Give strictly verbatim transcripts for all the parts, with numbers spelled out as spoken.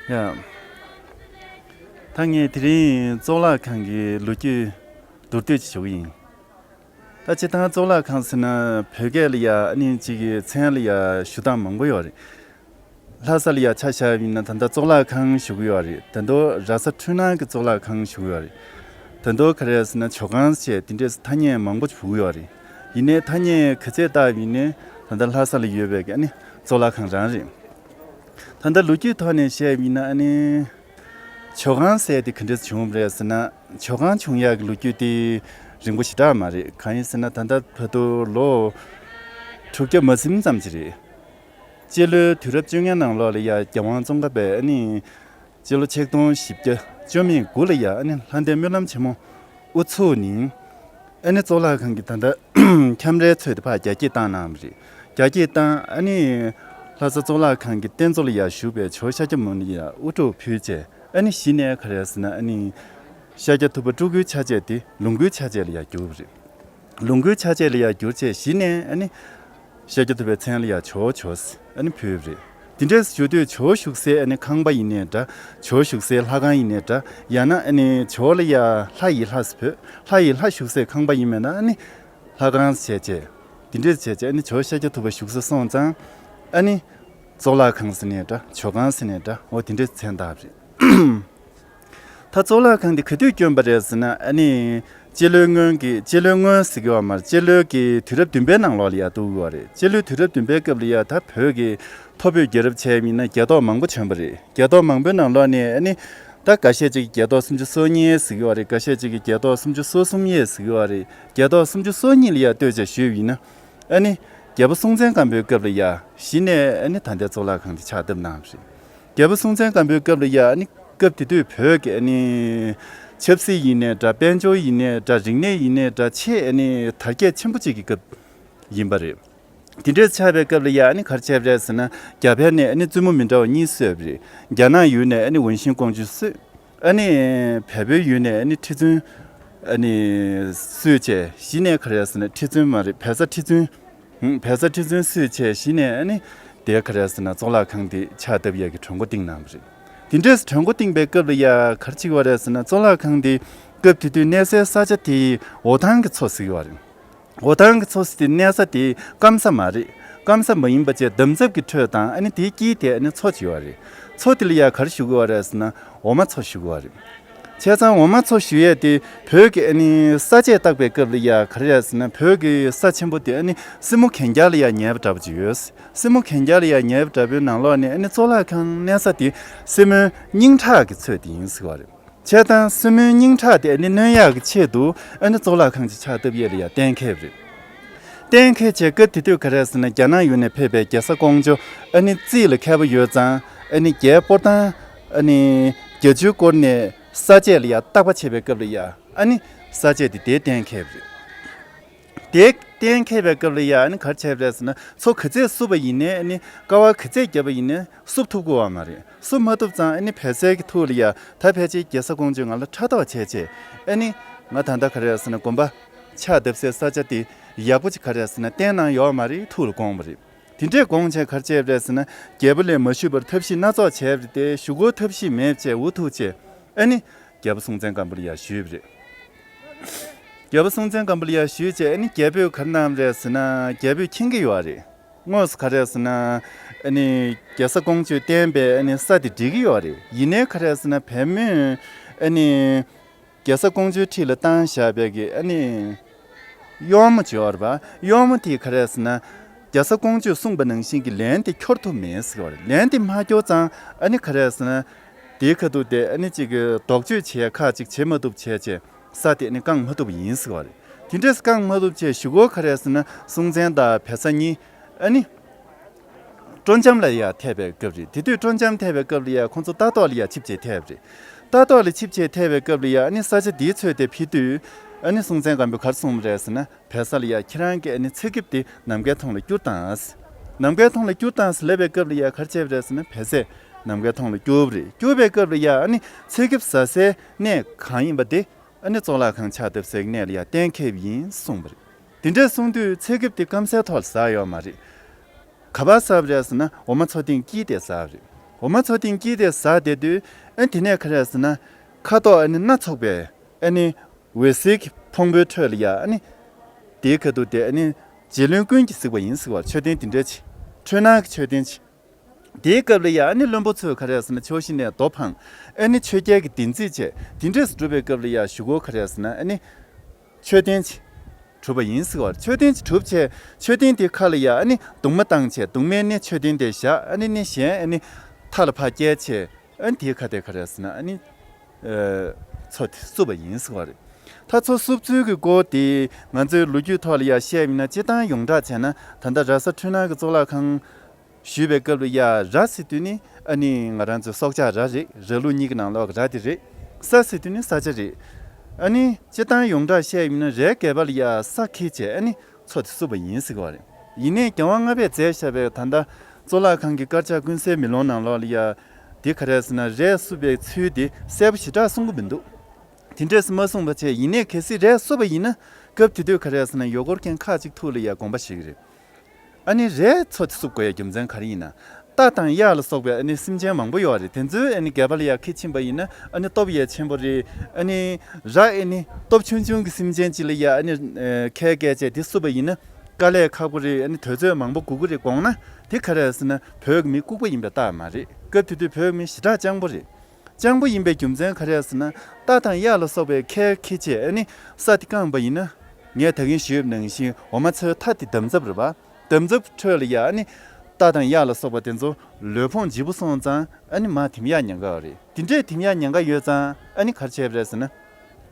ཡ། ད་ངས་དེ་རིང་གཙུག་ལག་ཁང་གི་ལོ་རྒྱུས་མདོར་བསྡུས་ཅིག་ཞུ་གི་ཡིན། ད་སྤྱིར་བཏང་གཙུག་ལག་ཁང་ཟེར་ན་བོད་སྐད་ལ་ཡ་ཨ་ནི་གཅིག་གི་མཚན་ལ་ཡ་ཞུ་སྟངས་མང་པོ་ཡོད་རེད། ལྷ་ས་ལ་ཡ་ཆ་བཞག་པ་ཡིན་ན་ད་ལྟ་གཙུག་ལག་ཁང་ཞུ་གི་ཡོད་རེད། ད་དུང་ར་ས་འཕྲུལ་སྣང་གི་གཙུག་ལག་ཁང་ཞུ་གི་ཡོད་རེད། ད་དུང་ག་རེ་ཟེར་ན་ཇོ་ཁང་བཅས་དེ་འདྲས་ཐ་སྙད་མང་པོ་ཞུ་གི་ཡོད་རེད། ཡིན་ནའི་ཐ་སྙད་ག་ཚད་བཏགས་པ་ཡིན་ནའི་ད་ལྟ་ལྷ་ས་ལ་ཡོད་པའི་གི་ཨ་ནི་གཙུག་ལག་ཁང་རང་རེད། ད་ལྟ་ལོ་རྒྱུས་ཐོག་ནས་བཤད་པ་ཡིན་ན་ཨ་ནི། ཇོ་ཁང་ཟེར་དེ་ག་འདྲས་བྱུང་བ་རེད་ཟེར་ན། ཇོ་ཁང་བྱུང་ཡག་གི་ལོ་རྒྱུས་དེ་རིང་པོ་ཞེ་དྲག་མ་རེད། གང་ཡིན་ཟེར་ན་ད་ལྟ་བར་དུ་ལོ་དྲུག་བརྒྱ་མ་ཟིན་ཙམ་ཅིག་རེད། སྤྱི་ལོའི་དུས་རབས་བཅོ་ལྔའི་ནང་ལོགས་ལ་ཡ་རྒྱལ་དབང་ཙོང་ཁ་པས་ཨ་ནི། སྤྱི་ལོ་ཆིག་སྟོང་བཞི་བརྒྱ་བཅུ་མེད་དགུ་ལ་ཡ་ཨ་ནི་ལྷ་ལྡན་སྨོན་ལམ་ཆེན་མོ་དབུ་ཚུགས་ནས། ཨ་ནི་གཙུག་ལག་ཁང་གི་ད་ལྟ་ཁྱམས་རའི་ཚོད་དེ་ཕར་རྒྱ་སྐྱེད་བཏང་གནང་བ་རེད། རྒྱ་སྐྱེད་བཏང་ཨ་ནི་ལྷ་ས་གཙུག་ལག་ཁང་གི་རྟེན་གཙོ་ལ་ཡ་བཞུགས་པའི་ཇོ་ཤཱཀྱ་མུ་ནི་ལ་ཡ་དབུ་སྐྲ་ཕུལ་བྱས་ཨ་ནི་གཞི་ནས་ག་རེ་ཟེར་ན་ཨ་ནི་ཤཱཀྱ་ཐུབ་པ་སྤྲུལ་སྐུའི་ཆ་བྱད་དེ་ལོངས་སྐུའི་ཆ་བྱད་ལ་ཡ་བསྒྱུར་བ་རེད། ལོངས་སྐུའི་ཆ་བྱད་ལ་ཡ་བསྒྱུར་བྱས་གཞི་ནས་ཨ་ནི། ཤཱཀྱ་ཐུབ་པའི་མཚན་ལ་ཡ་ཇོ་ཇོ་ཟེར་ཨ་ནི་ཕུལ་བ་རེད། དེ་འདྲས་ཞུ་དུས་ཇོ་བཞུགས་སའི་ཨ་ནི་ཁང་པ་ཡིན་ནའི་འདྲ། ཇོ་བཞུགས་སའི་ལྷ་ཁང་ཡིན་ནའི་འདྲ། ཡང་ན་ཨ་ནི་ཇོ་ལ་ཡ་ལྷ་ཡི་ལྷ་ཟེར་ཕུལ། ལྷ་ཡི་ལྷ་བཞུགས་སའི་ཁང་པ་ཡིན་མིན་ན་ཨ་ནི་ལྷ་ཁང་ཟེར་བྱས། དེ་འདྲས་བྱས་བྱས་ཨ་ནི་ཇོ་ཤཱཀྱ་ཐུབ་པ་བཞུགས་ས་སོང་ཙང་ཨ་ནི་གཙུག་ལག་ཁང་ཟེར་ནའི་འདྲ། ཇོ་ཁང་ཟེར་ནའི་འདྲ། འོ་དེ་འདྲས་མཚན་བཏགས་པ་རེད། ད་གཙུག་ལག་ཁང་འདི་ག་དུས་བསྐྱོན་པ་རེད་ཟེར་ན་ཨ་ནི། སྤྱི་ལོའི་སྔོན་གྱི་སྤྱི་ལོའི་སྔོན་ཟེར་གྱི་ཡོད་མ་རེད། སྤྱི་ལོའི་གི་དུས་རབས་བདུན་པའི་ནང་ལོགས་ལ་ཡ་འདུག་གི་ཡོད་རེད། སྤྱི་ལོའི་དུས་རབས་བདུན་པའི་སྐབས་ལ་ཡ་ད་བོད་ཀྱི་ཐོར་བུའི་རྒྱལ་རབས་བྱས་པ་ཡིན་ན་རྒྱལ་ཐོག་མང་པོ་བྱོན་པ་རེད། རྒྱལ་ཐོག་མང་པོའི་ནང་ལོགས་ནས་ཨ་ནི། ད་འགའ་ཤས་ཅིག་གིས་རྒྱལ་ཐོག་སུམ་ཅུ་སོ་གཉིས་ཟེར་གྱི་ཡོད་རེད། འགའ་ཤས་ཅིག་གིས་རྒྱལ་ཐོག་སུམ་ཅུ་སོ་གསུམ་ཡས་ཟེར་གྱི་ཡོད་རེད། རྒྱལ་ཐོག་སུམ་ཅུ་སོ་གཉིས་ལ་ཡ་ལྟོས་བྱས་ཞུས་པ་ཡིན་ན། ཨ་ནི། རྒྱལ་པོ་སྲོང་བཙན་སྒམ་པོའི་སྐབས་ལ་ཡ་གཞི་ནས་ཨ་ནི་ད་ལྟའི་གཙུག་ལག་ཁང་དེ་ཕྱག་བཏབ་གནང་བ་རེད། རྒྱལ་པོ་སྲོང་བཙན་སྒམ་པོའི་སྐབས་ལ་ཡ་ཨ་ནི་སྐབས་དེ་དུས་བོད་ཀྱི་ཨ་ནི་ཆབ་སྲིད་ཡིན་ནའི་འདྲ། དཔལ་འབྱོར་ཡིན་ནའི་འདྲ། རིག་གནས་ཡིན་ནའི་འདྲ། ཆེས་ཨ་ནི་དར་རྒྱས་ཆེན་པོ་གཅིག་གི་སྐབས་ཡིན་པ་རེད། དེ་འདྲས་ཆགས་པའི་སྐབས་ལ་ཡ་ཨ་ནི་ག་རེ་བྱས་པ་རེད་ཟེར་ན། རྒྱ་བལ་ནས་ཨ་ནི་བཙུན་མོ་མི་འདྲ་བ་གཉིས་གསོས་པ་རེད། རྒྱ་ནག་ཡུལ་ནས་ཨ་ནི་ཝུན་ཤིང་ཀོང་ཇོ་གསོས། ཨ་ནི་བལ་པོའི་ཡུལ་ནས་ཨ་ནི་ཁྲི་བཙུན་ཨ་ནི་གསོས་བྱས་གཞི་ནས་ག་རེ་ཟེར་ན་ཁྲི་བཙུན་མ་རེད། བལ་བཟའ་ཁྲི་བཙུན། ཧུམ། བལ་བཟའ་ཁྲི་བཙུན་གསོས་བྱས་གཞི་ནས་ཨ་ནི་དེ་ག་རེ་ཟེར་ན་གཙུག་ལག་ཁང་དེ་ཕྱག་བཏབ་ཡས་ཀྱི་གྲོས་འགོ་བཏིང་གནང་བ་རེད། དེ་འདྲས་གྲོས་འགོ་བཏིང་པའི་སྐབས་ལ་ཡ་ག་རེ་བྱེད་ཀྱི་ཡོད་རེད་ཟེར་ན་གཙུག་ལག་ཁང་དེ་སྐབས་དེ་དུས་གནས་སའི་ས་ཆ་དེ་འོ་ཐང་གི་མཚོ་ཟེར་གྱི་ཡོད་རེད། འོ་ཐང་གི་མཚོ་ཟེར་དེ་གནས་ས་དེ་སྐམ་ས་མ་རེད། སྐམ་ས་མ་ཡིན་པ་བྱས་འདམ་རྫབ་ཀྱི་ཁྲོད་དང་ཨ་ནི་དེའི་དཀྱིལ་དེ་ཨ་ནི་མཚོ་ཅིག་ཡོད་རེད། མཚོ་དེ་ལ་ཡ་ག་རེ་ཞུ་གི་ཡོད་རེད་ཟེར་ན་འོ་མ་མཚོ་ཞུ་གི་ཡོད་རེད། བྱས་ཙང་འོ་མ་མཚོ་ཞུ་ཡས་དེ་བོད་ཀྱི་ཨ་ནི་ས་དཔྱད་བརྟག་པའི་སྐབས་ལ་ཡ་ག་རེ་རེད་ཟེར་ན་བོད་ཀྱི་ས་ཆེན་པོ་དེ་ཨ་ནི་སྲིན་མོ་གན་རྐྱལ་ལ་ཡ་ཉེ་བ་འདྲ་པོ་ཅིག་ཡོད། སྲིན་མོ་གན་རྐྱལ་ལ་ཡ་ཉེ་བ་འདྲ་པོའི་ནང་ལོགས་ནས་ཨ་ནི་གཙུག་ལག་ཁང་གནས་ས་དེ་སྲིན་མོའི་སྙིང་ཁྲག་གི་ཚོད་དེ་ཡིན་ཟེར་བ་རེད། བྱས་ཙང་སྲིན་མོའི་སྙིང་ཁྲག་དེ་ཨ་ནི་གནོན་ཡག་གི་ཆེད་དུ་ཨ་ནི་གཙུག་ལག་ཁང་ཅིག་ཕྱག་བཏབ་ཡས་ལ་ཡ་གཏན་འཁེལ་བ་རེད། གཏན་འཁེལ་བྱས་སྐབས་དེ་དུས་ག་རེ་ཟེར་ན་རྒྱ་ནག་ཡུལ་ནས་ཕེབས་པའི་རྒྱལ་བཟའ་ཀོང་ཇོ་ཨ་ནི་རྩིས་ལ་མཁས་པོ་ཡོད་ཙང་ཨ་ནི་རྒྱའི་སྤོར་ཐང་ཨ་ནི་བརྒྱད་ཅུའི་སྐོར་ནས་ས་དཔྱད་ལ་ཡ་བརྟག་པ་བྱེད་པའི་སྐབས་ལ་ཡ་ཨ་ནི་ས་དཔྱད་དེ་དེ་གཏན་འཁེལ་བ་རེད། དེ་གཏན་འཁེལ་བའི་སྐབས་ལ་ཡ་ཨ་ནི་ག་རེ་བྱས་པ་རེད་ཟེར་ན་མཚོ་ག་ཚད་བསུབས་པ་ཡིན་ནའི་ཨ་ནི་ཀ་བ་ག་ཚད་བརྒྱབ་པ་ཡིན་ནའི་བསུབ་ཐུབ་ཀྱི་ཡོད་མ་རེད། བསུབ་མ་ཐུབ་ཙང་ཨ་ནི་བལ་བཟའི་གི་ཐུགས་ལ་ཡ་ད་ཕལ་ཆེར་རྒྱལ་བཟའ་ཀོང་ཇོས་ང་ལ་ཕྲག་དོག་བྱས་བྱས་ཨ་ནི་ང་ད་ལྟ་ག་རེ་ཟེར་ན་དགོན་པ་ཕྱག་བཏབ་སའི་ས་ཆ་དེ་ཡག་པོ་ཅིག་ག་རེ་ཟེར་ན་བསྟན་གནང་ཡོད་མ་རེད་ཐུགས་ལ་དགོངས་པ་རེད། དེ་འདྲས་དགོངས་བྱས་ག་རེ་བྱས་པ་རེད་ཟེར་ན་རྒྱལ་པོ་ལས་མ་ཞུས་པར་ཐབས་ཤེས་སྣ་ཚོགས་བྱས་པ་རེད་དེ་ཞུ་སྒོའི་ཐབས་ཤེས་མེད་བྱས་འུ་ཐུག་བྱས་ཨ་ནི་རྒྱལ་པོ་སྲོང་བཙན་སྒམ་པོ་ལ་ཡ་ཞུས་པ་རེད། རྒྱལ་པོ་སྲོང་བཙན་སྒམ་པོ་ལ་ཡ་ཞུས་བྱས་ཨ་ནི་རྒྱལ་པོས་ག་རེ་གནང་བ་རེད་ཟེར་ན་རྒྱལ་པོས་མཁྱེན་གྱི་ཡོད་རེད། དངོས་སུ་ག་རེ་ཟེར་ན་ཨ་ནི་རྒྱལ་བཟའ་ཀོང་ཇོས་བསྟན་པའི་ཨ་ནི་ས་དེ་འགྲིག་གི་ཡོད་རེད། ཡིན་ནའི་ག་རེ་ཟེར་ན་བལ་མོས་ཨ་ནི་རྒྱལ་བཟའ་ཀོང་ཇོའི་འཁྲིས་ལ་བཏང་བཞག་པའི་གི་ཨ་ནི་གཡོག་མོ་ཅིག་ཡོད་རེད་པ། གཡོག་མོ་དེས་ག་རེ་ཟེར་ན་རྒྱལ་བཟའ་ཀོང་ཇོས་གསུངས་པ་ནང་བཞིན་གྱི་ལན་དེ་འཁྱོར་ཐུབ་མེད་ཟེར་གྱི་ཡོད་རེད། ལན་དེ་མ་འཁྱོར་ཙང་ཨ་ནི་ག་རེ་ཟེར་ན་དེའི་ཁ་ཐུག་དེ་ཨ་ནི་གཅིག་གི་དོགས་གཅོད་བྱེད་ཡ་ཁག་ཅིག་བྱེད་མ་ཐུབ་བྱས་བྱས། ས་དེ་ནི་བཀང་མ་ཐུབ་པ་ཡིན་ཟེར་བ་རེད། དེ་འདྲས་བཀང་མ་ཐུབ་ཅེས་ཞུ་སྒོ་ག་རེ་ཟེར་ན་སྲོང་བཙན་དང་བལ་བཟའ་གཉིས་ཨ་ནི་སྤྲོ་འཆམ་ལ་ཡ་ཐེབས་པའི་སྐབས་རེད། དེ་དུས་སྤྲོ་འཆམ་ཐེབས་པའི་སྐབས་ལ་ཡ་ཁོང་ཚོ་ལྟ་རྟོག་ལ་ཡ་ཆིབས་ཅེས་ཐེབས་རེད། ལྟ་རྟོག་ལ་ཆིབས་ཅེས་ཐེབས་པའི་སྐབས་ལ་ཡ་ཨ་ནི་ས་ཆ་འདིའི་ཚོད་དེ་ཕུལ་དུས་ཨ་ནི་སྲོང་བཙན་སྒམ་པོས་ག་རེ་གསུངས་པ་རེད་ཟེར་ན་བལ་བཟའ་ལ་ཡ་ཁྱེད་རང་གི་ཨ་ནི་ཚེ་སྐྱིབས་དེ་ནམ་མཁའི་མཐོངས་ལ་བསྐྱུར་བཏང་ཟེར། ནམ་མཁའི་མཐོངས་ལ་བསྐྱུར་བཏང་ཟེར་ལབ་པའི་སྐབས་ལ་ཡ་ག་རེ་བྱས་པ་རེད་ཟེར་ན་བལ་བཟས་ནམ་མཁའི་མཐོངས་ལ་བསྐྱུར་བ་རེད། བསྐྱུར་བའི་སྐབས་ལ་ཡ་ཨ་ནི་ཚེ་སྐྱིབས་ཟ་སའི་གནས་གང་ཡིན་པ་དེ། ཨ་ནི་གཙུག་ལག་ཁང་ཕྱག་བཏབ་སའི་གནས་ལ་ཡ་གཏན་འཁེལ་བ་ཡིན་གསུངས་པ་རེད། དེ་འདྲས་གསུངས་དུས་ཚེ་སྐྱིབས་དེ་སྐམ་སའི་ཐོག་ལ་ཟ་ཡོད་མ་རེད། ག་པར་ཟ་བ་རེད་ཟེར་ན་འོ་མ་མཚོ་སྟེང་དཀྱིལ་དེ་ཟ་བ་རེད། འོ་མ་མཚོ་སྟེང་དཀྱིལ་དེ་ཟགས་བསྡད་དུས། ཨ་ནི་དེ་ནས་ག་རེ་ཟེར་ན། ཁ་དོག་ཨ་ནི་སྣ་ཚོགས་པའི་ཨ་ནི་འོད་ཟེར་གྱི་ཕུང་པོའི་ཁྲོད་ལ་ཡ། ཨ་ནི་དེའི་ཁ་ཐུག་དེ་ཨ་ནི་རྗེ་བློན་ཀུན་གྱིས་གཟིགས་པ་ཡིན་ཟེར་བ། མཆོད་རྟེན་དེ་འདྲ་ཅིག་འཕྲུལ་སྣང་གི་མཆོད་རྟེན་ཅིག་དེའི་སྐབས་ལ་ཡ་ཨ་ནི་བློན་པོ་ཚོས་ག་རེ་ཟེར་ན། ཕྱོགས་བཞི་ནས་རྡོ་འཕངས། ཨ་ནི་ཆོས་རྒྱལ་གྱི་བདེན་ཚིག་བྱས། དེ་འདྲས་སུ་སྒྲུབ་པའི་སྐབས་ལ་ཡ་གཞུག་གུ་ག་རེ་ཟེར་ན། ཨ་ནི་མཆོད་རྟེན་ཅིག་གྲུབ་པ་ཡིན་ཟེར་བ། མཆོད་རྟེན་ཅིག་གྲུབ་བྱས། མཆོད་རྟེན་དེའི་ཁ་ལ་ཡ་ཨ་ནི་གདུང་མ་བཏང་བྱས། གདུང་མའི་ནི་མཆོད་རྟེན་དེ་བཞག་ཨ་ནི་ནི་གཞན་ཨ་ནི་མཐའ་ལ་ཕར་བསྐྱལ་བྱས། ཨ་ནི་དེའི་ཁ་དེ་ག་རེ་ཟེར་ན། ཨ་ནི་ཨ་མཚོ་དེ་བསུབས་པ་ཡིན་ཟེར་བ་རེད། ད་མཚོ་བསུབས་ཚུལ་གྱི་སྐོར་དེ་ང་ཚོའི་ལོ་རྒྱུས་ཐོག་ལ་ཡ་བཤད་ཡིན་ན། སྤྱིར་བཏང་ཡོངས་གྲགས་བྱས་ན། ད་ལྟ་ར་ས་འཕྲུལ་སྣང་གི་གཙུག་ལག་ཁང་ཞུས་པའི་སྐབས་ལ་ཡ། ར་ཟེར་དུས་ནི་ཨ་ནི་ང་རང་ཚོའི་སྲོག་ཆགས་ར་རེད། ར་ལུག་གཉིས་ཀྱི་ནང་ལོགས་ཀྱི་ར་དེ་རེད། ས་ཟེར་དུས་ནི་ས་ཆ་རེད། ཨ་ནི་སྤྱིར་བཏང་ཡོངས་གྲགས་བཤད་ཡིན་ན། རའི་སྒལ་པ་ལ་ཡ་ས་འཁེལ་བྱས། ཨ་ནི་མཚོ་དེ་བསུབས་པ་ཡིན་ཟེར་གྱི་ཡོད་རེད། ཡིན་ནའི་རྒྱལ་དབང་ལྔ་པས་མཛད་བཞག་པའི་ད་ལྟ་གཙུག་ལག་ཁང་གི་དཀར་ཆག་ཀུན་གསལ་མེ་ལོང་ནང་ལོགས་ལ་ཡ། དེ་ག་རེ་ཟེར་ན། རས་བསུབས་པའི་ཚུལ་དེ་གསལ་པོ་ཞེ་དྲག་གསུང་གི་མི་འདུག་དེ་འདྲས་སུ་མ་གསུངས་པ་བྱས། ཡིན་ནའི་གལ་སྲིད་རས་བསུབས་པ་ཡིན་ན། སྐབས་དེ་དུས་ག་རེ་ཟེར་ན། ཡུལ་སྐོར་མཁན་ཁག་ཅིག་ཐུགས་ལ་ཡ་དགོངས་པ་བཞེས་ཀྱི་རེད། ཨ་ནི་རས་མཚོ་དེ་བསུབ་དགོས་ཡ་རྒྱུ་མཚན་ག་རེ་ཡིན་ན། རྟ་དང་གཡག་ལ་སོགས་པའི་ཨ་ནི་སེམས་ཅན་མང་པོ་ཡོད་རེད། དེ་ཚོའི་ཨ་ནི་སྒལ་པ་ལ་ཡ་འཁེལ་ཕྱིན་པ་ཡིན་ན། ཨ་ནི་སྟོབས་ཡ་ཆེན་པོ་རེད། ཨ་ནི་ར་ཨ་ནི་སྟོབས་ཆུང་ཆུང་གི་སེམས་ཅན་ཅིག་ལ་ཡ་ཨ་ནི་ཨ་འཁེལ་བསྐྱལ་བྱས་དེ་བསུབས་པ་ཡིན་ན། དཀའ་ལས་ཁག་པོ་རེད། ཨ་ནི་དུས་ཚོད་མང་པོ་འགོར་གི་རེད། དགོངས་ན་དེ་ག་རེ་ཟེར་ན། བོད་ཀྱི་མི་ལྐུགས་པ་ཡིན་པའི་རྟགས་མ་རེད། སྐབས་དེ་དུས་བོད་ཀྱི་མི་ཞེ་དྲག་སྤྱང་པོ་རེད། སྤྱང་པོ་ཡིན་པའི་རྒྱུ་མཚན་ག་རེ་ཟེར་ན། རྟ་དང་གཡག་ལ་སོགས་པའི་ཁལ་འཁྱེར་བྱས་ཨ་ནི་ས་དེ་བཀང་པ་ཡིན་ན། ངས་ད་གིན་ཞུས་པ་ནང་བཞིན་འོ་མ་མཚོའི་མཐའ་དེ་འདམ་རྫབ་རེད་པ། འདམ་རྫབ་ཁྲོད་ལ་ཡ་ཨ་ནི་རྟ་དང་གཡག་ལ་སོགས་པ་དེ་ཚོ་ལུས་ཕུང་ལྗིད་པོ་སོང་ཙང་། ཨ་ནི་མར་འཐིམ་ཡག་ཉེན་ཁ་ཡོད་རེད། དེ་འདྲས་འཐིམ་ཡག་ཉེན་ཁ་ཡོད་ཙང་། ཨ་ནི་ག་རེ་བྱས་པ་རེད་ཟེར་ན།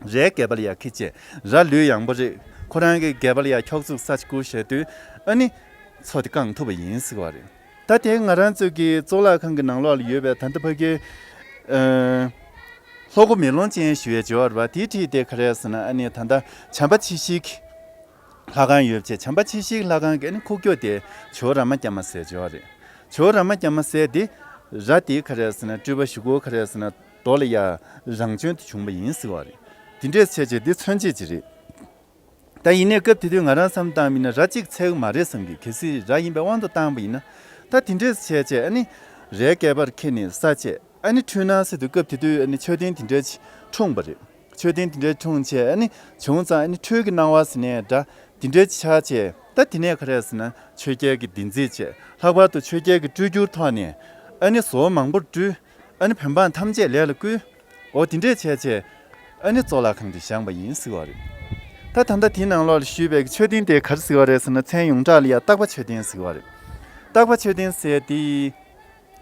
རའི་སྒལ་པ་ལ་ཡ་འཁེལ་བྱས། ར་ལུས་ཡངས་པོ་རེད། ཁོ་རང་གི་སྒལ་པ་ལ་ཡ་འཁྱོག་བཙུགས་ས་ཅིག་བསྐུར་བྱས་དུས། ཨ་ནི་མཚོ་དེ་བཀང་ཐུབ་པ་ཡིན་ཟེར་བ་རེད། ད་དེ་ང་རང་ཚོ་གི་གཙུག་ལག་ཁང་གི་ནང་ལོགས་ལ་ཡོད་པའི་ད་ལྟ་ཕ་གི་ཨ་ལྷོ་སྒོ་མེ་ལོང་ཅན་ཞུ་ཡས་ཅིག་ཡོད་རེད་པ། དེའི་འཁྲིས་དེ་ག་རེ་ཟེར་ན། ཨ་ནི་ད་ལྟ་བྱམས་པ་ཆེ་བཞི་གི་ལྷ་ཁང་ཡོད་བྱས། བྱམས་པ་ཆེ་བཞི་གི་ལྷ་ཁང་གི་ཨ་ནི་ཁུག་ཀྱོག་དེ་ཇོ་བོ་རཱ་མ་ཏྱ་མ་ཟེར་ཅིག་ཡོད་རེད། ཇོ་བོ་རཱ་མ་ཏྱ་མ་ཟེར་དེ་ར་དེ་ག་རེ་ཟེར་ན། སྤྲུལ་པ་གཞུག་གུ་ག་རེ་ཟེར་ན། རྡོ་ལ་ཡ་རང་བྱོན་དུ་བྱུང་བ་ཡིན་ཟེར་བ་རེད། དེ་འདྲས་བྱས་བྱས་དེ་མཚོན་བྱེད་ཅིག་རེད། ད་ཡིན་ནའི་སྐབས་དེ་དུས་ང་རང་བསམ་བཏང་མིན་ན་ར་གཅིག་ཚད་ཀྱི་མ་རེད་བསམ་གི། གལ་སྲིད་ར་ཡིན་པའི་དབང་དུ་བཏང་པ་ཡིན་ན། ད་དེ་འདྲས་བྱས་བྱས་ཨ་ནི་རའི་སྒལ་པར་འཁྱེར་ནས་ས་བཅད། ཨ་ནི་འཕྲུལ་སྣང་ཟེར་དུས་སྐབས་དེ་དུས་ཨ་ནི་མཆོད་རྟེན་དེ་འདྲས་ཅིག་འཁྲུངས་པ་རེད། མཆོད་རྟེན་དེ་འདྲས་འཁྲུངས་བྱས་ཨ་ནི་བྱུང་ཙང་། ཨ་ནི་འཕྲུལ་གྱི་སྣང་བ་ཟེར་ནའི་འདྲ། དེ་འདྲས་ཅིག་ཆགས་བྱས། ད་དེ་ནས་ག་རེ་ཟེར་ན། ཆོས་རྒྱལ་གྱི་བདེན་ཚིག་བྱས། ལྷག་པར་དུ་ཆོས་རྒྱལ་གྱི་སྤྲུལ་བསྒྱུར་ཐོག་ནས་ཨ་ནི་བཟོ་མང་པོ་སྤྲུལ། ཨ་ནི་བོད་འབངས་ཐམས་ཅད་ལས་ལ་བསྐུལ། འོ་དེ་འདྲས་བྱས་བྱས་ཨ་ནི་གཙུག་ལག་ཁང་དེ་བཞེངས་པ་ཡིན་ཟེར་བ་རེད། ད་ད་ལྟ་དེའི་ནང་ལོགས་ལ་ཞུས་པའི་མཆོད་རྟེན་དེ་ག་རེ་ཟེར་བ་རེད་ཟེར་ན། མཚན་ཡོངས་གྲགས་ལ་ཡ་སྟག་པ་མཆོད་རྟེན་ཟེར་བ་རེད། སྟག་པ་མཆོད་རྟེན་ཟེར་དེ་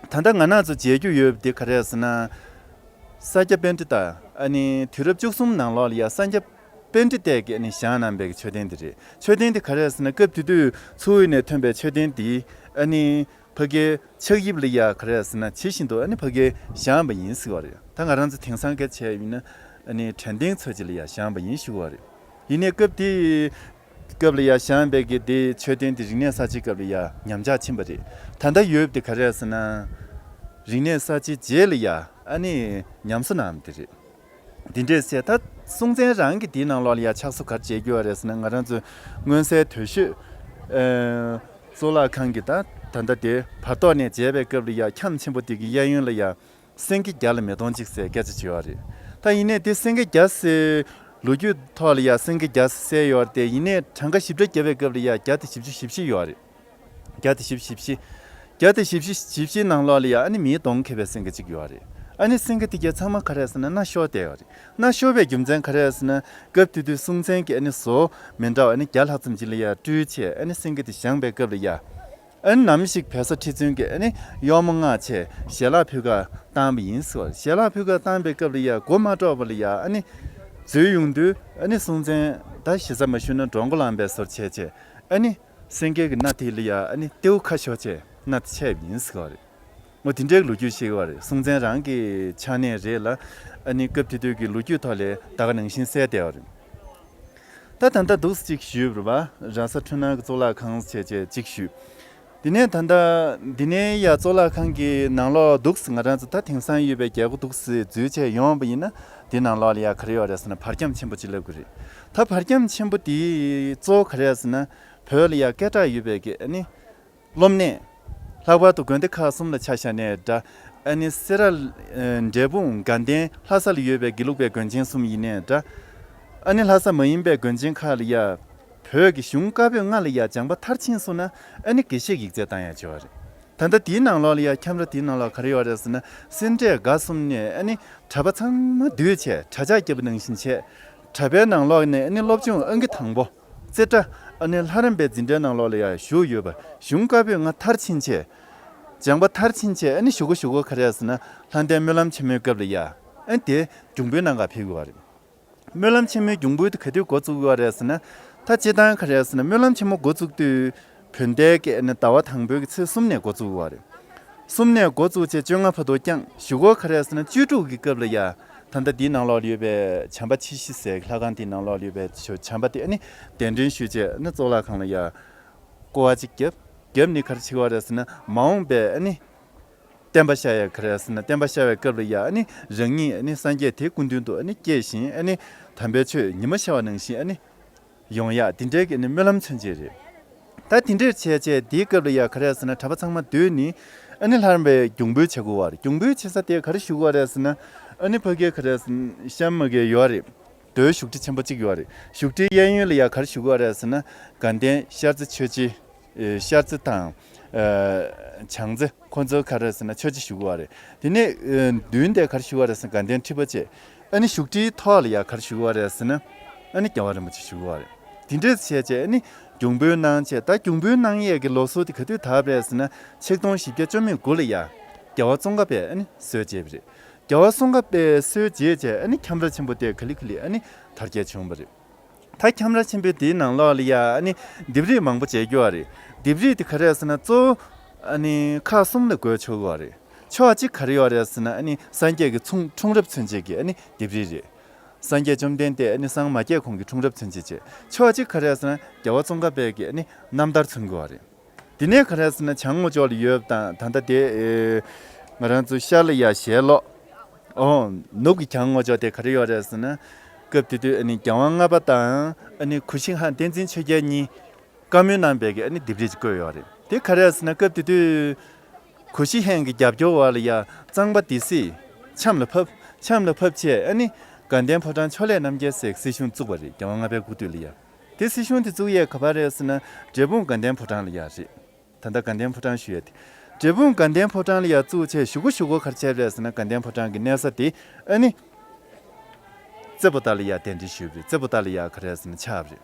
ད་ལྟ་ང་རང་ཚོ་མཇལ་རྒྱུ་ཡོད་པ་དེ་ག་རེ་ཟེར་ན། ས་སྐྱ་པཎྜི་ཏ། ཨ་ནི་དུས་རབས་བཅུ་གསུམ་ནང་ལོགས་ལ་ཡ་ས་སྐྱ་པཎྜི་ཏས་ཀྱིས་ཨ་ནི་བཞེངས་གནང་པའི་མཆོད་རྟེན་དེ་རེད། མཆོད་རྟེན་དེ་ག་རེ་ཟེར་ན། སྐབས་དེ་དུས་མཚོ་དབུས་ནས་ཐོན་པའི་མཆོད་རྟེན་དེ་ཨ་ནི་ཕ་གིའི་ཆགས་དབྱིབས་ལ་ཡ་ག་རེ་ཟེར་ན། ཇི་བཞིན་དུ་ཨ་ནི་ཕ་གིས་བཞེངས་པ་ཡིན་ཟེར་བ་རེད། ད་ང་རང་ཚོ་དེང་སང་སྐད་ཆ་བཤད་ཡིན་ན་ཨ་ནི་དྲན་རྟེན་ཚོ་ཅིག་ལ་ཡ་བཞེངས་པ་ཡིན་ཞུ་བ་རེད། ཡིན་ནའི་སྐབས་དེའི་སྐབས་ལ་ཡ་བཞེངས་པའི་གི་དེ་མཆོད་རྟེན་དེ་རིག་གནས་གསར་བརྗེའི་སྐབས་ལ་ཡ་ཉམས་ཆག་ཕྱིན་པ་རེད། ད་ལྟ་ཡོད་པ་དེ་ག་རེ་ཟེར་ན། རིག་གནས་གསར་བརྗེའི་རྗེས་ལ་ཡ་ཨ་ནི་ཉམས་གསོ་གནང་བ་དེ་རེད། འདི་འདྲས་བྱས། ད་སྲོང་བཙན་རང་གི་དེའི་ནང་ལོགས་ལ་ཡ་ཕྱག་བཟོ་ག་རེ་བྱེད་རྒྱུ་ཡོད་རེད་ཟེར་ན། ང་རང་ཚོའི་མངོན་གསལ་དོད་ཤོས་ཨ་གཙུག་ལག་ཁང་གི་ད་ད་ལྟ་དེ་བར་ཐོག་ནས་མཇལ་བའི་སྐབས་ལ་ཡ་ཁྱམས་ཆེན་པོ་དེ་གི་གཡས་གཡོན་ལ་ཡ་སེང་གེ་བརྒྱ་ལ་མེ་དོང་གཅིག་ཟེར་སྐད་ཆ་བྱེད་ཡོད་རེད། ད་ཡིན་ནའི་དེ་སེང་གེ་བརྒྱ་ཟེར་ལོ་རྒྱུས་ཐོག་ལ་ཡ་སེང་གེ་བརྒྱ་ཟེར་ཡོད་རེད་དེ། ཡིན་ནའི་གྲངས་ཀ་ཞིབ་ཕྲ་བརྒྱབ་པའི་སྐབས་ལ་ཡ་བརྒྱ་དང་བཞི་བཅུ་ཞེ་བཞི་ཡོད་རེད། བརྒྱ་དང་བཞི་བཅུ་ཞེ་བཞི། བརྒྱ་དང་བཞི་བཅུ་ཞེ་བཞི་ནང་ལོགས་ལ་ཡ་ཨ་ནི་མེ་དོང་འཁེལ་བའི་སེང་གེ་གཅིག་ཡོད་རེད། ཨ་ནི་སེང་གེ་དེ་གྱད་ཚང་མ་ག་རེ་ཟེར་ན་མནའ་ཤོར་བསྡད་ཡོད་རེད། མནའ་ཤོར་བའི་རྒྱུ་མཚན་ག་རེ་ཟེར་ན། སྐབས་དེ་དུས་སྲོང་བཙན་གྱིས་ཨ་ནི་བཟོ་མི་འདྲ་བ་ཨ་ནི་བརྒྱ་ལྷག་ཙམ་ཅིག་ལ་ཡ་སྤྲུལ་བྱས་ཨ་ནི་སེང་གེ་དེ་བཞེངས་པའི་སྐབས་ལ་ཡ། ཨ་ནི་ནམ་ཞིག་བལ་བཟའ་ཁྲི་བཙུན་གྱིས་ཨ་ནི་གཡོག་མོ་མངགས་བྱས་ཞལ་ལག་ཕུལ་ག་བཏང་བ་ཡིན་ཟེར་བ། ཞལ་ལག་ཕུལ་ག་བཏང་པའི་སྐབས་ལ་ཡ་མགོ་མ་འགྲོ་བ་ལ་ཡ་ཨ་ནི་འཛུལ་ཡོང་དུས། ཨ་ནི་སྲོང་བཙན་ད་ཞེ་ས་མ་ཞུས་ན་འགྲོ་མགོ་ལངས་པའི་བཟོ་བྱས་བྱས་ཨ་ནི་སེང་གེ་གི་མནའ་དེ་ལ་ཡ་ཨ་ནི་རྟེའུ་ཁ་ཤོར་བྱས་མནའ་དེ་ཆད་པ་ཡིན་ཟེར་བ་རེད། འོ་དེ་འདྲའི་ལོ་རྒྱུས་ཤིག་ཡོད་རེད། སྲོང་བཙན་རང་གི་ཕྱག་ནས་རེད་ལ། ཨ་ནི་སྐབས་དེ་དུས་ཀྱི་ལོ་རྒྱུས་ཐོག་ལ་ད་ག་ནང་བཞིན་གསལ་བསྡད་ཡོད་རེད། ད་ད་ལྟ་འདུག་སེ་ཅིག་ཞུས་པ་རེད་པ། ར་ས་འཕྲུལ་སྣང་གི་གཙུག་ལག་ཁང་བྱས་བྱས་ཅིག་ཞུས། དེ་ནས་ད་ལྟ་འདི་ནས་ཡ་གཙུག་ལག་ཁང་གི་ནང་ལོགས་འདུག་སེ་ང་རང་ཚོ་ད་དེང་སང་ཡོད་པའི་རྒྱལ་སྒོ་འདུག་སེ་འཛུལ་བྱས་ཡོང་བ་ཡིན་ན། དེ་ནང་ལོགས་ལ་ཡ་ག་རེ་ཡོད་རེད་ཟེར་ན། བར་ཁྱམས་ཆེན་པོ་ཅིག་ལབ་ཀྱི་རེད། ད་བར་ཁྱམས་ཆེན་པོ་དེ་གཙོ་བོ་ག་རེ་ཟེར་ན། བོད་ལ་ཡ་སྐད་གྲགས་ཡོད་པའི་གི་ཨ་ནི་སློབ་གནས། ལྷག་པར་དུ་དགོན་སྡེ་ཁག་གསུམ་ལ་ཆ་བཞག་ནའི་འདྲ། ཨ་ནི་སེ་ར། ཨ། འབྲས་སྤུངས། དགའ་ལྡན། ལྷ་ས་ལ་ཡོད་པའི་དགེ་ལུགས་པའི་དགོན་ཆེན་གསུམ་ཡིན་ནའི་འདྲ། ཨ་ནི་ལྷ་ས་མ་ཡིན་པའི་དགོན་ཆེན་ཁག་ལ་ཡ། བོད་ཀྱི་གཞུང་བཀའ་པོད་ལྔ་ལ་ཡ་སྦྱངས་པ་མཐར་ཕྱིན་སོང་ན། ཨ་ནི་དགེ་བཤེས་ཡིག་ཚད་བཏང་ཡ་བྱེད་པ་རེད། ད་ལྟ་དེའི་ནང་ལོགས་ལ་ཡ་ཁྱམས་ར་དེའི་ནང་ལོགས་ག་རེ་ཡོད་རེད་ཟེར་ན། སེ་འབྲས་དགའ་གསུམ་ནས་ཨ་ནི་གྲྭ་པ་ཚང་མ་བསྡུས་བྱས། གྲྭ་ཆགས་བརྒྱབ་པ་ནང་བཞིན་བྱས། གྲྭ་པའི་ནང་ལོགས་ནས་ཨ་ནི་སློབ་སྦྱོང་ཨང་ཀི་དང་པོ། རྩེ་གྲྭ། ཨ་ནི་ལྷ་རམས་པའི་འཛིན་གྲྭའི་ནང་ལོགས་ལ་ཡ་བཞུགས་ཡོད་པ། གཞུང་བཀའ་པོད་ལྔ་མཐར་ཕྱིན་བྱས། སྦྱངས་པ་མཐར་ཕྱིན་བྱས། ཨ་ནི་གཞུག་གུ་གཞུག་གུ་ག་རེ་རེད་ཟེར་ན། ལྷ་ལྡན་སྨོན་ལམ་ཆེན་མོའི་སྐབས་ལ་ཡ། ཨ་ནི་དེ་སྒྲུང་འབུལ་གནང་གར་ཕེབས་ཡོད་པ་རེད། སྨོན་ལམ་ཆེན་མོའི་སྒྲུང་འབུལ་དེ་ག་དུས་འགོ་བཙུགས་ཡོད་རེད་ཟེར་ན། ད་སྤྱིར་བཏང་ག་རེ་ཟེར་ན། སྨོན་ལམ་ཆེན་མོ་འགོ་བཙུགས་དུས། བོད་ཟླའི་གི་ཟླ་བ་དང་པོའི་གི་ཚེས་གསུམ་ནས་འགོ་བཙུགས་ཡོད་རེད། གསུམ་ནས་འགོ་བཙུགས་བྱས་བཅོ་ལྔ་བར་དུ་བསྐྱངས། གཞུག་གུ་ག་རེ་ཟེར་ན། བཅུ་དྲུག་གི་སྐབས་ལ་ཡ། ད་ལྟ་འདིའི་ནང་ལོགས་ལ་ཡོད་པའི་བྱམས་པ་ཆེ་བཞི་ཟེར་ལྷ་ཁང་དེའི་ནང་ལོགས་ལ་ཡོད་པའི་བྱམས་པ་དེ་ཨ་ནི་གདན་འདྲེན་ཞུས་བྱས། ཨ་ནི་གཙུག་ལག་ཁང་ལ་ཡ་སྐོར་བ་གཅིག་བརྒྱབ། བརྒྱབ་ནས་ག་རེ་བྱེད་ཀྱི་ཡོད་རེད་ཟེར་ན། མ་འོངས་པའི་ཨ་ནི་བསྟན་པ་ཤར་ཡ་ག་རེ་ཟེར་ན། བསྟན་པ་ཤར་བའི་སྐབས་ལ་ཡ། ཨ་ནི་རང་ཉིད་ཨ་ནི་སངས་རྒྱས་དེ་སྐུ་མདུན་དུ་ཨ་ནི་སྐྱེས་ཤིང་། ཨ་ནི་དམ་པའི་ཆོས་ཉི་མ་ཤར་བ་ནང་བཞིན་ཨ་ནི་ཡོང་ཡ། དེ་འདྲའི་གི་ཨ་ནི་སྨོན་ལམ་མཚོན་བྱེད་རེད། ད་དེ་འདྲས་བྱས་བྱས་དེའི་སྐབས་ལ་ཡ་ག་རེ་ཟེར་ན། གྲྭ་པ་ཚང་མ་བསྡུས་ནས་ཨ་ནི་ལྷ་རམས་པའི་སྒྲུང་འབུལ་བྱེད་དགོས་པ་རེད། སྒྲུང་འབུལ་བྱེད་ས་དེ་ག་རེ་ཞུ་དགོས་རེད་ཟེར་ན། ཨ་ནི་ཕ་གིའི་ག་རེ་ཟེར་ན། གཤམ་མ་གི་ཡོད་རེད། རྡོའི་བཞུགས་ཁྲི་ཆེན་པོ་གཅིག་ཡོད་རེད། བཞུགས་ཁྲིའི་གཡས་གཡོན་ལ་ཡ་ག་རེ་ཞུ་དགོས་རེད་ཟེར་ན། དགའ་ལྡན་ཤར་རྩེ་ཆོས་རྗེ། ཨེ། ཤར་རྩེ་དང་། ཨ། བྱང་རྩེ། ཁོ་ཚོ་ག་རེ་ཟེར་ན་ཆོས་རྗེ་ཞུ་དགོས་རེད། དེ་ནས། ཨ། མདུན་དེ་ག་རེ་ཞུ་དགོས་རེད་ཟེར་ན། དགའ་ལྡན་ཁྲི་པ་བྱས། ཨ་ནི་བཞུགས་ཁྲིའི་ཐོག་ལ་ཡ་ག་རེ་ཞུ་དགོས་རེད་ཟེར་ན། ཨ་ནི་རྒྱལ་བ་རིན་པོ་ཆེ་ཞུ་དགོས་རེད། དེ་འདྲས་བྱས་བྱས་ཨ་ནི་སྒྲུང་འབུལ་གནང་བྱས། ད་སྒྲུང་འབུལ་གནང་ཡས་ཀྱི་ལོ་སྲོལ་དེ་ག་དུས་དར་བ་རེད་ཟེར་ན། ཆིག་སྟོང་བཞི་བརྒྱ་བཅོ་མེད་དགུ་ལ་ཡ་རྒྱལ་བ་ཙོང་ཁ་པས་ཨ་ནི་སྲོལ་འབྱེད་པ་རེད། རྒྱལ་བ་ཙོང་ཁ་པས་སྲོལ་འབྱེད་བྱས། ཨ་ནི་ཁྱམས་ར་ཆེན་པོ་དེ་ག་ལེ་ག་ལེ་ཨ་ནི་དར་རྒྱས་བྱུང་བ་རེད། ད་ཁྱམས་ར་ཆེན་པོའི་དེའི་ནང་ལོགས་ལ་ཡ་ཨ་ནི་ལྡེབས་རིས་མང་པོ་མཇལ་རྒྱུ་བ་རེད། ལྡེབས་རིས་དེ་ག་རེ་ཟེར་ན། གཙོ་བོ་ཨ་ནི་ཁག་གསུམ་ལ་བགོས་ཆོག་གི་བ་རེད། ཕྱོགས་གཅིག་ག་རེ་ཡོད་རེད་ཟེར་ན། ཨ་ནི་སངས་རྒྱས་ཀྱི་འཁྲུངས་འཁྲུངས་རབས་མཚོན་བྱེད་ཀྱི་ཨ་ནི་ལྡེབས་རིས་རེད། སངས་རྒྱས་བཅོམ་ལྡན་འདས་ཨ་ནི་སྔོན་མ་མ་སྐྱེས་གོང་གི་འཁྲུངས་རབས་མཚོན་བྱེད་བྱས། ཕྱོགས་གཅིག་ག་རེ་ཟེར་ན། རྒྱལ་བ་ཙོང་ཁ་པའི་གི་ཨ་ནི་རྣམ་ཐར་མཚོན་གྱི་བ་རེད། དེ་ནས་ག་རེ་ཟེར་ན། བྱང་ངོས་ཕྱོགས་ལ་ཡོད་པ་དང་། ད་ལྟ་དེ། ཨེ། ང་རང་ཚོ་ཤར་ལ་ཡ་ཞལ་ལོག། ཨོ། ནུབ་ཀྱི་བྱང་ངོས་ཕྱོགས་དེ་ག་རེ་ཡོད་རེད་ཟེར་ན། སྐབས་དེ་དུས་ཨ་ནི་རྒྱལ་དབང་ལྔ་པ་དང་ཨ་ནི་གུ་ཤྲི་ཧན་བསྟན་འཛིན་ཆོས་རྒྱལ་གཉིས་བཀའ་མོལ་གནང་བའི་གི་ཨ་ནི་ལྡེབས་རིས་ཅིག་བཀོད་ཡོད་རེད། དེ་ག་རེ་ཟེར་ན། སྐབས་དེ་དུས་གུ་ཤྲི་ཧན་གྱི་རྒྱབ་སྐྱོར་བ་ལ་ཡ་གཙང་པ་སྡེ་སྲིད་ཆམ་ལ་ཕབ། ཆམ་ལ་ཕབ་བྱས་ཨ་ནི་དགའ་ལྡན་ཕོ་བྲང་ཕྱོགས་ལས་རྣམ་རྒྱལ་ཟེར་སྲིད་གཞུང་བཙུགས་པ་རེད། རྒྱལ་དབང་ལྔ་པའི་སྐུ་དུས་ལ་ཡ། དེ་སྲིད་གཞུང་དེ་བཙུགས་ཡས་ག་པར་རེད་ཟེར་ན། འབྲས་སྤུངས་དགའ་ལྡན་ཕོ་བྲང་ལ་ཡ་རེད། ད་ལྟ་དགའ་ལྡན་ཕོ་བྲང་ཞུ་ཡས་དེ། འབྲས་སྤུངས་དགའ་ལྡན་ཕོ་བྲང་ལ་ཡ་བཙུགས་བྱས་གཞུག་གུ་གཞུག་གུ་ག་རེ་བྱས་པ་རེད་ཟེར་ན། དགའ་ལྡན་ཕོ་བྲང་གི་གནས་ས་དེ་ཨ་ནི་རྩེ་པོ་ཏ་ལ་ཡ་གདན་འདྲེན་ཞུས་པ་རེད། རྩེ་པོ་ཏ་ལ་ཡ་ག་རེ་ཟེར་ན་ཆགས་པ་རེད།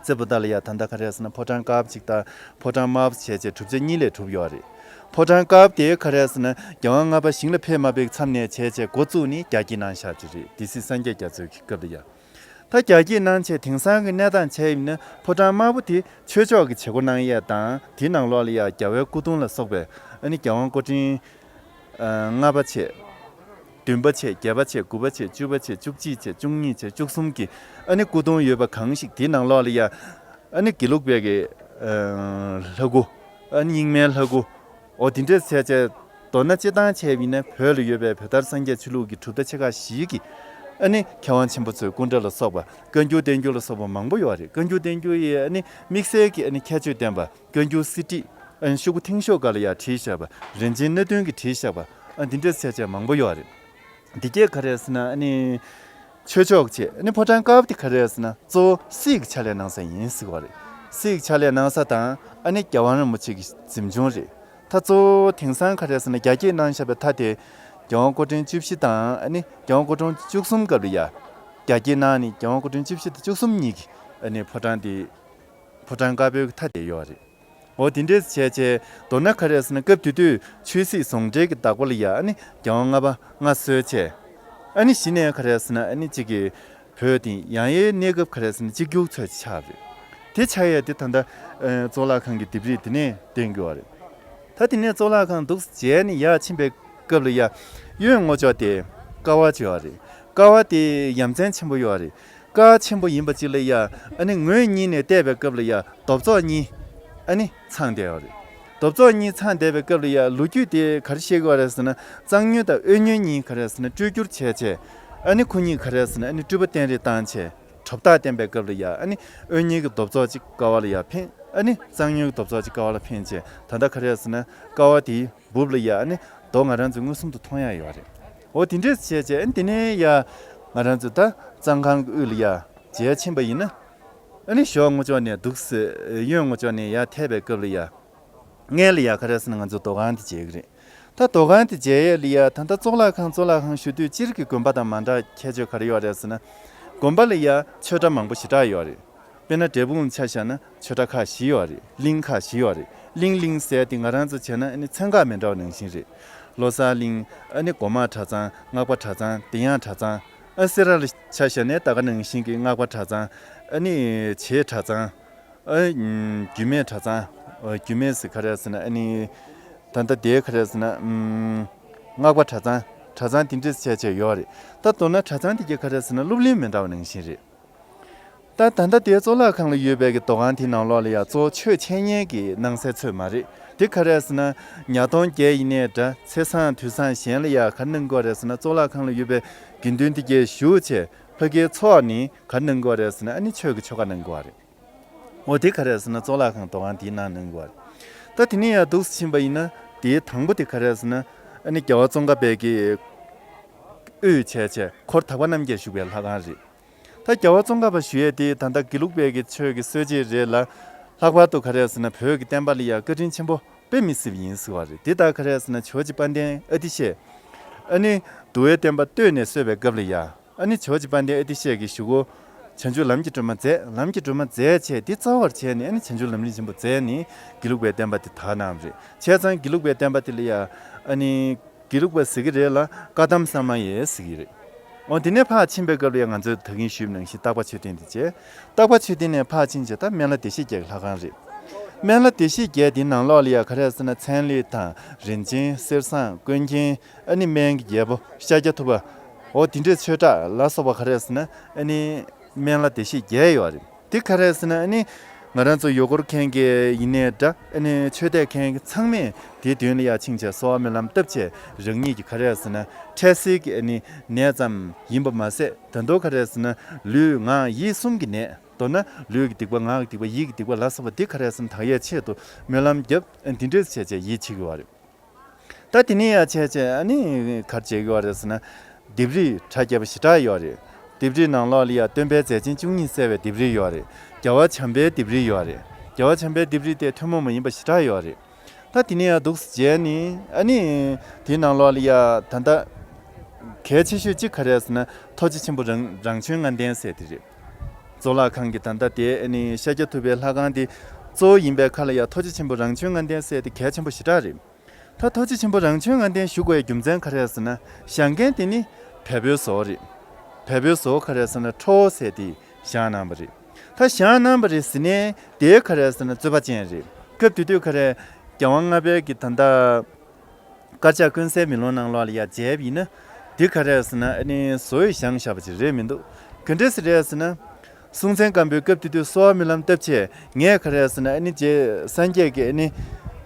རྩེ་པོ་ཏ་ལ་ཡ་ད་ལྟ་ག་རེ་ཟེར་ན། ཕོ་བྲང་དཀར་པོ་གཅིག་དང་ཕོ་བྲང་དམར་པོ་བྱས་བྱས་གྲུབ་ཆ་གཉིས་ལས་གྲུབ་ཡོད་རེད། ཕོ་བྲང་དཀར་པོ་དེ་ག་རེ་ཟེར་ན། རྒྱལ་དབང་ལྔ་པ་ཞིང་ལ་ཕེབས་མ་ཕེབས་མཚམས་ནས་བྱས་བྱས་འགོ་བཙུགས་ནས་རྒྱ་སྐྱེད་གནང་བཞག་ཅིག་རེད། སྡེ་སྲིད་སངས་རྒྱས་རྒྱ་མཚོའི་གི་སྐབས་ལ་ཡ། ད་རྒྱ་སྐྱེད་གནང་བྱས་དེང་སང་གི་གནས་སྟངས་བྱས་ཡིན་ན། ཕོ་བྲང་དམར་པོ་དེ་ཆོས་ཕྱོགས་ཀྱི་བྱེད་སྒོ་གནང་ཡས་དང་། དེའི་ནང་ལོགས་ལ་ཡ་རྒྱལ་བའི་སྐུ་གདུང་ལ་སོགས་པའི་ཨ་ནི་རྒྱལ་དབང་སྐུ་ཕྲེང་། ཨ། ལྔ་པ་བྱས། བདུན་པ་བྱས། བརྒྱད་པ་བྱས། དགུ་པ་བྱས། བཅུ་པ་བྱས། བཅུ་གཅིག་བྱས། བཅུ་གཉིས་བྱས། བཅུ་གསུམ་གྱི་ཨ་ནི་སྐུ་གདུང་ཡོད་པ་གང་ཞིག་དེའི་ནང་ལོགས་ལ་ཡ། ཨ་ནི་དགེ་ལུགས་པའི་གི། ཨ། ལྷ་སྐུ། ཨ་ནི་རྙིང་མའི་ལྷ་སྐུ། འོ་དེ་འདྲས་བྱས་བྱས། མདོར་ན་སྤྱིར་བཏང་བྱས་པ་ཡིན་ན། བོད་ལ་ཡོད་པའི་བོད་དར་སངས་རྒྱས་ཆོས་ལུགས་ཀྱི་གྲུབ་མཐའ་ཆེ་ཁག་བཞི་གི་ཨ་ནི་མཁས་དབང་ཆེན་པོ་ཚོའི་སྐུ་འདྲ་ལ་སོགས་པ། བཀའ་འགྱུར་བསྟན་འགྱུར་ལ་སོགས་པ་མང་པོ་ཡོད་རེད། བཀའ་འགྱུར་བསྟན་འགྱུར་ཡི་ཨ་ནི་དམིགས་བསལ་གྱི་ཨ་ནི་ཁྱད་ཆོས་ལྡན་པ། བཀའ་འགྱུར་གསེར་བྲིས། ཨ་ནི་ཤོག་གུ་མཐིང་ཤོག་སྒང་ལ་ཡ་བྲིས་བཞག་པ། རིན་ཆེན་སྣ་བདུན་གྱིས་བྲིས་བཞག་པ། ཨ། འདི་འདྲས་བྱས་བྱས་མང་པོ་ཡོད་རེད། འདི་གས་ག་རེ་ཟེར་ན། ཨ་ནི་ཆོས་ཕྱོགས་ཀྱི་ཆེད། ཨ་ནི་ཕོ་བྲང་དཀར་པོ་དེ་ག་རེ་ཟེར་ན། གཙོ་བོ་སྲིད་ཀྱི་ཕྱག་ལས་གནང་ས་ཡིན་ཟེར་བ་རེད། སྲིད་ཀྱི་ཕྱག་ལས་གནང་ས་དང་། ཨ་ནི་རྒྱལ་དབང་རིན་པོ་ཆེ་གི་གཟིམ་ཆུང་རེད། ད་གཙོ་བོ་དེང་སང་ག་རེ་ཟེར་ན། རྒྱ་སྐྱེད་གནང་བཞག་པའི་མཐའ་དེ་རྒྱལ་དབང་སྐུ་ཕྲེང་བཅུ་བཞི་དང་། ཨ་ནི་རྒྱལ་དབང་སྐུ་ཕྲེང་བཅུ་གསུམ་སྐབས་ལ་ཡ། རྒྱ་སྐྱེད་གནང་ནས་རྒྱལ་དབང་སྐུ་ཕྲེང་བཅུ་བཞི་དང་བཅུ་གསུམ་གཉིས་ཀྱི་ཨ་ནི་ཕོ་བྲང་དེ། ཕོ་བྲང་དཀར་པོའི་མཐའ་དེ་ཡོད་རེད། འོ་དེ་འདྲས་བྱས་བྱས། མདོར་ན་ག་རེ་ཟེར་ན། སྐབས་དེ་དུས་ཆོས་སྲིད་ཟུང་འབྲེལ་གྱི་བདག་པོ་ལ་ཡ། ཨ་ནི་རྒྱལ་དབང་ལྔ་པ་མངའ་གསོལ་བྱས། ཨ་ནི་གཞི་ནས་ག་རེ་ཟེར་ན། ཨ་ནི་གཅིག་གི་བོད་དེ་ཡང་ཡའི་གནས་སྐབས་ག་རེ་ཟེར་ན། གཅིག་གྱུར་ཚོད་ཅིག་ཆགས་པ་རེད། དེ་ཆགས་ཡས་དེ་ད་ལྟ། ཨ། གཙུག་ལག་ཁང་གི་ལྡེབས་རིས་དེ་ནས་བསྟན་གྱི་ཡོད་རེད། ད་དེ་ནས་གཙུག་ལག་ཁང་འདུག་སེ་མཇལ་ནས་ཡར་ཕྱིན་པའི་སྐབས་ལ་ཡ། གཡོན་ངོས་ཕྱོགས་དེ་ཀ་བ་ཅིག་ཡོད་རེད། ཀ་བ་དེ་ཡ་མཚན་ཆེན་པོ་ཡོད་རེད། ཀ་བ་ཆེན་པོ་ཡིན་པ་ཅིག་ལ་ཡ། ཨ་ནི་ངོས་གཉིས་ནས་བལྟས་པའི་སྐབས་ལ་ཡ། རྡོ་བརྫོག་གཉིས་ཨ་ནི་ཚང་བསྡད་ཡོད་རེད། རྡོ་བརྫོག་གཉིས་ཚང་བསྡད་པའི་སྐབས་ལ་ཡ། ལོ་རྒྱུས་དེ་ག་རེ་བཤད་ཀྱི་ཡོད་རེད་ཟེར་ན། གཙང་སྨྱོན་དང་དབུས་སྨྱོན་གཉིས་ག་རེ་ཟེར་ན། སྤྲུལ་སྒྱུར་བྱས་བྱས། ཨ་ནི་ཁོ་གཉིས་ག་རེ་ཟེར་ན། ཨ་ནི་སྤྲུལ་པ་བསྟན་རེས་བཏང་བྱས། གྲུབ་རྟགས་བསྟན་པའི་སྐབས་ལ་ཡ། ཨ་ནི་དབུས་སྨྱོན་གྱི་རྡོ་བརྫོག་ཅིག་ཀ་བ་ལ་ཡ་འཕེན། ཨ་ནི་གཙང་སྨྱོན་གྱི་རྡོ་བརྫོག་ཅིག་ཀ་བ་ལ་འཕེན་བྱས། ད་ལྟ་ག་རེ་ཟེར་ན། ཀ་བ་དེའི་སྦུབས་ལ་ཡ། ཨ་ནི་ རྡོ་ང་རང་ཚོས་མངོན་སུམ་དུ་མཐོང་ཡ་ཡོད་རེད། འོ་དེ་འདྲས་བྱས་བྱས་ཨ་ནི་དེ་ནས་ཡ་ང་རང་ཚོ་ད་གཙང་ཁང་གི་དབུས་ལ་ཡ་མཇལ་ཕྱིན་པ་ཡིན་ན། ཨ་ནི་གཞོགས་ངོས་ཕྱོགས་ནས་འདུག་སེ་གཡོན་ངོས་ཕྱོགས་ནས་ཡར་ཐད་པའི་སྐབས་ལ་ཡ། སྔོན་ལ་ཡ་ག་རེ་ཟེར་ན་ང་ཚོ་འདུ་ཁང་དེ་མཇལ་གི་རེད། ད་འདུ་ཁང་དེ་མཇལ་ཡས་ལ་ཡ་ད་ལྟ་གཙུག་ལག་ཁང་གཙུག་ལག་ཁང་ཞུ་དུས་སྤྱིར་གྱི་དགོན་པ་དང་མ་འདྲ་ཁྱད་ཆོས་ག་རེ་ཡོད་རེད་ཟེར་ན། དགོན་པ་ལ་ཡ་ཆོས་གྲྭ་མང་པོ་ཞེ་དྲག་ཡོད་རེད། དཔེར་ན་འབྲས་སྤུངས་ཆ་བཞག་ན་ཆོས་གྲྭ་ཁག་བཞི་ཡོད་རེད། གླིང་ཁག་བཞི་ཡོད་རེད། གླིང་གླིང་ཟེར་དེ་ང་རང་ཚོ་བྱས་ན་ཨ་ནི་ཚན་ཁག་མི་འདྲ་བ་ནང་བཞིན་རེད། ལོ་གསར་གླིང་། ཨ་ནི་སྒོ་མང་གྲྭ་ཚང་། སྔགས་པ་གྲྭ་ཚང་། བདེ་ཡངས་གྲྭ་ཚང་། ཨ་སེ་ར་ལ་ཆ་བཞག་ན་ད་ག་ནང་བཞིན་གྱི་སྔགས་པ་གྲྭ་ཚང་། ཨ་ནི་བྱེས་གྲྭ་ཚང་། ཨ། རྒྱུད་སྨད་གྲྭ་ཚང་། ཨ། རྒྱུད་སྨད་ཟེར་ག་རེ་ཟེར་ན་ཨ་ནི། ད་ལྟ་དེ་ག་རེ་ཟེར་ན། ཨམ། སྔགས་པ་གྲྭ་ཚང་། གྲྭ་ཚང་དེ་འདྲས་བྱས་བྱས་ཡོད་རེད། ད་མདོར་ན་གྲྭ་ཚང་དེ་གྱད་ག་རེ་ཟེར་ན་སློབ་གླིང་མི་འདྲ་བ་ནང་བཞིན་རེད། ད་ད་ལྟ་དེ་གཙུག་ལག་ཁང་ལ་ཡོད་པའི་གི་འདུ་ཁང་དེའི་ནང་ལོགས་ལ་ཡ་གཙོ་བོ་ཆོས་འཆད་ཉན་གྱི་སྣང་གསལ་ཚོད་མ་རེད། དེ་ག་རེ་ཟེར་ན་ཉ་སྟོང་བརྒྱད་ཡིན་ནའི་འདྲ། ཚེས་བཟང་དུས་བཟང་གཞན་ལ་ཡ་ག་གནང་དགོས་རེད་ཟེར་ན་གཙུག་ལག་ཁང་ལ་ཡོད་པའི་དགེ་འདུན་དེ་གྱད་བཞུགས་བྱས་ཕ་གིའི་ཚོགས་ནི་ག་གནང་དགོས་རེད་ཟེར་ན་ཨ་ནི་ཆོས་ཀྱི་ཆོ་ག་གནང་དགོས་རེད། འོ་དེ་ག་རེད་ཟེར་ན་གཙུག་ལག་ཁང་འདུ་ཁང་དེའི་ནང་གནང་དགོས་རེད། ད་དེ་ནས་ཡར་འདུག་སེ་ཕྱིན་པ་ཡིན་ན་དེའི་དང་པོ་དེ་ག་རེད་ཟེར་ན་ཨ་ནི་རྒྱལ་བ་ཙོང་ཁ་པའི་གི་དབུས་བྱས་བྱས་འཁོར་དག་པ་རྣམ་རྒྱལ་བཞུགས་པའི་ལྷ་ཁང་རེད། ད་རྒྱལ་བ་ཙོང་ཁ་པ་ཞུ་ཡས་དེ་ད་ལྟ་དགེ་ལུགས་པའི་གི་ཆོས་ཀྱི་སྲོལ་འབྱེད་རེད་ལ། ལྷག་པར་དུ་ག་རེ་ཟེར་ན་བོད་ཀྱི་བསྟན་པ་ལ་ཡ་བཀའ་དྲིན་ཆེན་པོ་དཔེ་མི་སྲིད་པ་ཡིན་ཟེར་བ་རེད། དེ་ལྟར་ག་རེ་ཟེར་ན་ཇོ་བོ་རྗེ་དཔལ་ལྡན་ཨ་ཏི་ཤས། ཨ་ནི་འདུལ་བའི་བསྟན་པ་གཏོད་ནས་གསོལ་བའི་སྐབས་ལ་ཡ། ཨ་ནི་ཇོ་བོ་རྗེ་དཔལ་ལྡན་ཨ་ཏི་ཤས་ཀྱི་གཞུག་གུ། བྱང་ཆུབ་ལམ་གྱི་སྒྲོན་མ་མཛད། ལམ་གྱི་སྒྲོན་མ་མཛད་བྱས་འདི་རྩ་བར་བྱས་ནས་ཨ་ནི་བྱང་ཆུབ་ལམ་རིམ་ཆེན་པོ་མཛད་ནས་དགེ་ལུགས་པའི་བསྟན་པ་དེ་དར་གནང་བ་རེད། བྱས་ཙང་དགེ་ལུགས་པའི་བསྟན་པ་དེ་ལ་ཡ། ཨ་ནི། དགེ་ལུགས་པ་ཟེར་གྱི་རེད་ལ་བཀའ་གདམས་གསར་མ་ཡས་ཟེར་གྱི་རེད། འོ་དེ་ནས་ཕར་ཕྱིན་པའི་སྐབས་ལ་ཡ་ང་ཚོས་ད་གིན་ཞུས་པ་ནང་བཞིན་སྟག་པ་མཆོད་རྟེན་དེ་བྱས། སྟག་པ་མཆོད་རྟེན་ནས་ཕར་ཕྱིན་བྱས་ད་སྨན་བླ་བདེ་གཤེགས་བརྒྱད་ཀྱི་ལྷ་ཁང་རེད། སྨན་བླ་བདེ་གཤེགས་བརྒྱད་དེའི་ནང་ལོགས་ལ་ཡ་ག་རེ་ཟེར་ན་ཚན་རིག་དང་རིན་ཆེན་གསེར་ཟངས་ཀུན་མཁྱེན། ཨ་ནི་སྨན་གྱི་རྒྱལ་པོ་ཤཱཀྱ་ཐུབ་པ། འོ་དེ་འདྲའི་ཆོས་གྲགས་ལ་སོགས་པ་ག་རེ་ཟེར་ན་ཨ་ནི་སྨན་བླ་བདེ་གཤེགས་བརྒྱད་ཡོད་རེད། དེ་ག་རེ་ཟེར་ན་ཨ་ནི་ང་རང་ཚོ་ཡུལ་སྐོར་མཁན་གྱི་ཡིན་ནའི་འདྲ། ཨ་ནི་ཆོས་དད་མཁན་གྱི་ཚང་མས་དེའི་མདུན་ལ་ཡར་ཕྱིན་བྱས་གསོལ་བ་སྨོན་ལམ་བཏབ་བྱས་རང་ཉིད་ཀྱི་ག་རེ་ཟེར་ན་འཕྲལ་སེལ་གྱི་ཨ་ནི་ནད་ཙམ་ཡིན་པ་མ་ཟད་ད་དུང་ག་རེ་ཟེར་ན་ལུས་ངག་ཡིད་གསུམ་གྱི་ནད། མདོར་ན་ལུས་ཀྱི་སྡིག་པ། ངག་གི་སྡིག་པ། ཡིད་ཀྱི་སྡིག་པ་ལ་སོགས་པ་འདི་ག་རེ་ཟེར་ན་དག་ཡས་ཆེད་དུ་སྨོན་ལམ་བརྒྱབ། ཨ་ནི་འདི་འདྲས་བྱས་བྱས་ཡིད་ཆེས་ཀྱི་ཡོད་རེད། ད་དེ་ནས་ཡར་བྱས་བྱས་ཨ་ནི་ག་རེ་བྱེད་ཀྱི་ཡོད་རེད་ཟེར་ན། ལྡེབས་རིས་གྲ་རྒྱས་པ་ཞེ་དྲག་ཡོད་རེད། ལྡེབས་རིས་ནང་ལོགས་ལ་ཡ་སྟོན་པའི་མཛད་ཆེན་བཅུ་གཉིས་གསལ་བའི་ལྡེབས་རིས་ཡོད་རེད། རྒྱལ་བ་བྱམས་པའི་ལྡེབས་རིས་ཡོད་རེད། རྒྱལ་བ་བྱམས་པའི་ལྡེབས་རིས་དེ་ཐུན་མོང་མ་ཡིན་པ་ཞེ་དྲག་ཡོད་རེད། ད་དེ་ནས་ཡར་འདུག་སེ་མཇལ་ནས་ཨ་ནི་དེའི་ནང་ལོགས་ལ་ཡ་ད་ལྟ་གལ་ཆེ་ཤོས་གཅིག་ག་རེ་ཟེར་ན་ཐུགས་རྗེ་ཆེན་པོ་རང་རང་བྱོན་ལྔ་ལྡན་ཟེར་དེ་རེད། གཙུག་ལག་ཁང་གི་ད་ལྟ་དེ་ཨ་ནི་ཤཱཀྱ་ཐུབ་པའི་ལྷ་ཁང་དེ་གཙོ་བོ་ཡིན་པའི་ཁ་ལ་ཡ་ཐུགས་རྗེ་ཆེན་པོ་རང་བྱོན་ལྔ་ལྡན་ཟེར་དེ་གལ་ཆེན་པོ་ཞེ་དྲག་རེད། ད་ཐུགས་རྗེ་ཆེན་པོ་རང་བྱོན་ལྔ་ལྡན་བཞུགས་པའི་རྒྱུ་མཚན་ག་རེ་ཟེར་ན་བཞེངས་མཁན་དེ་ནི་བལ་པོའི་བཟོ་བོ་རེད། བལ་པོའི་བཟོ་བོ་ག་རེ་ཟེར་ན་ཁྲོ་བོ་ཟེར་དེ་བཞེངས་གནང་བ་རེད། ད་བཞེངས་གནང་བ་རེད་ཟེར་ནས་དེའི་ག་རེ་ཟེར་ན་རྩོད་པ་ཅན་རེད། སྐབས་དེ་དུས་ག་རེ་རྒྱལ་དབང་ལྔ་པའི་གི་ད་ལྟ་དཀར་ཆག་ཀུན་གསལ་མེ་ལོང་ནང་ལོགས་ལ་ཡ་མཇལ་བ་ཡིན་ན་འདི་ག་རེ་ཟེར་ན་ཨ་ནི་བཟོ་བོས་བཞེངས་བཞག་པ་ཅིག་རེད་མི་འདུག་ག་འདྲས་སེ་རེད་ཟེར་ན། སྲོང་བཙན་སྒམ་པོའི་སྐབས་དེ་དུས་གསོལ་བ་སྨོན་ལམ་བཏབ་བྱས་ངས་ག་རེ་ཟེར་ན་ཨ་ནི་རྗེ་སངས་རྒྱས་ཀྱི་ཨ་ནི་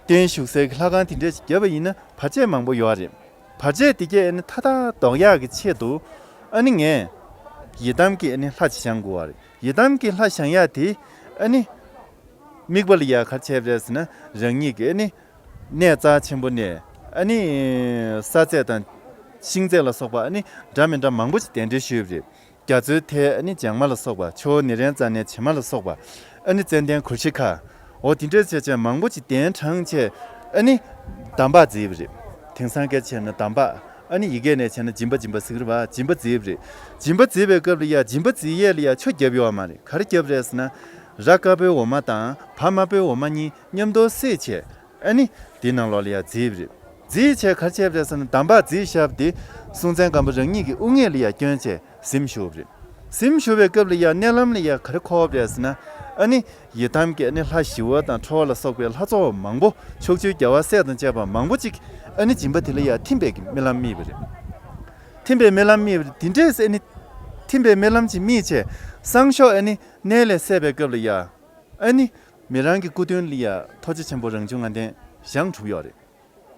རྟེན་བཞུགས་སའི་ལྷ་ཁང་དེ་འདྲས་ཅིག་བརྒྱབ་པ་ཡིན་ན་བར་ཆད་མང་པོ་ཡོད་རེད། བར་ཆད་དེ་གས་ཨ་ནི་མཐའ་དག་ཟློག་ཡག་གི་ཆེད་དུ་ཨ་ནི་ངས་ཡི་དམ་གྱི་ཨ་ནི་ལྷ་ཅིག་བཞེངས་དགོས་པ་རེད། ཡི་དམ་གྱི་ལྷ་བཞེངས་ཡག་དེ་ཨ་ནི་དམིགས་པ་ལ་ཡ་ག་རེ་བྱས་པ་རེད་ཟེར་ན་རང་ཉིད་ཀྱི་ཨ་ནི་གནས་རྩ་ཆེན་པོ་ནས་ཨ་ནི་ས་རྫས་དང་ཤིང་རྫས་ལ་སོགས་པ་ཨ་ནི་འདྲ་མི་འདྲ་མང་པོ་ཅིག་གདན་འདྲེན་ཞུས་པ་རེད། རྒྱ་མཚོའི་མཐའི་ཨ་ནི་བྱང་མ་ལ་སོགས་པ། ཆུ་བོ་ནཻ་རཉྫ་ནའི་བྱེ་མ་ལ་སོགས་པ། ཨ་ནི་ཙན་དན་གུར་ཤི་ཁ། འོ་དེ་འདྲས་བྱས་བྱས་མང་པོ་ཅིག་གདན་དྲངས་བྱས་ཨ་ནི་འདམ་བག་བརྫིས་པ་རེད། དེང་སང་སྐད་བྱས་ན་འདམ་བག་ཨ་ནི་ཡི་གེ་ནས་བྱས་ན་འཇིམ་པ། འཇིམ་པ་ཟེར་གི་རེད་པ། འཇིམ་པ་བརྫིས་པ་རེད། འཇིམ་པ་བརྫིས་པའི་སྐབས་ལ་ཡ་འཇིམ་པ་བརྫིས་ཡས་ལ་ཡ་ཆུ་བརྒྱབ་ཡོད་མ་རེད། ག་རེ་བརྒྱབ་རེད་ཟེར་ན། ར་དཀར་པོའི་འོ་མ་དང་བ་དམར་པོའི་འོ་མ་གཉིས་མཉམ་དུ་བསྲེས་བྱས། ཨ་ནི་དེའི་ནང་ལོགས་ལ་ཡ་བརྫིས་པ་རེད། བརྫིས་བྱས་ག་རེ་བྱས་པ་རེད་ཟེར་ན་འདམ་བག་བརྫིས་བཞག་པ་དེ་སྲོང་བཙན་སྒམ་པོ་རང་ཉིད་ཀྱི་དབུ་སྔས་ལ་ཡ་བསྐྱོན་བྱས་གཟིམ་བཞུགས་པ་རེད། གཟིམ་བཞུགས་པའི་སྐབས་ལ་ཡ་མནལ་ལམ་ལ་ཡ་ག་རེ་མཁོ་བ་རེད་ཟེར་ན། ཨ་ནི་ཡི་དམ་གྱི་ཨ་ནི་ལྷ་ཞི་བ་དང་ཁྲོ་བོ་ལ་སོགས་པའི་ལྷ་ཚོགས་མང་པོ་ཕྱོགས་བཅུའི་རྒྱལ་བ་སྲས་དང་བཅས་པ་མང་པོ་ཅིག་ཨ་ནི་འཇིམ་པ་དེ་ལ་ཡ་ཐིམ་པའི་གི་རྨི་ལམ་རྨིས་པ་རེད། ཐིམ་པའི་རྨི་ལམ་རྨིས་པ་རེད། དེ་འདྲས་ཨ་ནི་ཐིམ་པའི་རྨི་ལམ་ཅིག་རྨིས་བྱས་སང་ཞོགས་ཨ་ནི་མནལ་ལས་སད་པའི་སྐབས་ལ་ཡ་ཨ་ནི་མི་རང་གི་སྐུ་མདུན་ལ་ཡ་ཐུགས་རྗེ་ཆེན་པོ་རང་བྱུང་ལྔ་ལྡན་བཞེངས་གྲུབ་ཡོད་རེད།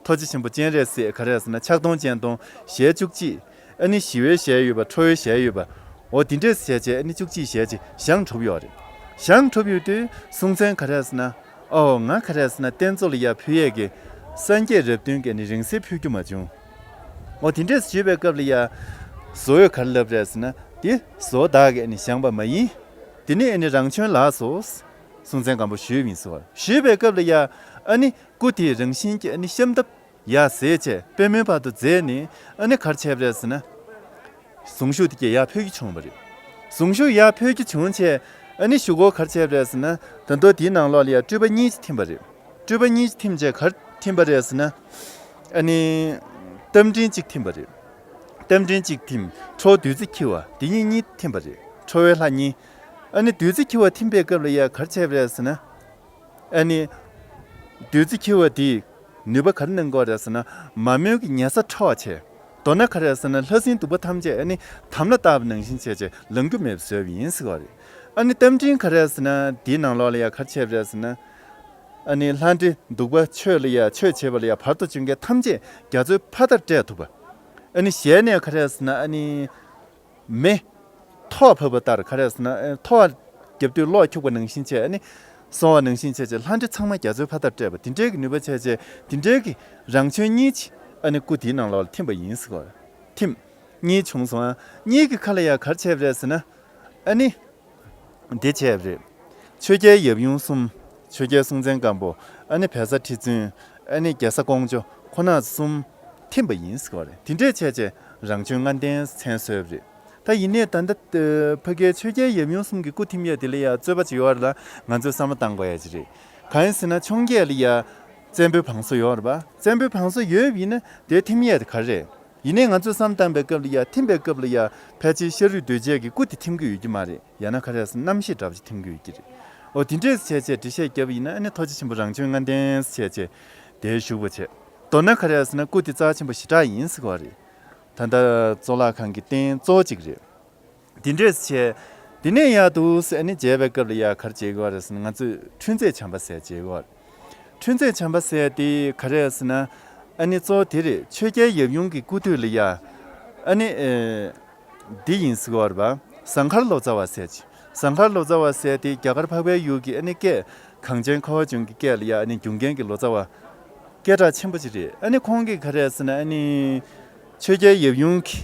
ཐུགས་རྗེ་ཆེན་པོ་སྤྱན་རས་གཟིགས་ག་རེ་ཟེར་ན་ཕྱག་སྟོང་སྤྱན་སྟོང་ཞལ་བཅུ་གཅིག་ཨ་ནི་ཞི་བའི་ཞལ་ཡོད་པ། ཁྲོ་བོའི་ཞལ་ཡོད་པ། འོ་དེ་འདྲས་བྱས་བྱས་ཨ་ནི་བཅུ་གཅིག་ཞལ་གཅིག་བཞེངས་གྲུབ་ཡོད་རེད། བཞེངས་གྲུབ་ཡོད་དུས་སྲོང་བཙན་ག་རེ་ཟེར་ན། ཨོ་ང་ག་རེ་ཟེར་ན་རྟེན་གཙོ་ལ་ཡ་ཕུལ་ཡས་ཀྱི་ སངས་རྒྱས་རབས་བདུན་གྱི་ནི་རིང་བསྲེལ་ཕུལ་རྒྱུ་མ་བྱུང་། འོ་དེ་འདྲས་ཞུས་པའི་སྐབས་ལ་ཡ། བཟོ་བོས་ག་རེ་ལབ་རེད་ཟེར་ན། དེ་བཟོ་བདག་གིས་ནི་བཞེངས་པ་མ་ཡིན། དེ་ནི་ཨ་ནི་རང་བྱོན་ལགས་སོ། སྲོང་བཙན་སྒམ་པོ་ཞུས་ཡིན་ཟེར་བ། ཞུས་པའི་སྐབས་ལ་ཡ། ཨ་ནི་སྐུ་དེའི་རང་བཞིན་གྱི་ཨ་ནི་ཤམ་ཐབས་ཡར་བཟས་བྱས་པད་མོའི་བར་དུ་མཛད་ནས། ཨ་ནི་ག་རེ་བྱས་པ་རེད་ཟེར་ན། གཟུངས་གཞུག་དེ་གས་ཡར་ཕུལ་རྒྱུ་བྱུང་བ་རེད། གཟུངས་གཞུག་ཡར་ཕུལ་རྒྱུ་བྱུང་བྱས། ཨ་ནི་གཞུག་གུ་ག་རེ་བྱས་པ་རེད་ཟེར་ན། ད་དུང་དེའི་ནང་ལོགས་ལ་ཡ་སྤྲུལ་པ་གཉིས་ཀྱིས་ཐིམ་པ་རེད། སྤྲུལ་པ་གཉིས་ཀྱིས་ཐིམ་བྱས་ག་རེ་ཐིམ་པ་རེད་ཟེར་ན། ཨ་ནི་རྟ་མགྲིན་གཅིག་ཐིམ་པ་རེད། རྟ་མགྲིན་གཅིག་ཐིམ། ཁྲོ་བོ་བདུད་རྩི་འཁྱིལ་བ་དེ་གཉིས་གཉིས་ཐིམ་པ་རེད། ཁྲོ་བོའི་ལྷ་གཉིས། ཨ་ནི་བདུད་རྩི་འཁྱིལ་བ་ཐིམ་པའི་སྐབས་ལ་ཡ་ག་རེ་བྱས་པ་རེད་ཟེར་ན། ཨ་ནི། བདུད་རྩི་འཁྱིལ་བ་དེས་ནུས་པ་ག་རེ་གནང་གི་ཡོད་རེད་ཟེར་ན། མ་རྨོས་ཀྱི་ཉེ་ས་ཁྲོ་བ་བྱས། མདོར་ན་ག་རེ་ཟེར་ན། ལྷ་སྲིན་གདུག་པ་ཐམས་ཅད་ཨ་ནི་དམ་ལ་བཏགས་པ་ནང་བཞིན་བྱས་བྱས་ལངས་རྒྱུ་མེད་པ་བཟོས་པ་ཡིན་ཟེར་བ་རེད། ཨ་ནི་རྟ་མགྲིན་ག་རེ་ཟེར་ན། དེའི་ནང་ལོགས་ལ་ཡ་ག་རེ་བྱས་པ་རེད་ཟེར་ན། ཨ་ནི་ལྷ་འདྲེ་གདུག་པ་ཆོས་ལ་ཡ་ཆོས་བྱེད་པ་ལ་ཡ་བར་དུ་བྱོན་མཁན་ཐམས་ཅད་རྒྱ་མཚོའི་ཕ་མཐར་བསྐྲད་ཐུབ་པ། ཨ་ནི་ཞལ་ནས་ག་རེ་ཟེར་ན། ཨ་ནི། མེ། ཐོག་ཕབ་པ་ལྟར་ག་རེ་ཟེར་ན། ཨེ། ཐོག་བརྒྱབ་དུས་གློག་འཁྱུག་པ་ནང་བཞིན་བྱས། ཨ་ནི། སོང་བ་ནང་བཞིན་བྱས་བྱས་ལྷ་འདྲེ་ཚང་མ་རྒྱ་མཚོའི་ཕ་མཐར་བསྐྲད་པ་དེ་འདྲའི་གི་ནུས་པ་བྱས་བྱས་དེ་འདྲའི་གི་རང་བྱོན་གཉིས་ཀྱིས་ཨ་ནི་སྐུ་དེའི་ནང་ལོགས་ལ་ཐིམ་པ་ཡིན་ཟེར་བ། ཐིམ། གཉིས་བྱུང་སོང་ཨ། གཉིས་ཀྱི་ཁ་ལ་ཡ་ག་རེ་བྱས་པ་རེད་ཟེར་ན། ཨ་ནི། འདི་བྱས་པ་རེད། ཆོས་རྒྱལ་ཡབ་ཡུམ་གསུམ། ཆོས་རྒྱལ་སྲོང་བཙན་སྒམ་པོ། ཨ་ནི་བལ་བཟའ་ཁྲི་བཙུན། ཨ་ནི་རྒྱལ་ས་ཀོང་ཇོ། ཁོང་རྣམ་གསུམ་ཐིམ་པ་ཡིན་ཟེར་བ་རེད། དེ་འདྲས་བྱས་བྱས་རང་བྱོན་ལྔ་ལྡན་མཚན་གསོལ་བ་རེད། ད་ཡིན་ནའི་ད་ལྟ་ཕ་གིའི་ཆོས་རྒྱལ་ཡབ་ཡུམ་གསུམ་གྱི་སྐུ་ཐིམ་ཡས་དེ་ལ་ཡ་རྩོད་པ་ཅིག་ཡོད་རེད་ལ། ང་ཚོས་བསམ་བློ་བཏང་དགོས་ཡ་ཅིག་རེད། གང་ཡིན་ཟེར་ན། འཕྱོངས་རྒྱས་ལ་ཡ་བཙན་པོའི་བང་སོ་ཡོད་རེད་པ། བཙན་པོའི་བང་སོ་ཡོད་པ་ཡིན་ན་དེ་ཐིམ་ཡས་དེ་ག་རེ་རེད། ཡིན་ནའི་ང་ཚོས་བསམ་བཏང་པའི་སྐབས་ལ་ཡ། ཐིམ་པའི་སྐབས་ལ་ཡ་ཕལ་ཆེར་ཤ་རུས་གདོས་བཅས་ཀྱི་སྐུ་དེ་ཐིམ་གྱི་ཡོད་ཀྱི་མ་རེད། ཡང་ན་ག་རེ་ཟེར་ན། རྣམ་ཤེས་འདྲ་པོ་ཅིག་ཐིམ་གྱི་ཡོད་ཀྱི་རེད། འོ་དེ་འདྲས་བྱས་བྱས་འགྲེལ་བཤད་བརྒྱབ་པ་ཡིན་ན། ཨ་ནི་ཐུགས་རྗེ་ཆེན་པོ་རང་བྱོན་ལྔ་ལྡན་བྱས་བྱས་དེ་བཞུགས་པ་བྱས། མདོར་ན་ག་རེ་ཟེར་ན། སྐུ་དེ་རྩ་ཆེན་པོ་ཞེ་དྲག་ཡིན་ཟེར་བ་རེད། ད་ལྟ་གཙུག་ལག་ཁང་གི་རྟེན་གཙོ་བོ་གཅིག་རེད། དེ་འདྲས་བྱས། དེ་ནས་ཡར་འདུག་སེ་ཨ་ནི་མཇལ་བའི་སྐབས་ལ་ཡ་ག་རེ་མཇལ་གྱི་ཡོད་རེད་ཟེར་ན། ང་ཚོས་འཕྲུལ་མཛད་བྱམས་པ་ཟེར་མཇལ་གྱི་ཡོད་རེད། འཕྲུལ་མཛད་བྱམས་པ་ཟེར་དེ་ག་རེ་རེད་ཟེར་ན། ཨ་ནི་གཙོ་བོ་དེ་རེད། ཆོས་རྒྱལ་ཡབ་ཡུམ་གྱི་སྐུ་དུས་ལ་ཡ། ཨ་ནི། ཨེ། འདི་ཡིན་ཟེར་གྱི་ཡོད་རེད་པ། ཟངས་དཀར་ལོ་ཙཱ་བ་ཟེར་ཅིག་ཟངས་དཀར་ལོ་ཙཱ་བ་ཟེར་དེ་རྒྱ་གར་འཕགས་པའི་ཡུལ་གྱི་ཨ་ནི་སྐད། གངས་ཅན་ཁ་བ་ཅན་གྱི་སྐད་ལ་ཡ་ཨ་ནི་རྒྱུག་མཁན་གྱི་ལོ་ཙཱ་བ་སྐད་གྲགས་ཆེན་པོ་ཅིག་རེད། ཨ་ནི་ཁོང་གིས་ག་རེ་ཟེར་ན། ཨ་ནི་ཆོས་རྒྱལ་ཡབ་ཡུམ་གྱི་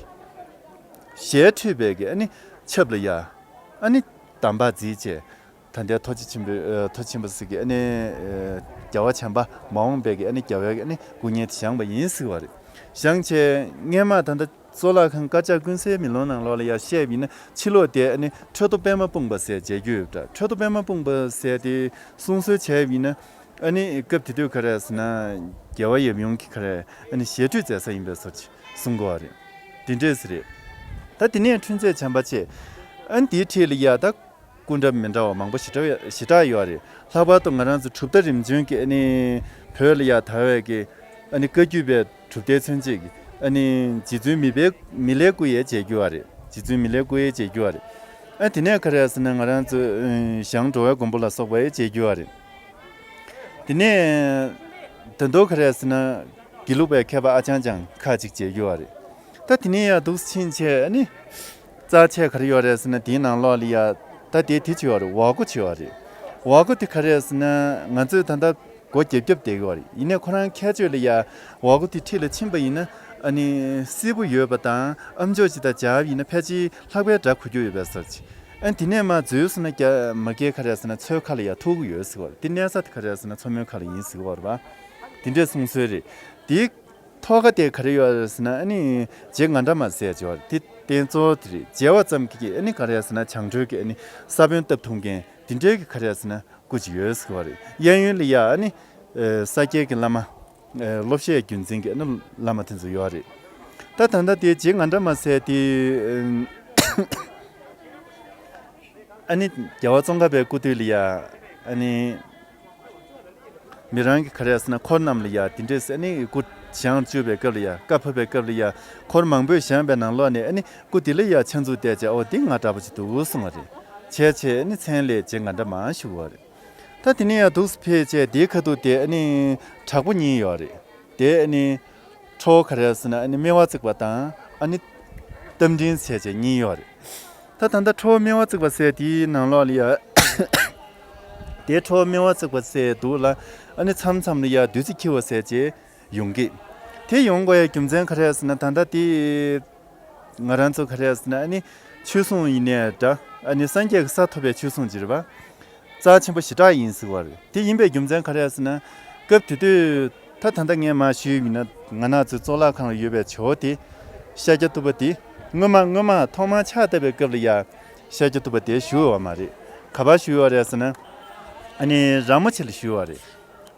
ཞལ་འཕྲོད་པའི་གི་ཨ་ནི་ཆབ་ལ་ཡ་ཨ་ནི་གདམས་པ་བརྩིས་བྱས། ད་ལྟའི་ཐུགས་རྗེ་ཆེན་པོ། ཨ། ཐུགས་རྗེ་ཆེན་པོ་ཟེར་གི་ཨ་ནི། ཨ། རྒྱལ་བ་བྱམས་པ། མ་འོངས་པའི་གི་ཨ་ནི་རྒྱལ་བའི་གི་ཨ་ནི་སྐུ་བརྙན་དེ་བཞེངས་པ་ཡིན་ཟེར་བ་རེད། བཞེངས་བྱས་སྔས་མ་ད་ལྟ་གཙུག་ལག་ཁང་དཀར་ཆག་ཀུན་གསལ་མེ་ལོང་ནང་ལོགས་ལ་ཡ་བཤད་པ་ཡིན་ན། ཕྱི་ལོགས་དེ་ཨ་ནི་ཁྲི་ཐོག་པད་མ་སྤུངས་པ་ཟེར་མཇལ་རྒྱུ་ཡོད་པ་འདྲ། ཁྲི་ཐོག་པད་མ་སྤུངས་པ་ཟེར་དེ་གསུང་སྲོལ་བྱས་པ་ཡིན་ན། ཨ་ནི་སྐབས་དེ་དུས་ག་རེ་ཟེར་ན། རྒྱལ་བ་ཡབ་ཡུམ་གྱི་ག་རེ་ཨ་ནི་ཞལ་སྤྲུལ་མཛད་ས་ཡིན་པའི་བཟོ་ཅིག་གསུང་གི་ཡོད་རེད། དེ་འདྲས་རེད། ད་དེ་ནས་འཕྲུལ་མཛད་བྱམས་པ་བཅས། ཨ་ནི་དེའི་འཁྲིས་ལ་ཡ་ད་སྐུ་འདྲ་མི་འདྲ་བ་མང་པོ་ཞེ་དྲག་ཞེ་དྲག་ཡོད་རེད། ལྷག་པར་དུ་ང་རང་ཚོ་གྲུབ་མཐའ་རིམ་བྱོན་གྱི་ཨ་ནི་བོད་ལ་ཡ་དར་བའི་གི་ཨ་ནི་བཀའ་བརྒྱུད་པའི་གྲུབ་མཐའི་མཚོན་བྱེད་ཀྱི་ཨ་ནི་རྗེ་བཙུན་མི་ལའི་མི་ལའི་སྐུ་ཡང་མཇལ་རྒྱུ་ཡོད་རེད། རྗེ་བཙུན་མི་ལའི་སྐུ་ཡང་མཇལ་རྒྱུ་ཡོད་རེད། ཨ་དེ་ནས་ག་རེ་ཟེར་ན། ང་རང་ཚོ་ཨ་ཞང་འགྲོ་བའི་མགོན་པོ་ལ་སོགས་པ་ཡང་མཇལ་རྒྱུ་ཡོད་རེད། དེ་ནས་ད་དུང་ག་རེ་ཟེར་ན། དགེ་ལུགས་པའི་མཁས་པ་ཨ་ལྕང་ལྕང་ཁ་ཅིག་མཇལ་རྒྱུ་ཡོད་རེད། ད་དེ་ནས་ཡར་འདུག་སེ་ཕྱིན་བྱས་ཨ་ནི། རྩ་ཆེ་ག་རེ་ཡོད་རེད་ཟེར་ན། དེའི་ནང་ལོགས་ལ་ཡ་ད་དེ་དེ་ཅིག་ཡོད་རེད། འོག་སྒོ་ཅིག་ཡོད་རེད། འོག་སྒོ་དེ་ག་རེ་རེད་ཟེར་ན། ང་ཚོས་ད་ལྟ་སྒོ་རྒྱབ་རྒྱབ་བསྡད་ཀྱི་ཡོད་རེད། ཡིན་ནའི་ཁོ་རང་ཁྱད་ཆོས་ལ་ཡ་འོག་སྒོ་དེ་འཁྲིས་ལ་ཕྱིན་པ་ཡིན་ན། ཨ་ནི་བསེར་བུ་ཡོད་པ་དང་ཨམ་ཅོག་ཅིག་དང་སྦྱར་བ་ཡིན་ན་ཕལ་ཆེར་ལྷག་པའི་སྒྲ་གོ་རྒྱུ་ཡོད་པའི་བཟོ་ཅིག་ཨ་ནི་དེ་ནས་མར་འཛུལ་སོང་ན་རྒྱ་མ་རྒྱལ་ག་རེ་ཟེར་ན། མཚོའི་ཁ་ལ་ཡ་ཐུག་གི་ཡོད་ཟེར་བ་རེད། དེ་གནས་ས་དེ་ག་རེ་ཟེར་ན། མཚོ་མོའི་ཁ་ལ་ཡིན་ཟེར་བ་རེད་པ། དེ་འདྲའི་གསུང་སྲོལ་རེད། དེའི་ཐོག་ཁ་དེ་ག་རེ་ཡོད་རེད་ཟེར་ན། ཨ་ནི་རྗེ་ང་འདྲ་མ་ཟེར་ཅིག་ཡོད་རེད། དེ་རྟེན་གཙོ་བོ་དེ་རེད། མཇལ་བ་ཙམ་གྱིས་ཨ་ནི་ག་རེ་ཟེར་ན། བྱང་གྲོལ་གྱི་ཨ་ནི་ས་བོན་བཏབ་ཐུབ་མཁན་དེ་འདྲའི་གི་ག་རེ་ཟེར་ན་སྐུ་ཅིག་ཡོད་ཟེར་བ་རེད། གཡས་གཡོན་ལ་ཡ་ཨ་ནི་ས་སྐྱའི་གི་བླ་མ། ཨེ། སློབ་བཤད་རྒྱུན་འཛིན་གྱི་ཨ་ནི་བླ་མ་དེ་ཚོ་ཡོད་རེད། ད་ད་ལྟ་དེ་རྗེ་ང་འདྲ་མ་ཟེར་དེ། ཨ་ནི་རྒྱལ་བ་ཙོང་ཁ་པའི་སྐུ་དུས་ལ་ཡ་ཨ་ནི་མི་རང་གི་ག་རེ་ཟེར་ན། འཁོར་རྣམས་ལ་ཡ་དེ་འདྲས་ཨ་ནི་སྐུ་བཞེངས་བཅུག་པའི་སྐབས་ལ་ཡ། བཀའ་ཕབ་པའི་སྐབས་ལ་ཡ། འཁོར་མང་པོས་བཞེངས་པའི་ནང་ལོགས་ནས་ཨ་ནི་སྐུ་དེ་ལ་ཡ་ཕྱག་མཛུབ་གཏད་བྱས། ཨོ་འདི་ང་འདྲ་པོ་ཅིག་འདུག་གསུང་བ་རེད། བྱས་བྱས་ཨ་ནི་མཚན་ལས་རྗེ་ང་འདྲ་མ་ཞུ་བ་རེད། ད་དེ་ནས་ཡར་འདུག་སེ་ཕེབས་བྱས་དེའི་ཁ་ཐུག་དེ་ཨ་ནི་བྲག་ཕུག་གཉིས་ཡོད་རེད། དེ་ཨ་ནི་ཁྲོ་བོ་ག་རེ་ཟེར་ན། ཨ་ནི་སྨེ་བ་བརྩེགས་པ་དང་ཨ་ནི་རྟ་མགྲིན་ཟེར་བྱས་གཉིས་ཡོད་རེད། ད་ད་ལྟ་ཁྲོ་བོ་སྨེ་བ་བརྩེགས་པ་ཟེར་དེའི་ནང་ལོགས་ལ་ཡ། དེ་ཁྲོ་བོ་སྨེ་བ་བརྩེགས་པ་ཟེར་འདུག་ལ། ཨ་ནི་མཚམས་མཚམས་ལ་ཡ་བདུད་རྩི་འཁྱིལ་བ་ཟེར་བྱས། ཡོང་གི། དེ་ཡོང་དགོས་ཡ་རྒྱུ་མཚན་ག་རེ་ཟེར་ན། ད་ལྟ་དེ་ང་རང་ཚོ་ག་རེ་ཟེར་ན། ཨ་ནི་ཆོས་སྲུང་ཡིན་ནའི་འདྲ། ཨ་ནི་སངས་རྒྱས་ཀྱི་ས་ཐོབ་པའི་ཆོས་སྲུང་ཅིག་རེད་པ། རྩ་ཆེན་པོ་ཞེ་དྲག་ཡིན་ཟེར་བ་རེད། དེ་ཡིན་པའི་རྒྱུ་མཚན་ག་རེ་ཟེར་ན། སྐབས་དེ་དུས་ད་ད་ལྟ་ངས་མར་ཞུས་ཡིན་ན། ང་རང་ཚོའི་གཙུག་ལག་ཁང་ལ་ཡོད་པའི་ཇོ་བོ་དེ། ཤཱཀྱ་ཐུབ་པ་དེ་སྔོན་མ་སྔོན་མ་ཐོག་མར་ཕྱག་བཏབ་པའི་སྐབས་ལ་ཡ། ཤཱཀྱ་ཐུབ་པ་དེ་བཞུགས་ཡོད་པ་མ་རེད། ག་པར་བཞུགས་ཡོད་རེད་ཟེར་ན། ཨ་ནི་ར་མོ་ཆེ་ལ་བཞུགས་ཡོད་པ་རེད།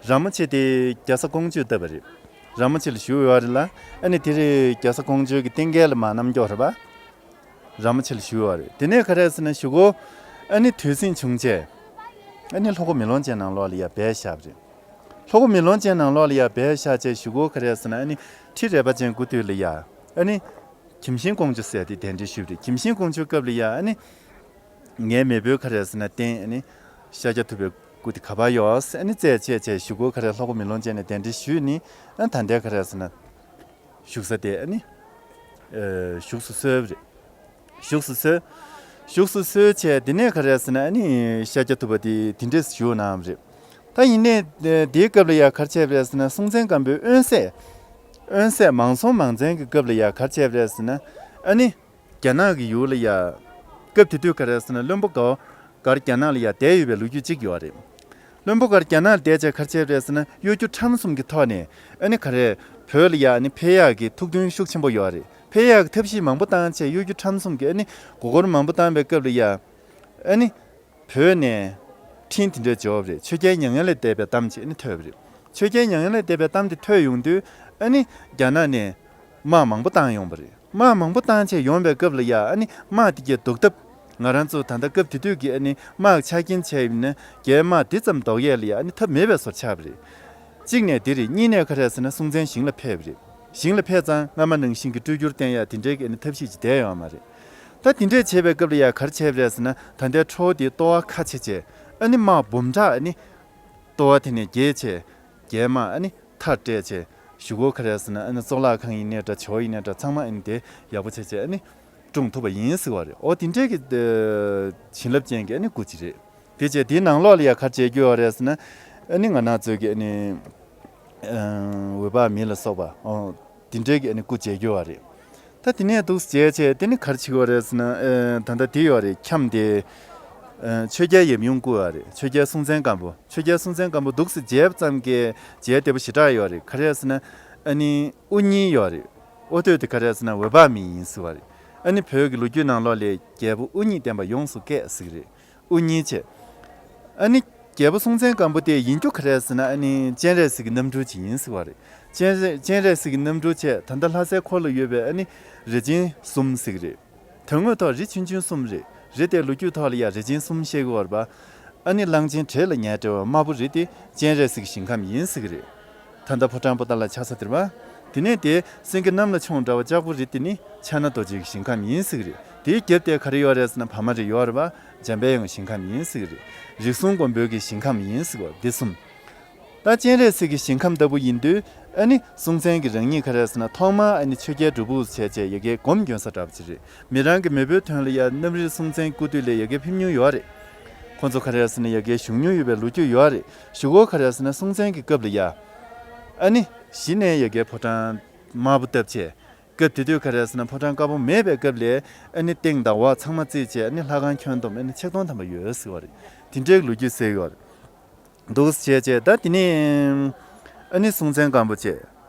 ར་མོ་ཆེ་དེ་རྒྱ་བཟའ་ཀོང་ཇོས་བཏབ་པ་རེད། ར་མོ་ཆེ་ལ་བཞུགས་ཡོད་རེད་ལ། ཨ་ནི་དེ་རེད། རྒྱ་བཟའ་ཀོང་ཇོ་གི་རྟེན་སྐལ་ལ་མར་རྣམ་འགྱུར་རེད་པ། ར་མོ་ཆེ་ལ་བཞུགས་ཡོད་རེད། དེ་ནས་ག་རེ་ཟེར་ན། གཞུག་གུ་ཨ་ནི་དུས་ཟིང་བྱུང་བྱས། ཨ་ནི་ལྷོ་སྒོ་མེ་ལོང་ཅན་ནང་ལོགས་ལ་ཡ་སྦས་བཞག་པ་རེད། ལྷོ་སྒོ་མེ་ལོང་ཅན་ནང་ལོགས་ལ་ཡ་སྦས་བཞག་བྱས། གཞུག་གུ་ག་རེ་ཟེར་ན། ཨ་ནི་ཁྲི་རལ་པ་ཅན་སྐུ་དུས་ལ་ཡ། ཨ་ནི་གྱིམ་ཤིང་ཀོང་ཇོ་ཟེར་དེ་གདན་འདྲེན་ཞུས་པ་རེད། གྱིམ་ཤིང་ཀོང་ཇོའི་སྐབས་ལ་ཡ། ཨ་ནི་ངའི་མེས་པོའི་ག་རེ་ཟེར་ན་རྟེན། ཨ་ནི་ཤཱཀྱ་ཐུབ་པའི་སྐུ་དེ་ག་པར་ཡོད་ཟེར། ཨ་ནི་བཙལ་བྱས་བྱས། གཞུག་གུ་ག་རེ་ལྷོ་སྒོ་མེ་ལོང་ཅན་ནས་གདན་འདྲེན་ཞུས་ནས། ཨ་ནི་ད་ལྟའི་ག་རེ་ཟེར་ན་བཞུགས་ས་དེ། ཨ་ནི་ཨ་བཞུགས་སུ་གསོལ་བ་རེད། བཞུགས་སུ་གསོལ། བཞུགས་སུ་གསོལ་བྱས། དེ་ནས་ག་རེ་ཟེར་ན། ཨ་ནི་ཤཱཀྱ་ཐུབ་པ་དེ་དེ་འདྲས་བཞུགས་གནང་བ་རེད། ད་ཡིན་ནའི་དེའི་སྐབས་ལ་ཡ་ག་རེ་བྱས་པ་རེད་ཟེར་ན། སྲོང་བཙན་སྒམ་པོའི་དབོན་སྲས། དབོན་སྲས་མང་སྲོང་མང་བཙན་གྱི་སྐབས་ལ་ཡ་ག་རེ་བྱས་པ་རེད་ཟེར་ན། ཨ་ནི་རྒྱ་ནག་གི་ཡུལ་ལ་ཡ། སྐབས་དེ་དུས་ག་རེ་ཟེར་ན། བློན་པོ་གར་གར་རྒྱ་ནག་ལ་ཡ་བསྡད་ཡོད་པའི་ལོ་རྒྱུས་གཅིག་ཡོད་རེད། བློན་པོ་གར་རྒྱ་ནག་ལ་བསྡད་བྱས་ག་རེ་བྱས་པ་རེད་ཟེར་ན། གཡོ་སྒྱུ་ཁྲམ་གསུམ་གྱི་ཐོག་ནས། ཨ་ནི་ག་རེ། བོད་ལ་ཡ་ཨ་ནི་ཕེབས་ཡག་གི་ཐུགས་འདུན་ཤུགས་ཆེན་པོ་ཡོད་རེད། ཕེབས་ཡག་གི་ཐབས་ཤེས་མང་པོ་བཏང་བྱས། གཡོ་སྒྱུ་ཁྲམ་གསུམ་གྱི་ཨ་ནི་མགོ་སྐོར་མང་པོ་བཏང་བའི་སྐབས་ལ་ཡ། ཨ་ནི་བོད་ནས་འཕྲིན་དེ་འདྲ་འབྱོར་བ་རེད། ཆོས་རྒྱལ་མྱ་ངན་ལས་འདས་པའི་གཏམ་ཅིག་ཨ་ནི་ཐོས་པ་རེད། ཆོས་རྒྱལ་མྱ་ངན་ལས་འདས་པའི་གཏམ་དེ་ཐོས་ཡོང་དུས། ཨ་ནི་རྒྱ་ནག་ནས་དམག་མང་པོ་བཏང་ཡོང་བ་རེད། དམག་མང་པོ་བཏང་བྱས་ཡོང་བའི་སྐབས་ལ་ཡ། ཨ་ནི་དམག་དེ་གའི་ཟློག་ཐབས། ང་རང་ཚོ་ད་ལྟ་སྐབས་དེ་དུས་ཀྱི་ཨ་ནི་དམག་ཆ་རྐྱེན་བྱས་ཡིན་ན། རྒྱའི་དམག་དེ་ཙམ་ཟློག་ཡས་ལ་ཡ། ཨ་ནི་ཐབས་མེད་པའི་བཟོ་ཆགས་པ་རེད། གཅིག་ནས་དེ་རེད། གཉིས་ནས་ག་རེ་ཟེར་ན། སྲོང་བཙན་ཞིང་ལ་ཕེབས་པ་རེད། ཞིང་ལ་ཕེབས་ཙང་སྔ་མ་ནང་བཞིན་གྱི་སྤྲུལ་སྒྱུར་བསྟན་ཡ་དེ་འདྲའི་གི་ཨ་ནི་ཐབས་ཤེས་ཅིག་བསྡད་ཡོད་མ་རེད། ད་དེ་འདྲས་བྱས་པའི་སྐབས་ལ་ཡ་ག་རེ་བྱས་པ་རེད་ཟེར་ན། ད་ལྟའི་ཁྲོ་བོ་དེ་ལྟོ་བ་ཁ་ཕྱེ་བྱས། ཨ་ནི་དམག་འབུམ་ཕྲག་ཨ་ནི་ལྟོ་བ་དེ་ནས་འགྱེལ་བྱས། རྒྱའི་དམག་ཨ་ནི་མཐར་བསྐྲད་བྱས། གཞུག་གུ་ག་རེ་ཟེར་ན། ཨ་ནི་གཙུག་ལག་ཁང་ཡིན་ནའི་འདྲ། ཇོ་བོ་ཡིན་ནའི་འདྲ། ཚང་མ་ཨ་ནི་དེ་ཡག་པོ་བྱས་བྱས། ཨ་ནི་བཀྲོངས་ཐུབ་པ་ཡིན་ཟེར་བ་རེད། འོ་དེ་འདྲའི་གི་ཨ་བྱིན་རླབས་ཅན་གྱི་ཨ་ནི་སྐུ་ཅིག་རེད། དེ་བྱས་དེའི་ནང་ལོགས་ལ་ཡ་ག་རེ་མཇལ་རྒྱུ་ཡོད་རེད་ཟེར་ན། ཨ་ནི་ང་རང་ཚོའི་གི་ཨ་ནི་ཨ་འོད་དཔག་མེད་ལ་སོགས་པ། འོ་དེ་འདྲའི་གི་ཨ་ནི་སྐུ་མཇལ་རྒྱུ་ཡོད་རེད། ད་དེ་ནས་འདུག་སེ་མཇལ་བྱས། དེ་ནི་ག་རེ་བྱེད་ཀྱི་ཡོད་རེད་ཟེར་ན། ཨ་ད་ལྟ་དེ་ཡོད་རེད། ཁྱམས་དེ། ཨ་ཆོས་རྒྱལ་ཡབ་ཡུམ་བཀུར་བ་རེད། ཆོས་རྒྱལ་སྲོང་བཙན་སྒམ་པོ། ཆོས་རྒྱལ་སྲོང་བཙན་སྒམ་པོ་འདུག་སེ་མཇལ་བ་ཙམ་གྱིས་མཇལ་བདེ་པོ་ཞེ་དྲག་ཡོད་རེད། ག་རེ་ཟེར་ན། ཨ་ནི་དབུ་བརྙེས་ཡོད་རེད། འོ་དེ་དེ་ག་རེ་ཟེར་ན། འོད་དཔག་མེད་ཡིན་ཟེར་བ་རེད། ཨ་ནི་བོད་ཀྱི་ལོ་རྒྱུས་ནང་ལོགས་ལ་རྒྱལ་པོ་དབུ་བརྙེས་བསྟན་པ་ཡོངས་སུ་བསྐལ་ཟེར་གི་རེད། དབུ་བརྙེས་བྱས། ཨ་ནི་རྒྱལ་པོ་སྲོང་བཙན་སྒམ་པོ་དེ་ཡིན་རྒྱུ་ག་རེ་ཟེར་ན། ཨ་ནི་སྤྱན་རས་གཟིགས་ཀྱི་རྣམ་སྤྲུལ་ཅིག་ཡིན་ཟེར་བ་རེད། སྤྱན་རས་སྤྱན་རས་གཟིགས་ཀྱི་རྣམ་སྤྲུལ་བྱས། ད་ལྟ་ལྷ་སའི་འཁོར་ལ་ཡོད་པའི་ཨ་ནི་རས་ཆེན་གསུམ་ཟེར་གི་རེད། དོན་དངོས་ཐོག་རི་ཆུང་ཆུང་གསུམ་རེད། རི་དེ་ལོ་རྒྱུས་ཐོག་ལ་ཡ་རས་ཆེན་གསུམ་བཤད་ཀྱི་ཡོད་རེད་པ། ཨ་ནི་གླང་ཆེན་བྲེ་ལ་ཉལ་བྲེ་བ་དམར་པོ་རི་དེ་སྤྱན་རས་གཟིགས་ཀྱི་ཞིང་ཁམས་ཡིན་ཟེར་གི་རེད། ད་ལྟ་ཕོ་བྲང་པོ་ཏ་ལ་ཆགས་ས་དེ་རེད་པ། དེ་ནས་དེ་སེང་གེ་གནམ་ལ་མཆོངས་འདྲ་བ་ལྕགས་པོ་རི་དེ་ནི་ཕྱག་ན་རྡོ་རྗེ་གི་ཞིང་ཁམས་ཡིན་ཟེར་གི་རེད། དེའི་རྒྱབ་དེ་ག་རེ་ཡོད་རེད་ཟེར་ན། བ་མ་རི་ཡོད་རེད་པ། འཇམ་པའི་དབྱངས་ཞིང་ཁམས་ཡིན་ཟེར་གི་རེད། རིགས་གསུམ་མགོན་པོའི་གི་ཞིང་ཁམས་ཡིན་ཟེར་གི་རེད། འདི་གསུམ། ད་སྤྱན་རས་གཟིགས་ཀྱི་ཞིང་ཁམས་ལྟ་བུ་ཡིན་དུས། ཨ་ནི་སྲོང་བཙན་གྱིས་རང་ཉིད་ག་རེ་ཟེར་ན། ཐོག་མར་ཨ་ནི་ཆོས་རྒྱལ་སྒྲུབ་ཕུག་བྱས་བྱས་ཡ་གིའི་སྒོམ་སྐྱོན་ས་འདྲ་པོ་ཅིག་རེད། མི་རང་གི་མེས་པོའི་དོན་ལ་ཡ་གནམ་རི་སྲོང་བཙན་སྐུ་དུས་ལ་ཡ་གིའི་ཕེབས་མྱོང་ཡོད་རེད། ཁོང་ཚོ་ག་རེ་ཟེར་ན་ཡ་གིའི་བཞུགས་མྱོང་ཡོད་པའི་ལོ་རྒྱུས་ཡོད་རེད། གཞུག་གུ་ག་རེ་ཟེར་ན། སྲོང་བཙན་གྱི་སྐབས་ལ་ཡ། ཨ་ནི་གཞི་ནས་ཡ་གིའི་ཕོ་བྲང་དམར་པོ་བཏབ་བྱས། སྐབས་དེ་དུས་ག་རེ་ཟེར་ན། ཕོ་བྲང་དཀར་པོ་མེད་པའི་སྐབས་ལ། ཨ་ནི་སྟེང་དང་འོག་ཚང་མ་རྩིས་བྱས། ཨ་ནི་ལྷ་ཁང་ཁྱོན་བསྡོམས་ཨ་ནི་ཆིག་སྟོང་ཐམ་པ་ཡོད་ཟེར་བ་རེད། དེ་འདྲའི་ལོ་རྒྱུས་གསལ་ཡོད་རེད། འདུག་སེ་བྱས་བྱས། ད་དེ་ནས་ཨ་ནི་སྲོང་བཙན་སྒམ་པོ་བྱས།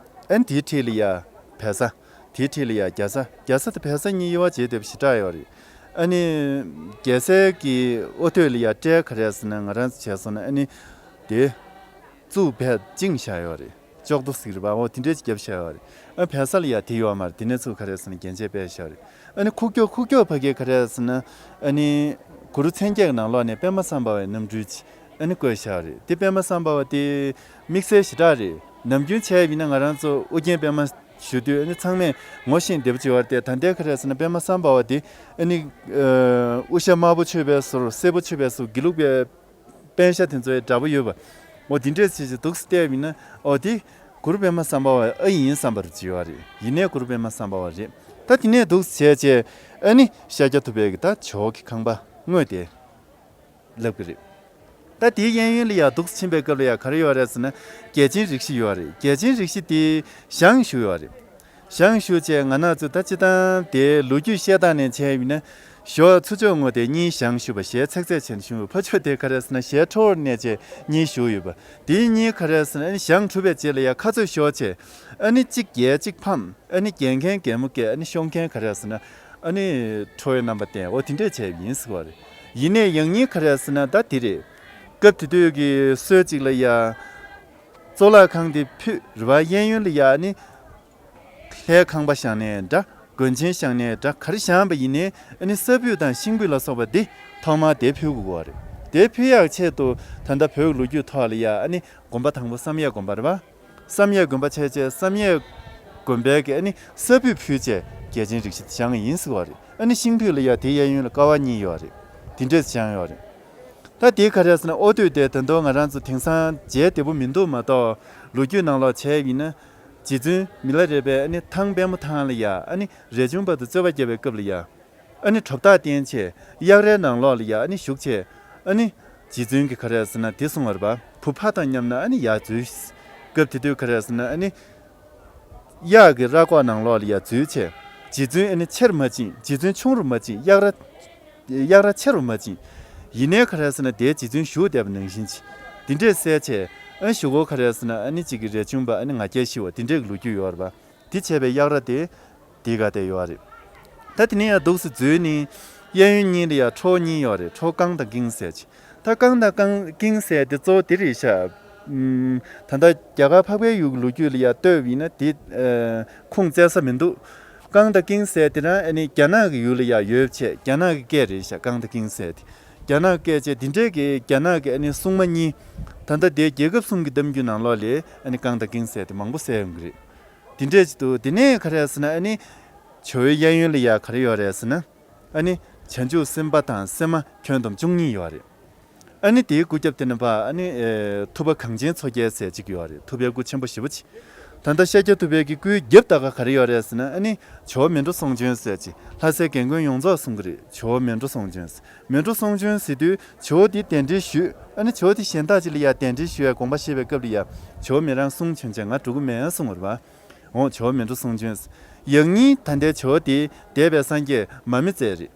ཨ་ནི་དེའི་འཁྲིས་ལ་ཡ་བལ་བཟའ། དེའི་འཁྲིས་ལ་ཡ་རྒྱ་བཟའ། རྒྱ་བཟའ་དང་བལ་བཟའ་གཉིས་དབྱེ་བ་འབྱེད་བདེ་པོ་ཞེ་དྲག་ཡོད་རེད། ཨ་ནི་རྒྱལ་སྲས་ཀྱི་འོ་སྟོད་ལ་ཡ་སྤྲེལ་ག་རེ་ཟེར་ན། ང་རང་ཚོ་བྱས་སོང་ན་ཨ་ནི་དེ་གཙུག་ཕད་བཅིངས་བཞག་ཡོད་རེད། ལྕོག་རྡོ་ཟེར་གི་རེད་པ། འོ་དེ་འདྲས་ཅིག་བརྒྱབ་བཞག་ཡོད་རེད། ཨ་བལ་བཟའ་ལ་ཡ་དེ་ཡོད་མ་རེད། དེ་ནས་ཚུར་ག་རེ་ཟེར་ན། རྒྱན་ཆས་སྤྲས་བཞག་རེད། ཨ་ནི་ཁུག་ཀྱོག་ཁུག་ཀྱོག་ཕ་གིར་ག་རེ་ཟེར་ན། ཨ་ནི་གུ་རུ་མཚན་བརྒྱད་ཀྱི་ནང་ལོགས་ནས་པདྨ་སམ་བྷ་ཝའི་རྣམ་སྤྲུལ་ཅིག་ཨ་ནི་བཀོད་བཞག་རེད། དེ་པདྨ་སམ་བྷ་ཝ་དེ་དམིགས་བསལ་ཞེ་དྲག་རེད། ནམ་རྒྱུན་བྱས་པ་ཡིན་ན་ང་རང་ཚོ་ཨོ་རྒྱན་པདྨ་ཞུ་དུས་ཨ་ནི་ཚང་མས་ངོ་ཤེས་བདེ་པོ་ཅིག་ཡོད་རེད་དེ། ད་ལྟའི་ག་རེ་ཟེར་ན། པདྨ་སམ་བྷ་ཝ་དེ་ཨ་ནི་ཨ་དབུ་ཞྭ་དམར་པོ་མཆོད་པའི་ཟུར། སེར་པོ་མཆོད་པའི་ཟུར། དགེ་ལུགས་པའི་པཎ་ཞྭ་དེ་ཚོའི་འདྲ་པོ་ཡོད་པ། འོ་དེ་འདྲས་བྱས་བྱས་འདུག་སེ་བལྟས་པ་ཡིན་ན། འོ་དེ་གུ་རུ་པདྨ་སམ་བྷ་ཝ་ཨེ་ཡིན་བསམ་པ་ཅིག་ཡོད་རེད། ཡིན་ནའི་གུ་རུ་པདྨ་སམ་བྷ་ཝ་རེད། ད་དེ་ནས་འདུག་སེ་བྱས་བྱས་ཨ་ནི་ཤཱཀྱ་ཐུབ་པའི་གི་ད་ཇོ་བོ་གི་ཁང་པ་དངོས་དེ་ལབ་ཀྱི་རེད། ད་དེའི་གཡས་གཡོན་ལ་ཡ་འདུག་ཕྱིན་པའི་སྐབས་ལ་ཡ་ག་རེ་ཡོད་རེད་ཟེར་ན། རྒྱལ་ཆེན་རིགས་བཞི་ཡོད་རེད། རྒྱལ་ཆེན་རིགས་བཞི་དེ་ཞང་ཞུ་ཡོད་རེད། ཞང་ཞུ་བྱས་ང་རང་ཚོ་ད་སྤྱིར་བཏང་དེའི་ལོ་རྒྱུས་བཤད་སྟངས་ནས་བྱས་ཡིན་ན། ཞོ་ཚུར་ཕྱོགས་ངོས་དེ་གཉིས་ཞང་ཞུ་བ། ཞལ་ཚེག་ཚེག་བྱས་ནས་ཞུ་བ། ཕར་ཕྱོགས་དེ་ག་རེ་ཟེར་ན། ཞལ་ཁྲོ་བོར་གནས་བྱས་གཉིས་ཞུ་ཡོད་པ། དེའི་གཉིས་ག་རེ་ཟེར་ན། ཨ་ནི་ཞང་གྲུབ་པའི་རྗེས་ལ་ཡ་ཁ་ཚོད་ཤོར་བྱས། ཨ་ནི་གཅིག་རྒྱལ་གཅིག་ཕམ། ཨ་ནི་རྒྱལ་མཁན་རྒྱལ་མོ་སྐྱེས། ཨ་ནི་ཤོར་མཁན་ག་རེ་ཟེར་ན། ཨ་ནི་ཁྲོ་བོའི་རྣམ་པ་བསྟན། འོ་དེ་འདྲས་བྱས་ཡིན་ཟེར་བ་རེད། ཡིན་ནའི་ཡང་སྙིང་ག་རེ་ཟེར་ན། ད་དེ་རེད། སྐབས་དེ་དུས་ཀྱི་སྲོལ་གཅིག་ལ་ཡ། གཙུག་ལག་ཁང་དེ་ཕུད་རེད་པ། གཡས་གཡོན་ལ་ཡ་ཨ་ནི་ལྷའི་ཁང་པ་བཞེངས་ནའི་འདྲ། མགོན་ཆེན་བཞེངས་ནའི་འདྲ། ག་རེ་བཞེངས་པ་ཡིན་ནའི། ཨ་ནི་ས་ཕུད་དང་ཤིང་ཕུད་ལ་སོགས་པ་འདི་ཐོག་མར་དེ་ཕུད་དགོས་པ་རེད། དེ་ཕུད་ཡག་ཆེད་དུ་ད་ལྟ་བོད་ཀྱི་ལོ་རྒྱུས་ཐོག་ལ་ཡ་ཨ་ནི་དགོན་པ་དང་པོ་བསམ་ཡས་དགོན་པ་རེད་པ། བསམ་ཡས་དགོན་པ་བྱས་བྱས། བསམ་ཡས་དགོན་པའི་གི་ཨ་ནི་ས་ཕུད་ཕུད་བྱས་རྒྱལ་ཆེན་རིགས་བཞི་དེ་བཞེངས་ཡིན་ཟེར་བ་རེད། ཨ་ནི་ཤིང་ཕུད་ལ་ཡ་དེ་གཡས་གཡོན་ལ་ཀ་བ་གཉིས་ཡོད་རེད། དེ་འདྲས་བཞེངས་ཡོད་རེད། ད་དེ་ག་རེ་ཟེར་ན། ཨོ་དུས་དེ་ད་དུང་ང་རང་ཚོ་དེང་སང་མཇལ་བདེ་པོ་མི་འདུག་མ་གཏོགས། ལོ་རྒྱུས་ནང་ལོགས་བྱས་ཡིན་ན། རྗེ་བཙུན་མི་ལ་རས་པས་ཨ་ནི་ཐང་པད་མོ་ཐང་ལ་ཡ་ཨ་ནི་རས་ཆུང་པ་དང་རྩོད་པ་བརྒྱབ་པའི་སྐབས་ལ་ཡ། ཨ་ནི་གྲུབ་རྟགས་བསྟན་བྱས་གཡག་རྭའི་ནང་ལོགས་ལ་ཡ་ཨ་ནི་བཞུགས་བྱས། ཨ་ནི་རྗེ་བཙུན་གྱིས་ག་རེ་ཟེར་ན་དེ་གསུངས་པ་རེད་པ། བུ་ཕ་དང་མཉམ་ན་ཨ་ནི་ཡར་འཛུལ། སྐབས་དེ་དུས་ག་རེ་ཟེར་ན། ཨ་ནི་གཡག་གི་རྭ་ཀོག་ནང་ལོགས་ལ་ཡ་འཛུལ་བྱས། རྗེ་བཙུན་ཨ་ནི་ཆེར་མ་ཕྱིན། རྗེ་བཙུན་ཆུང་རུ་མ་ཕྱིན། གཡག་རྭ་གཡག་རྭ་ཆེ་རུ་མ་ཕྱིན། ཡིན་ནའི་ག་རེ་ཟེར་ན། དེའི་རྗེ་བཙུན་བཞུགས་བསྡད་པ་ནང་བཞིན་གྱི། དེ་འདྲས་གསལ་བྱས། ཨ་གཞུག་གུ་ག་རེ་ཟེར་ན། ཨ་ནི་གཅིག་གི་རས་ཆུང་པ་ཨ་ནི་ང་རྒྱལ་ཤི་བ་དེ་འདྲས་ཀྱི་ལོ་རྒྱུས་ཡོད་རེད་པ། དེ་བྱས་པའི་གཡག་རྭ་དེ་དེ་ག་དེ་ཡོད་རེད། ད་དེ་ནས་ཡང་འདུག་སེ་འཛུལ་ནས། གཡས་གཡོན་གཉིས་ལ་ཡ་ཁྲོ་བོ་གཉིས་ཡོད་རེད། ཁྲོ་བོ་ཀང་དང་ཀིང་ཟེར་གྱི། ད་ཀང་དང་ཀང་ཀིང་ཟེར་དེ་གཙོ་བོ་དེ་རེད་ཤག་ཨུམ། ད་ལྟ་རྒྱ་གར་འཕགས་པའི་ཡུལ་གྱི་ལོ་རྒྱུས་ལ་ཡ་ལྟོས་པ་ཡིན་ན་དེ་ཨ་ཁུངས་བཙན་ས་མི་འདུག་ཀང་དང་ཀིང་ཟེར་དེ་རང་ཨ་ནི་རྒྱ་ནག་གི་ཡུལ་ལ་ཡ་ཡོད་བྱས། རྒྱ་ནག་གི་སྐད་རེད་ཤག་ཀང་དང་ཀིང་ཟེར་དེ། རྒྱ་ནག་སྐད་བྱས། དེ་འདྲས་ཀྱི་རྒྱ་ནག་གི་ཨ་ནི་སྲུང་མ་གཉིས། ད་ལྟ་དེ་རྒྱལ་ཁབ་གསུམ་གྱི་གཏམ་རྒྱུད་ནང་ལོགས་ལ་ཨ་ནི་ཀང་དང་ཀིང་ཟེར་དེ་མང་པོ་གསལ་ཡོང་གི་རེད། དེ་འདྲས་ཅིག་འདུག་དེ་ནས་ག་རེ་ཟེར་ན། ཨ་ནི་ཇོ་བོའི་གཡས་གཡོན་ལ་ཡ་ག་རེ་ཡོད་རེད་ཟེར་ན། ཨ་ནི་བྱང་ཆུབ་སེམས་དཔའ་དང་སེམས་མ་ཁྱོན་བསྡོམས་བཅུ་གཉིས་ཡོད་རེད། ཨ་ནི་དེའི་སྐུ་རྒྱབ་དེ་ནས་ཕར་ཨ་ནི་ཨེ་ཐུབ་པ་གངས་ཅན་མཚོ་རྒྱལ་ཟེར་གཅིག་ཡོད་རེད། ཐུབ་པའི་སྐུ་ཆེན་པོ་ཞེ་པོ་ཅིག་ད་ལྟ་ཤཱཀྱ་ཐུབ་པའི་གི་སྐུའི་རྒྱབ་ལྟ་ག་ག་རེ་ཡོད་རེད་ཟེར་ན། ཨ་ནི་ཇོ་བོ་མལ་གྲོ་གསུང་བྱོན་ཟེར་གཅིག་ལྷ་སའི་རྒན་རྒོན་ཡོངས་རྫོགས་གསུང་གི་རེད། ཇོ་བོ་མལ་གྲོ་གསུང་བྱོན་ཟེར། མལ་གྲོ་གསུང་བྱོན་ཟེར་དུས་ཇོ་བོ་དེ་གདན་འདྲེན་ཞུས། ཨ་ནི་ཇོ་བོ་དེ་གཞན་དག་ཅིག་ལ་ཡ་གདན་འདྲེན་ཞུ་བའི་དགོངས་པ་བཞེས་པའི་སྐབས་ལ་ཡ། ཇོ་བོ་མི་རང་གསུང་བྱོན་བྱས་ང་འགྲོ་གི་མེད་གསུང་བ་རེད་པ། འོ་ཇོ་བོ་མལ་གྲོ་གསུང་བྱོན་ཟེར། ཡང་སྙིང་ད་ལྟའི་ཇོ་བོ་དེ་འདས་པའི་སངས་རྒྱས་མར་མེ་མཛད་རེད།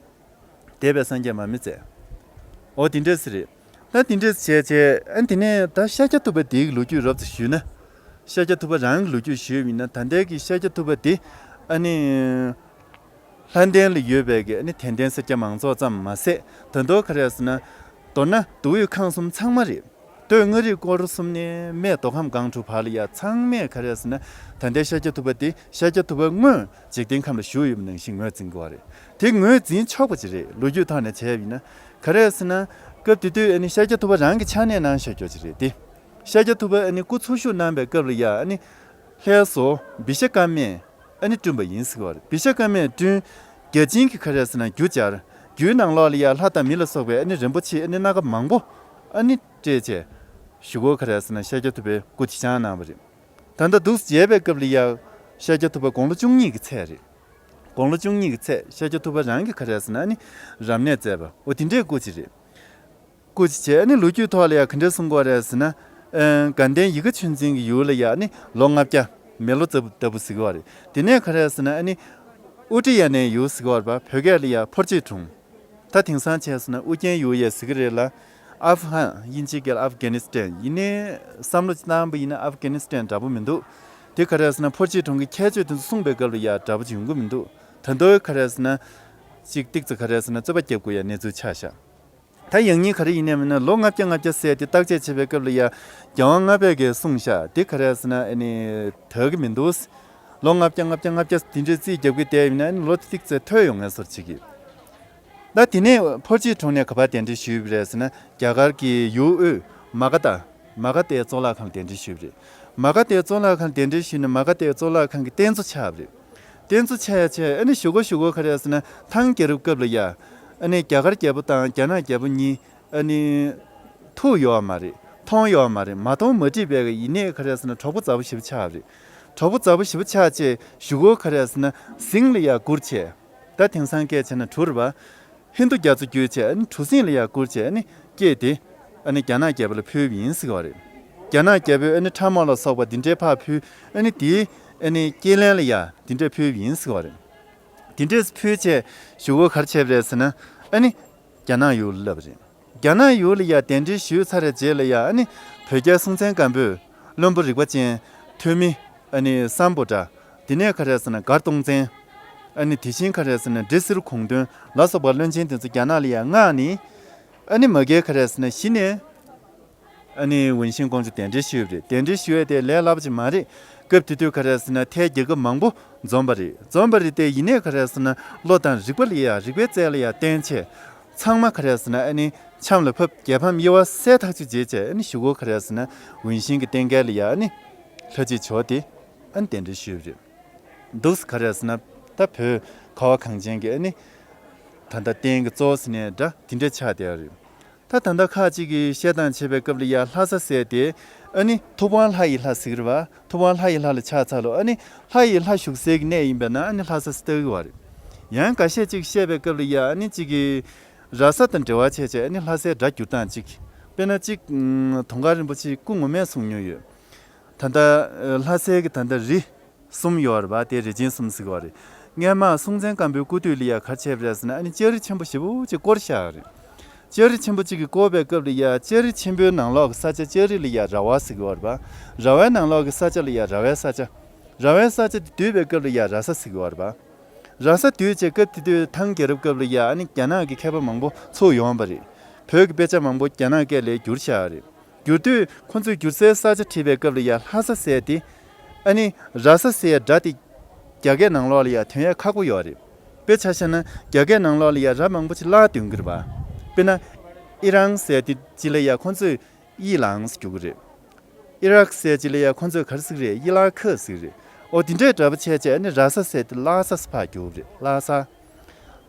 འདས་པའི་སངས་རྒྱས་མར་མེ་མཛད། འོ་དེ་འདྲས་ཟེར་རེད། ད་དེ་འདྲས་བྱས་བྱས། ཨ་དེ་ནས་ད་ཤཱཀྱ་ཐུབ་པ་དེའི་ལོ་རྒྱུས་རོབ་ཙམ་ཞུས་ན། ཤཱཀྱ་ཐུབ་པ་རང་གི་ལོ་རྒྱུས་ཞུས་པ་ཡིན་ན། ད་ལྟའི་གི་ཤཱཀྱ་ཐུབ་པ་དེ་ཨ་ནི་ལྷ་ལྡན་ལ་ཡོད་པའི་གི་ཨ་ནི་དད་ལྡན་སེར་སྐྱ་མང་ཚོགས་ཙམ་མ་ཟད། ད་དུང་ག་རེ་ཟེར་ན། མདོར་ན་མདོ་དབུས་ཁམས་གསུམ་ཚང་མ་རེད། སྟོད་མངའ་རིས་སྐོར་གསུམ་ནས་སྨད་མདོ་ཁམས་སྒང་དྲུག་བར་ལ་ཡ་ཚང་མས་ག་རེ་ཟེར་ན། ད་ལྟའི་ཤཱཀྱ་ཐུབ་པ་དེ་ཤཱཀྱ་ཐུབ་པ་དངོས་འཇིག་རྟེན་ཁམས་ལ་བཞུགས་ཡོད་པ་ནང་བཞིན་ངོས་འཛིན་དགོས་པ་རེད། དེ་ངོས་འཛིན་ཆོག་པ་ཅིག་རེད། ལོ་རྒྱུས་ཐོག་ནས་བྱས་པ་ཡིན་ན། ག་རེ་ཟེར་ན། སྐབས་དེ་དུས་ཨ་ནི་ཤཱཀྱ་ཐུབ་པ་རང་གི་ཕྱག་ནས་གནང་བཞག་རྒྱུ་ཅིག་རེད་དེ། ཤཱཀྱ་ཐུབ་པ་ཨ་ནི་སྐུ་འཚོ་བཞུགས་གནང་བའི་སྐབས་ལ་ཡ། ཨ་ནི་ལྷའི་བཟོ་བི་ཤ་ཀ་མས་ཨ་ནི་བསྐྲུན་པ་ཡིན་ཟེར་བ་རེད། བི་ཤ་ཀ་མས་བསྐྲུན། བརྒྱ་བྱིན་གྱིས་ག་རེ་ཟེར་ན་རྒྱུ་སྦྱར། རྒྱུའི་ནང་ལོགས་ལ་ཡ་ལྷ་དང་མི་ལ་སོགས་པའི་ཨ་ནི་རིན་པོ་ཆེ་ཨ་ནི་སྣ་ཁ་མང་པོ་ཨ་ནི་སྤྲད་བྱས། གཞུག་གུ་ག་རེ་ཟེར་ན་ཤཱཀྱ་ཐུབ་པའི་སྐུ་དེ་བཞེངས་གནང་བ་རེད། ད་ལྟ་འདུག་སེ་མཇལ་བའི་སྐབས་ལ་ཡ། ཤཱཀྱ་ཐུབ་པ་དགུང་ལོ་བཅུ་གཉིས་ཀྱི་ཚད་རེད། དགུང་ལོ་བཅུ་གཉིས་ཀྱི་ཚད་ཤཱཀྱ་ཐུབ་པ་རང་གིས་ག་རེ་ཟེར་ན་ཨ་ནི་རབ་གནས་མཛད་པ། འོ་དེ་འདྲའི་སྐུ་ཅིག་རེད། སྐུ་ཅིག་བྱས། ཨ་ནི་ལོ་རྒྱུས་ཐོག་ལ་ཡ་ག་འདྲས་གསུང་གི་ཡོད་རེད་ཟེར་ན། ཨ་དགའ་ལྡན་ཡིད་དགའ་ཆོས་འཛིན་གྱི་ཡུལ་ལ་ཡ་ཨ་ནི་ལོ་ལྔ་བརྒྱ་མེ་ལོ་ལྟ་བུ་ལྟ་བུ་ཟེར་གི་ཡོད་རེད། དེ་ནས་ག་རེ་ཟེར་ན་ཨ་ནི་ཨུ་ཏྲ་ཡ་ནའི་ཡུལ་ཟེར་གི་ཡོད་རེད་པ། བོད་སྐད་ལ་ཡ་ཕོར་ཆེ་གྲོང་། ད་དེང་སང་བྱས་ཟེར་ན་ཨུ་རྒྱན་ཡུལ་ཡ་ཟེར་གི་རེད་ལ། ཨབ་ཧན། དབྱིན་ཇིའི་སྐད་ལ་ཨབ་གྷ་ནི་སི་ཐན། ཡིན་ནའི་བསམ་བློ་ཅིག་བཏང་པ་ཡིན་ན་ཨབ་གྷ་ནི་སི་ཐན་འདྲ་པོ་མི་འདུག་དེ་ག་རེ་ཟེར་ན་ཕོར་ཆེ་གྲོང་གི་ཁྱད་ཆོས་དེ་ཚོ་གསུངས་པའི་སྐབས་ལ་ཡ་འདྲ་པོ་ཅིག་ཡོང་གི་མི་འདུག་ད་དུང་ག་རེ་ཟེར་ན། ཅིག་ཏིག་ཙམ་ག་རེ་ཟེར་ན་རྩོད་པ་རྒྱབ་དགོས་ཡ་གནས་ཚུལ་ཆགས་ཤག་ད་ཡང་སྙིང་ག་རེ་ཡིན་ནའི་མིན་ན་ལོ་ལྔ་བརྒྱ་ལྔ་བརྒྱ་ཟེར་དེ་བརྟག་དཔྱད་བྱེད་པའི་སྐབས་ལ་ཡ། རྒྱལ་དབང་ལྔ་པས་ཀྱིས་གསུངས་ཤག་དེ་ག་རེ་ཟེར་ན་ཨ་ནི་དག་གི་མི་འདུག་ལོ་ལྔ་བརྒྱ་ལྔ་བརྒྱ་ལྔ་བརྒྱ་དེ་འདྲའི་རྩིས་རྒྱབ་ཀྱི་བསྡད་ཡིན་ན་ཨ་ནི་ལོ་ཏིག་ཙམ་ཐོལ་ཡོང་ངེས་ཚོར་བྱེད་ཀྱི། ད་དེ་ནས་ཕོར་ཆེ་གྲོང་ནས་ག་པར་གདན་འདྲེན་ཞུས་པ་རེད་ཟེར་ན། རྒྱ་གར་གྱི་ཡུལ་དབུས་མ་ག་དྷ། མ་ག་དྷའི་གཙུག་ལག་ཁང་ལ་གདན་འདྲེན་ཞུས་པ་རེད། མ་ག་དྷའི་གཙུག་ལག་ཁང་ལ་གདན་འདྲེན་ཞུས་ནས་མ་ག་དྷའི་གཙུག་ལག་ཁང་གི་རྟེན་གཙོ་ཆགས་པ་རེད། རྟེན་གཙོ་ཆགས་ཡ་བྱས་ཨ་ནི་གཞུག་གུ་གཞུག་གུ་ག་རེ་ཟེར་ན་ཐང་རྒྱལ་རབས་སྐབས་ལ་ཡ། ཨ་ནི་རྒྱ་གར་རྒྱལ་པོ་དང་རྒྱ་ནག་རྒྱལ་པོ་གཉིས་ཨ་ནི་ཐུག་ཡོད་མ་རེད། མཐོང་ཡོད་མ་རེད། མ་མཐོང་མ་འགྲིག་པའི་ཡིན་ནའི་ག་རེ་ཟེར་ན་གྲོགས་པོ་མཛའ་བོ་ཞེ་པོ་ཆགས་པ་རེད། གྲོགས་པོ་མཛའ་བོ་ཞེ་པོ་ཆགས་བྱས་གཞུག་གུ་ག་རེ་ཟེར་ན་ཟིང་ལ་ཡ་བསྐུར་བྱས། ད་དེང་སང་སྐད་བྱས་ན་གྲུ་རེད་པ། ཧིན་རྡུ་རྒྱ་མཚོ་བརྒྱུད་བྱས་ཨ་ནི་གྲུ་གཟིངས་ལ་ཡ་བསྐུར་བྱས་ཨ་ནི་སྐྱེས་ཏེ། ཨ་ནི་རྒྱ་ནག་རྒྱལ་པོ་ལ་ཕུལ་བ་ཡིན་ཟེར་གྱི་ཡོད་རེད། རྒྱ་ནག་རྒྱལ་པོས་ཨ་ནི་ཁྲབ་རྨོག་ལ་སོགས་པ་འདི་འདྲའི་ཕར་ཕུལ། ཨ་ནི་དེའི་ཨ་ནི་སྐྱེས་ལན་ལ་ཡ་འདི་འདྲ་ཕུལ་བ་ཡིན་ཟེར་གྱི་ཡོད་རེད། དེ་འདྲས་ཕུལ་བྱས་གཞུག་གུ་ག་རེ་བྱས་པ་རེད་ཟེར་ན། ཨ་ནི་རྒྱ་ནག་ཡུལ་ལ་སླེབས་པ་རེད། རྒྱ་ནག་ཡུལ་ལ་ཡ་གདན་འདྲེན་ཞུས་ཚར་བའི་རྗེས་ལ་ཡ། ཨ་ནི་བོད་རྒྱལ་སྲོང་བཙན་སྒམ་པོས་བློན་པོ་རིག་པ་ཅན་ཐོན་མི་ཨ་ནི་སམ་བྷོ་ཊ། དེ་ནས་ག་རེ་ཟེར་ན་མགར་སྟོང་བཙན། ཨ་ནི་དེ་བཞིན་ག་རེ་ཟེར་ན་འབྲི་སིལ་གུང་སྟོན་ལ་སོགས་པ་བློན་ཆེན་དེ་ཚོ་རྒྱ་ནག་ལ་ཡ་མངགས་ནས། ཨ་ནི་མ་གིར་ག་རེ་ཟེར་ན་གཞི་ནས། ཨ་ནི་ཝུན་ཤིན་ཀོང་ཇོ་གདན་འདྲེན་ཞུས་པ་རེད། གདན་འདྲེན་ཞུ་ཡས་དེ་ལས་སླ་པོ་ཅིག་མ་རེད། སྐབས་དེ་དུས་ག་རེ་ཟེར་ན་ཐའི་རྒྱལ་ཁབ་མང་པོ་འཛོམས་པ་རེད། འཛོམས་པ་རེད་དེ། ཡིན་ནའི་ག་རེ་ཟེར་ན་བློ་དང་རིག་པ་ལ་ཡ། རིག་པའི་རྩལ་ལ་ཡ་བརྟེན་བྱས། ཚང་མ་ག་རེ་ཟེར་ན་ཨ་ནི་འཆམ་ལ་ཕབ། རྒྱལ་ཕམ་དབྱེ་བ་གསལ་ཐག་ཆོད་བྱས་བྱས། ཨ་ནི་གཞུག་གུ་ག་རེ་ཟེར་ན་ཝུན་ཤིན་གྱི་བསྟན་རྒྱས་ལ་ཡ་ཨ་ནི་ལྷ་གཅིག་ཇོ་དེ་ཨ་ནི་གདན་འདྲེན་ཞུས་པ་རེད། འདུག་སེ་ག་རེ་ཟེར་ན་ད་བོད་ཁ་བ་གངས་ཅན་གྱི་ཨ་ནི་ད་ལྟ་རྟེན་གྱི་གཙོ་བོ་ཟེར་ནའི་འདྲ་དེ་འདྲ་ཆགས་བསྡད་པ་རེད། ད་ད་ལྟ་ཁ་ཅིག་གིས་བཤད་སྟངས་བྱེད་པའི་སྐབས་ལ་ཡ་ལྷ་ས་ཟེར་དེ་ཨ་ནི་ཐུབ་དབང་ལྷ་ཡི་ལྷ་ཟེར་གྱི་རེད་པ། ཐུབ་དབང་ལྷ་ཡི་ལྷ་ལ་ཆགས་ཚར་ལོ། ཨ་ནི་ལྷ་ཡི་ལྷ་བཞུགས་སའི་གི་གནས་ཡིན་པས་ན་ཨ་ནི་ལྷ་ས་ཟེར་ལྟ་གི་ཡོད་རེད། ཡང་འགའ་ཤས་ཅིག་བཤད་པའི་སྐབས་ལ་ཡ་ཨ་ནི་ཅིག་གིས་ར་ས་དང་འབྲེལ་བ་བྱས་བྱས་ཨ་ནི་ལྷ་སའི་སྒྲ་བསྒྱུར་སྟངས་ཅིག་དཔེར་ན་ཅིག་དུང་དཀར་རིན་པོ་ཆེ་སྐུ་ངོ་མས་གསུངས་མྱོང་ཡོད། ད་ལྟ་ལྷ་སའི་གི་ད་ལྟ་རི་གསུམ་ཡོད་རེད་པ། དེ་རི་ཆེན་གསུམ་ཟེར་གི་ཡོད་རེད། སྔན་མ་སྲོང་བཙན་སྒམ་པོའི་སྐུ་དུས་ལ་ཡ་ག་རེ་བྱས་པ་རེད་ཟེར་ན། ཨ་ནི་ལྕགས་རི་ཆེན་པོ་ཞེ་པོ་ཅིག་བསྐོར་བཞག་རེད། ལྕགས་རི་ཆེན་པོ་ཅིག་གི་བསྐོར་བའི་སྐབས་ལ་ཡ་ལྕགས་རི་ཆེན་པོའི་ནང་ལོགས་ཀྱི་ས་ཆ། ལྕགས་རི་ལ་ཡ་ར་བ་ཟེར་གི་ཡོད་རེད་པ། ར་བའི་ནང་ལོགས་ཀྱི་ས་ཆ་ལ་ཡ་ར་བའི་ས་ཆ། ར་བའི་ས་ཆ་དེ་བསྡུས་པའི་སྐབས་ལ་ཡ་ར་ས་ཟེར་གི་ཡོད་རེད་པ། ར་ས་བསྡུས་བྱས་སྐབས་དེ་དུས་ཐང་རྒྱལ་རབས་སྐབས་ལ་ཡ་ཨ་ནི་རྒྱ་ནག་གི་མཁས་པ་མང་པོ་ཚུར་ཡོང་བ་རེད། བོད་ཀྱི་དཔེ་ཆ་མང་པོ་རྒྱ་ནག་སྐད་ལ་བསྒྱུར་བཞག་རེད། བསྒྱུར་དུས་ཁོ་ཚོས་བསྒྱུར་སའི་ས་ཆ་བྲིས་པའི་སྐབས་ལ་ཡ་ལྷ་ས་ཟེར་དེ་ཨ་ནི་ར་ས་ཟེར་སྒྲ་དེ་རྒྱ་སྐད་ནང་ལོགས་ལ་ཡ་ཐོན་ཡ་ཁག་པོ་ཡོད་རེད། དཔེ་ཆ་བཞག་ན་རྒྱ་སྐད་ནང་ལོགས་ལ་ཡ་ར་མང་པོ་ཅིག་བརླག་དོན་གྱི་རེད་པ། དཔེར་ན་ཨི་རང་ཟེར་དེ་ཅིག་ལ་ཡ་ཁོ་ཚོས་ཨི་ལང་ཟེར་བསྒྱུར་གི་རེད། ཨི་རག་ཟེར་ཅིག་ལ་ཡ་ཁོ་ཚོས་ག་རེ་ཟེར་གི་རེད། ཨི་ལ་ཁ་ཟེར་གི་རེད། ཨོ་དེ་འདྲའི་འདྲ་པོ་བྱས་བྱས་ཨ་ནི་ར་ས་ཟེར་དེ་ལྷ་ས་ཟེར་ཕར་བསྒྱུར་གི་རེད། ལྷ་ས།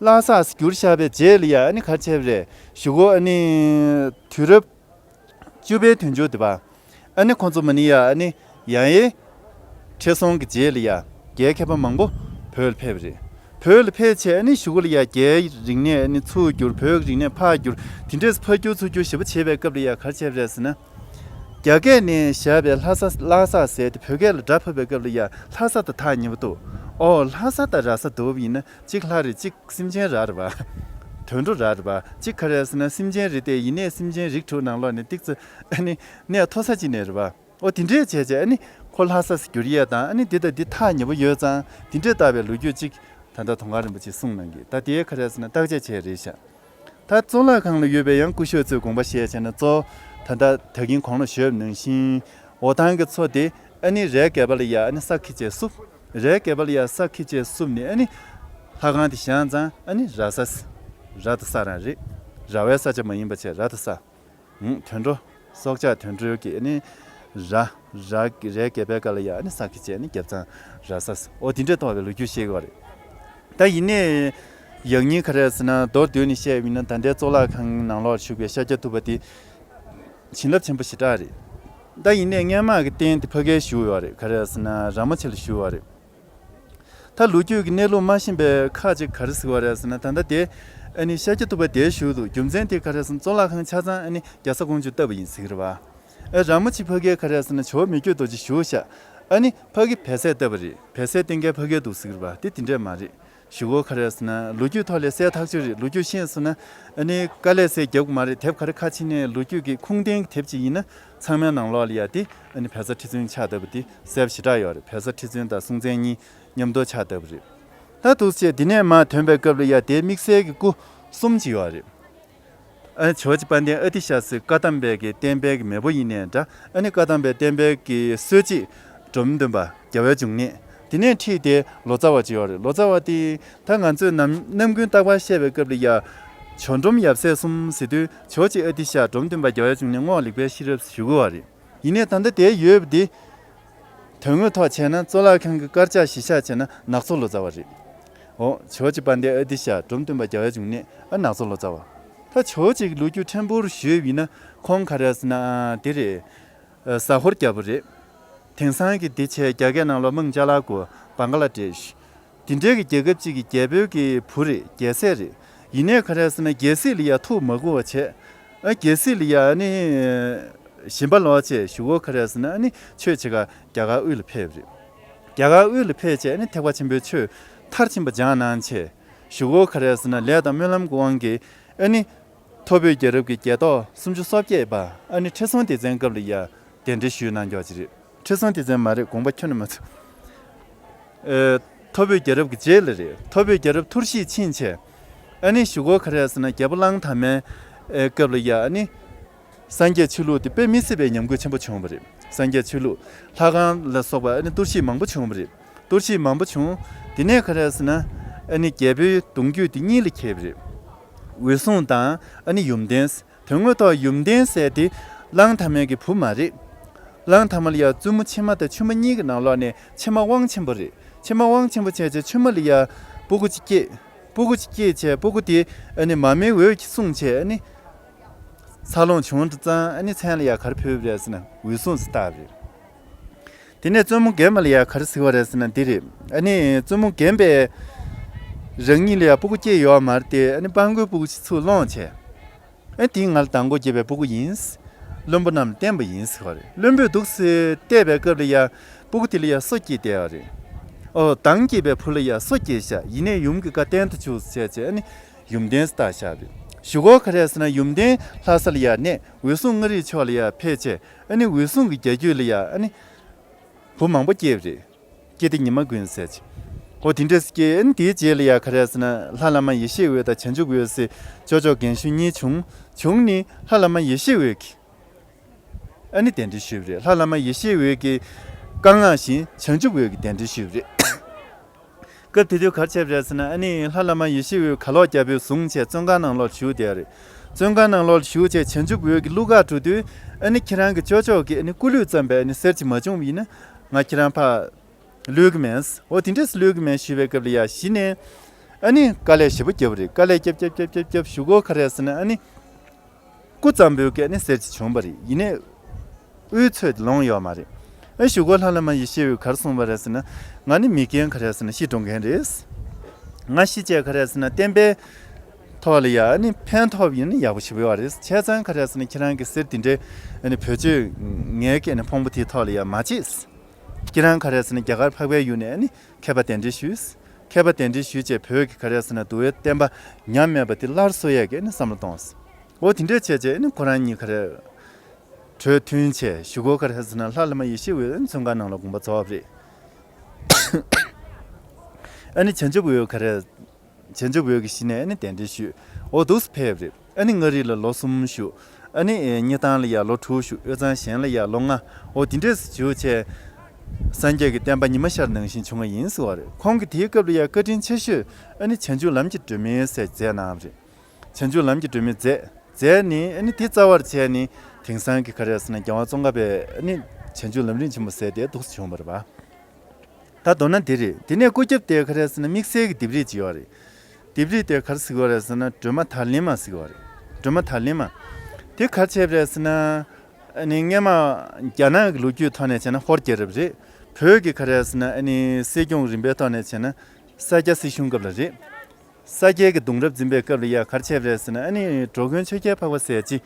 ལྷ་ས་ཟེར་བསྒྱུར་བཞག་པའི་རྗེས་ལ་ཡ་ཨ་ནི་ག་རེ་བྱས་པ་རེད། གཞུག་གུ་ཨ་ནི་དུས་རབས་བཅུ་པའི་དུས་མཇུག་དེ་པ། ཨ་ནི་ཁོ་ཚོ་མ་ནི་ཡ་ཨ་ནི་ཡང་ཡེ་ཁྲི་སྲོང་གི་རྗེས་ལ་ཡ་རྒྱའི་མཁས་པ་མང་པོ་བོད་ལ་ཕེབས་པ་རེད། བོད་ལ་ཕེབས་བྱས་ཨ་ནི་གཞུག་གུ་ལ་ཡ་རྒྱའི་རིག་གནས་ཨ་ནི་ཚུར་བསྒྱུར། བོད་ཀྱི་རིག་གནས་ཕར་བསྒྱུར། དེ་འདྲས་ཕར་བསྒྱུར་ཚུར་བསྒྱུར་ཞེ་པོ་བྱེད་པའི་སྐབས་ལ་ཡ་ག་རེ་བྱས་པ་རེད་ཟེར་ན། རྒྱ་སྐད་ནས་བཞག་པའི་ལྷ་ས་ལྷ་ས་ཟེར་དེ་བོད་སྐད་ལ་སྒྲ་ཕབ་པའི་སྐབས་ལ་ཡ་ལྷ་ས་དང་ཐག་ཉེ་པོ་འདུག་ཨོ་ལྷ་ས་དང་ར་ས་འདུག་པ་ཡིན་ན་གཅིག་ལྷ་རེད། གཅིག་སེམས་ཅན་ར་རེད་པ། དུད་འགྲོ་ར་རེད་པ། གཅིག་ག་རེ་ཟེར་ན་སེམས་ཅན་རེད་དེ། ཡིན་ནའི་སེམས་ཅན་རིགས་དྲུག་ནང་ལོགས་ནས་ཏིག་ཙི་ཨ་ནི་གནས་མཐོ་ས་གཅིག་ནས་རེད་པ། ཨོ་དེ་འདྲས་བྱས་བྱས་ཨ་ནི་ཁོ་ལྷ་ས་ཟེར་བསྒྱུར་ཡས་དང་ཨ་ནི་འདི་དང་འདི་ཐག་ཉེ་པོ་ཡོད་ཙང་དེ་འདྲས་བཏགས་པའི་ལོ་རྒྱུས་གཅིག་ད་ལྟ་དུང་དཀར་རིན་པོ་ཆེས་གསུངས་གནང་གི། ད་དེ་ག་རེ་ཟེར་ན་བརྟག་དཔྱད་བྱས་རེད་ཤག་ད་གཙུག་ལག་ཁང་ལ་ཡོད་པའི་ཡང་སྐུ་ཞབས་ཚོས་དགོངས་པ་བཞེས་བྱས་ན་གཙོ་བོ་ད་ལྟ་ད་གིན་གོང་ལ་ཞུས་པ་ནང་བཞིན་འོ་ཐང་གི་མཚོ་དེ་ཨ་ནི་རས་བརྒྱད་པ་ལ་ཡ་ཨ་ནི་ས་ཁེབས་བྱས་བསུབ། རས་བརྒྱད་པ་ལ་ཡ་ས་ཁེབས་བྱས་བསུབ་ནས་ཨ་ནི་ལྷ་ཁང་དེ་བཞེངས་ཙང་ཨ་ནི་ར་ས། ར་དང་ས་རང་རེད། ར་བའི་ས་ཆ་མ་ཡིན་པ་བྱས་ར་དང་ས། ཧུམ། དུད་འགྲོ། སྲོག་ཆགས་དུད་འགྲོའི་གི་ཨ་ནི་ར། ར་རས་བརྒྱད་པའི་སྐབས་ལ་ཡ་ཨ་ནི་ས་ཁེབས་བྱས་ཨ་ནི་བརྒྱབ་ཙང་ར་ས། ཨོ་དེ་འདྲས་ཐོགས་པའི་ལོ་རྒྱུས་བཤད་གི་བ་རེད། ད་ཡིན་ནའི་ཡང་སྙིང་ག་རེ་ཟེར་ན་མདོར་བསྡུས་ནས་བཤད་པ་ཡིན་ན་ད་ལྟའི་གཙུག་ལག་ཁང་ནང་ལོགས་བཞུགས་པའི་ཤཱཀྱ་ཐུབ་པ་དེ་བྱིན་རླབས་ཆེན་པོ་ཞེ་དྲག་རེད། ད་ཡིན་ནའི་སྔན་མ་གི་རྟེན་དེ་ཕ་གིར་བཞུགས་ཡོད་རེད། ག་རེ་ཟེར་ན་ར་མོ་ཆེ་ལ་བཞུགས་ཡོད་རེད། ད་ལོ་རྒྱུས་ཀྱི་གནས་ལུགས་མ་ཤེས་པའི་ཁ་ཅིག་ག་རེ་ཟེར་བ་རེད་ཟེར་ན། ད་ལྟ་དེ་ཨ་ནི་ཤཱཀྱ་ཐུབ་པ་དེ་བཞུགས་འདུག་རྒྱུ་མཚན་དེ་ག་རེ་ཟེར་ན་གཙུག་ལག་ཁང་ཆ་ཚང་ཨ་ནི་རྒྱ་བཟའ་ཀོང་ཇོས་བཏབ་པ་ཡིན་ཟེར་གི་རེད་བ། ཨ་ར་མོ་ཆེ་ཕ་གིར་ག་རེ་ཟེར་ན་ཇོ་བོ་མི་བསྐྱོད་རྡོ་རྗེ་བཞུགས་ཤག་ཨ་ནི་ཕ་གིར་བལ་བཟས་བཏབ་པ་རེད། བལ་བཟས་རྟེན་ཁལ་ཕ་གིར་འདུག་ཟེར་གི་རེད་བ། དེ་དེ་འདྲས་མ་རེད། གཞུག་གུ་ག་རེ་ཟེར་ན་ལོ་རྒྱུས་ཐོག་ལ་གསལ་ཐག་ཆོད་རེད། ལོ་རྒྱུས་ཤེས་སོང་ན་ཨ་ནི་དཀའ་ལས་ཟེར་རྒྱབ་གི་མ་རེད། དེབ་ག་རེ་ཁ་ཕྱེ་ནས་ལོ་རྒྱུས་ཀྱི་ཁུངས་ལྡན་གྱི་དེབ་ཅིག་ཡིན་ན་ཚང་མའི་ནང་ལོགས་ལ་ཡ་དེ་ཨ་ནི་བལ་བཟའ་ཁྲི་བཙུན་ཆགས་བསྡད་པ་དེ་གསལ་པོ་ཞེ་དྲག་ཡོད་རེད། བལ་བཟའ་ཁྲི་བཙུན་དང་སྲོང་བཙན་གཉིས་མཉམ་དུ་ཆགས་བསྡད་པ་རེད། ད་འདུག་སེ་བྱས་དེ་ནས་མར་ཐོན་པའི་སྐབས་ལ་ཡ་དེའི་དམིགས་བསལ་གྱི་སྐུ་གསུམ་ཅིག་ཡོད་རེད། ཨ་ནི་ཇོ་བོ་རྗེ་དཔལ་ལྡན་ཨ་ཏི་ཤ་ཟེར་བཀའ་གདམས་པའི་གི་བསྟན་པའི་གི་མེས་པོ་ཡིན་ནའི་འདྲ། ཨ་ནི་བཀའ་གདམས་པའི་བསྟན་པའི་གི་སྲོལ་འབྱེད་འབྲོམ་སྟོན་པ་རྒྱལ་བའི་འབྱུང་གནས། དེ་ནས་ཁྲིད་དེ་ལོ་ཙཱ་བ་ཅིག་ཡོད་རེད། ལོ་ཙཱ་བ་དེ་ད་ང་ཚོས་ནམ་རྣམ་ཀུན་རྟག་པར་བཤད་པའི་སྐབས་ལ་ཡ་ཇོ་འབྲོམ་ཡབ་སྲས་གསུམ་ཟེར་དུས་ཇོ་བོ་རྗེ་ཨ་ཏི་ཤ། འབྲོམ་སྟོན་པ་རྒྱལ་བའི་འབྱུང་གནས། རྔོག་ལེགས་པའི་ཤེས་རབ་ཞུ་གི་བ་རེད། ཡིན་ནའི་ད་ལྟ་དེ་ཡོད་པ་དེ། དོན་དངོས་ཐོག་བྱས་ན་གཙུག་ལག་ཁང་གི་དཀར་ཆག་གཞི་བཞག་བྱས་ན་ནག་ཚོ་ལོ་ཙཱ་བ་རེད། འོ་ཇོ་བོ་རྗེ་དཔལ་ལྡན་ཨ་ཏི་ཤ། འབྲོམ་སྟོན་པ་རྒྱལ་བའི་འབྱུང་གནས། ཨ་ནག་ཚོ་ལོ་ཙཱ་བ། ད་ཇོ་བོ་རྗེ་གི་ལོ་རྒྱུས་ཕྲན་བུ་ཞུས་པ་ཡིན་ན་ཁོང་ག་རེ་ཟེར་ན་ཨ་དེ་རེད། ཨ་ཟ་ཧོར་རྒྱལ་པོ་རེད། དེང་སང་གི་འདི་བྱས་རྒྱ་སྐད་ནང་ལོགས་མང་ཅ་ལག་གོ་བང་ག་ལ་དེཤ། དེ་འདྲའི་གི་རྒྱལ་ཁབ་ཅིག་གི་རྒྱལ་པོའི་གི་བུ་རེད། རྒྱལ་སྲས་རེད། ཡིན་ནའི་ག་རེ་ཟེར་ན་རྒྱལ་སྲིད་ལ་ཡ་ཐུགས་མ་མགུ་བ་བྱས། ཨ་རྒྱལ་སྲིད་ལ་ཡ་ཨ་ནི་ཞེན་པ་ལོག་བྱས། གཞུག་གུ་ག་རེ་ཟེར་ན་ཨ་ནི་ཆོས་བྱེད་ག་རྒྱ་གར་དབུས་ལ་ཕེབས་རེད། རྒྱ་གར་དབུས་ལ་ཕེབས་བྱས་ཨ་ནི་ཐེག་པ་ཆེན་པོའི་ཆོས་མཐར་ཕྱིན་པ་སྦྱངས་གནང་བྱས། གཞུག་གུ་ག་རེ་ཟེར་ན་ལས་དང་སྨོན་ལམ་གྱི་དབང་གིས་ཨ་ནི་ཐོར་བུའི་རྒྱལ་རབས་ཀྱི་རྒྱལ་ཐོག་སུམ་ཅུ་སོ་བརྒྱད་པ་ཨ་ནི་ཁྲི་སྲོང་ལྡེ་བཙན་སྐབས་ལ་ཡ་གདན་འདྲེན་ཞུས་གནང་རྒྱུ་ཅིག་རེད། ཁྲི་སྲོང་ལྡེ་བཙན་མ་རེད། དགོངས་པ་ཁྱོན་ནས་མ་ཚོམས། ཨེ། ཐོར་བུའི་རྒྱལ་རབས་ཀྱི་རྗེས་ལ་རེད། ཐོར་བུའི་རྒྱལ་རབས་ཐུར་བཞེས་ཕྱིན་བྱས། ཨ་ནི་གཞུག་གུ་ག་རེ་ཟེར་ན་རྒྱལ་པོ་གླང་དར་མའི་ཨེ་སྐབས་ལ་ཡ་ཨ་ནི་སངས་རྒྱས་ཆོས་ལུགས་དེ་དཔེ་མི་སྲིད་པའི་ཉམས་རྒུད་ཆེན་པོ་བྱུང་བ་རེད། སངས་རྒྱས་ཆོས་ལུགས་ལྷ་ཁང་ལ་སོགས་པ་ཨ་ནི་གཏོར་བཤིག་མང་པོ་བྱུང་བ་རེད། གཏོར་བཤིག་མང་པོ་བྱུང་། དེ་ནས་ག་རེ་ཟེར་ན་ཨ་ནི་རྒྱལ་པོའི་གདུང་རྒྱུད་དེ་གཉིས་ལ་གྱེས་པ་རེད། འོད་སྲུང་དང་ཨ་ནི་ཡུམ་བརྟན། དོན་དངོས་ཐོག་ཡུམ་བརྟན་ཟེར་དེ་གླང་དར་མའི་གི་བུ་མ་རེད། གླང་དར་མ་ལ་ཡ་བཙུན་མོ་ཕྱི་མ་དང་ཆུང་མ་གཉིས་ཀྱི་ནང་ལོགས་ནས་ཕྱི་མ་དབང་ཆེན་པོ་རེད། ཕྱི་མ་དབང་ཆེན་པོ་བྱས་བྱས་ཆུང་མ་ལ་ཡ་སྤུ་གུ་གཅིག་སྐྱེས། སྤུ་གུ་གཅིག་སྐྱེས་བྱས་སྤུ་གུ་དེ་ཨ་ནི་མ་མོའི་འོད་ཀྱིས་བསྲུངས་བྱས་ཨ་ནི་འཚར་ལོངས་བྱུང་དུས་ཙང་ཨ་ནི་མཚན་ལ་ཡ་ག་རེ་ཕུལ་བ་རེད་ཟེར་ན་འོད་སྲུང་ཟེར་བཏགས་པ་རེད། དེ་ནས་བཙུན་མོ་རྒན་མ་ལ་ཡ་ག་རེ་ཟེར་བ་རེད་ཟེར་ན་འདི་རེད། ཨ་ནི་བཙུན་མོ་རྒན་པས་རང་ཉིད་ལ་ཡ་སྤུ་གུ་སྐྱེས་ཡོད་མ་རེད་དེ་ཨ་ནི་སྤྲང་པོའི་སྤུ་གུ་ཞིག་ཚུར་སློང་བྱས། ཨ་དེ་ང་ལ་དང་པོ་སྐྱེས་པའི་སྤུ་གུ་ཡིན། བློན་པོ་རྣམས་བསྟན་པ་ཡིན་ཟེར་བ་རེད། བློན་པོས་འདུག་སེ་བལྟས་པའི་སྐབས་ལ་ཡ་སྤུ་གུ་དེ་ལ་ཡ་སོ་སྐྱེས་བསྡད་པ་རེད། ཨོ་མདང་སྐྱེས་པའི་བུ་ལ་ཡ་སོ་སྐྱེས་ཤག་ཡིན་ནའི་ཡུམ་གྱི་བཀའ་བསྟན་དུ་བཅུག་བྱས་བྱས་ཨ་ནི་ཡུམ་བརྟན་ཟེར་བཏགས་བཞག་པ་རེད། གཞུག་གུ་ག་རེ་ཟེར་ན་ཡུམ་བརྟན་ལྷ་ས་ལ་ཡ་གནས། འོད་སྲུང་མངའ་རིས་ཕྱོགས་ལ་ཡ་ཕེབས་བྱས་ཨ་ནི་འོད་སྲུང་གི་རྒྱལ་རྒྱུད་ལ་ཡ་ཨ་ནི་བུ་མང་པོ་སྐྱེས་པ་རེད། སྐྱེས་ཏེ་ཉི་མ་ཀུན་ཟེར་ཅིག་ཨོ་དེ་འདྲས་སྐྱེས། ཨ་ནི་དེའི་རྗེས་ལ་ཡ་ག་རེ་ཟེར་ན་ལྷ་བླ་མ་ཡེ་ཤེས་འོད་དང་བྱང་ཆུབ་འོད་ཟེར་ཅོག་ཅོག་རྒན་གཞོན་གཉིས་བྱུང་། བྱུང་ནི་ལྷ་བླ་མ་ཡེ་ཤེས་འོད་ཀྱིས་ཨ་ནི་གདན་འདྲེན་ཞུས་པ་རེད། ལྷ་བླ་མ་ཡེ་ཤེས་འོད་ཀྱི་བཀའ་མངགས་བཞིན་བྱང་ཆུབ་འོད་ཀྱིས་གདན་འདྲེན་ཞུས་པ་རེད། སྐབས་དེ་དུས་ག་རེ་བྱས་པ་རེད་ཟེར་ན་ཨ་ནི་ལྷ་བླ་མ་ཡེ་ཤེས་འོད་གར་ལོག་རྒྱལ་པོས་བཟུང་བྱས་བཙོན་ཁང་ནང་ལོགས་བཞུགས་བསྡད་པ་རེད། བཙོན་ཁང་ནང་ལོགས་བཞུགས་བྱས་བྱང་ཆུབ་འོད་ཀྱིས་གླུ་གར་འགྲོ་དུས་ཨ་ནི་ཁྱེད་རང་གི་ཅོག་ཅོག་གིས་ཨ་ནི་སྐུ་ལུས་བརྩམས་པའི་ཨ་ནི་གསེར་གྱིས་མ་བྱུང་བ་ཡིན་ན་ང་ཁྱེད་རང་ཕར་གློད་ཀྱི་མེད། འོ་དེ་འདྲས་གློད་ཀྱི་མེད་ཞུས་པའི་སྐབས་ལ་ཡ་གཞི་ནས་ཨ་ནི་དཀའ་ལས་ཞེ་པོ་བརྒྱབ་པ་རེད། དཀའ་ལས་བརྒྱབ་བརྒྱབ་བརྒྱབ་བརྒྱབ་བརྒྱབ་གཞུག་གུ་ག་རེ་ཟེར་ན་ཨ་ནི་སྐུ་བརྩམས་པོའི་སྐད་ནི་གསེར་གྱིས་བྱུང་བ་རེད། ཡིན་ནའི་དབུའི་ཚོད་དེ་ལོངས་ཡོད་མ་རེད། ཨ་གཞུག་གུ་ལྷ་བླ་མ་ཡེ་ཤེས་འོད་ག་རེ་གསུངས་པ་རེད་ཟེར་ན་ང་ནི་མི་རྒན་ག་རེ་ཟེར་ན་ཤི་འགྲོ་མཁན་རེད། ང་ཤི་བྱས་ག་རེ་ཟེར་ན་བསྟན་པའི་ཐོག་ལ་ཡ་ཨ་ནི་ཕན་ཐོགས་ཡིན་ན་ཡག་པོ་ཞེ་པོ་ཡོད་རེད། བྱས་ཙང་ག་རེ་ཟེར་ན་ཁྱེད་རང་གི་གསེར་དེ་འདྲའི་ཨ་ནི་བེད་སྤྱོད་ངའི་གི་ཨ་ནི་ཕུང་པོ་དེའི་ཐོག་ལ་ཡ་མ་བྱེད། ཁྱེད་རང་ག་རེ་ཟེར་ན་རྒྱ་གར་འཕགས་པའི་ཡུལ་ནས་ཨ་ནི་མཁས་པ་གདན་འདྲེན་ཞུས། མཁས་པ་གདན་འདྲེན་ཞུས་བྱས་བོད་ཀྱི་ག་རེ་ཟེར་ན་འདུལ་བའི་བསྟན་པ་ཉམས་མེད་པ་དེ་སླར་གསོ་ཡས་ཀྱི་ཨ་ནི་བསམ་བློ་གཏོང་། འོ་དེ་འདྲས་བྱས་བྱས་ཨ་ནི་ཁོ་རང་གཉིས་ག་རེ་གྲོས་མཐུན་བྱས་གཞུག་གུ་ག་རེ་ཟེར་ན་ལྷ་བླ་མ་ཡེ་ཤེས་འོད་ཨ་ནི་བཙོན་ཁང་ནང་ལ་དགོངས་པ་རྫོགས་པ་རེད། ཨ་ནི་བྱང་ཆུབ་འོད་ག་རེ། བྱང་ཆུབ་འོད་ཀྱི་གཞི་ནས་ཨ་ནི་གདན་འདྲེན་ཞུས། འོ་འདུག་སེ་ཕེབས་རེད། ཨ་ནི་མངའ་རིས་ལ་ལོ་གསུམ་བཞུགས། ཨ་ནི་ཨེ་གཉའ་ཐང་ལ་ཡ་ལོ་དྲུག་བཞུགས། དབུས་གཙང་གཞན་ལ་ཡ་ལོ་ལྔ། འོ་དེ་འདྲས་སུ་བཞུགས་བྱས། སངས་རྒྱས་ཀྱི་བསྟན་པ་ཉི་མ་ཤར་ནང་བཞིན་བྱུང་བ་ཡིན་ཟེར་བ་རེད། ཁོང་གིས་དེའི་སྐབས་ལ་ཡ་བཀའ་དྲིན་ཆེ་ཤོས་ཨ་ནི་བྱང་ཆུབ་ལམ་གྱི་སྒྲོན་མེ་ཟེར་མཛད་གནང་བ་རེད། བྱང་ཆུབ་ལམ་གྱི་སྒྲོན་མེ་མཛད། མཛད་ནས་ཨ་ནི་དེ་རྩ་བར་བྱས་ནས་དེང་སང་གི་ག་རེ་ཟེར་ན་རྒྱལ་དབང་ཙོང་ཁ་པའི་ཨ་ནི་བྱང་ཆུབ་ལམ་རིམ་ཆེན་མོ་ཟེར་དེ་འདུག་སེ་བྱུང་བ་རེད་པ། ད་མདོར་ན་འདི་རེད། དེ་ནས་སྐུ་རྒྱབ་དེ་ག་རེ་ཟེར་ན་དམིགས་བསལ་གྱི་ལྡེབས་རིས་ཅིག་ཡོད་རེད། ལྡེབས་རིས་དེ་ག་རེ་ཟེར་གྱི་ཡོད་རེད་ཟེར་ན་སྒྲོལ་མ་དར་ལིང་མ་ཟེར་གྱི་ཡོད་རེད། སྒྲོལ་མ་དར་ལིང་མ། དེ་ག་རེ་བྱས་པ་རེད་ཟེར་ན། ཨ་ནི་སྔས་མ་རྒྱ་ནག་གི་ལོ་རྒྱུས་ཐོག་ནས་བྱས་ན་ཧོར་རྒྱལ་རབས་རེད། བོད་ཀྱི་ག་རེ་ཟེར་ན་ཨ་ནི་སྲིད་སྐྱོང་རིམ་པའི་ཐོག་ནས་བྱས་ན་ས་སྐྱ་སྲིད་གཞུང་སྐབས་ལ་རེད། ས་སྐྱའི་གི་གདུང་རབས་འཛིན་པའི་སྐབས་ལ་ཡ་ག་རེ་བྱས་པ་རེད་ཟེར་ན་ཨ་ནི་འགྲོ་མགོན་ཆོས་རྒྱལ་འཕགས་པ་ཟེར་ཅིག་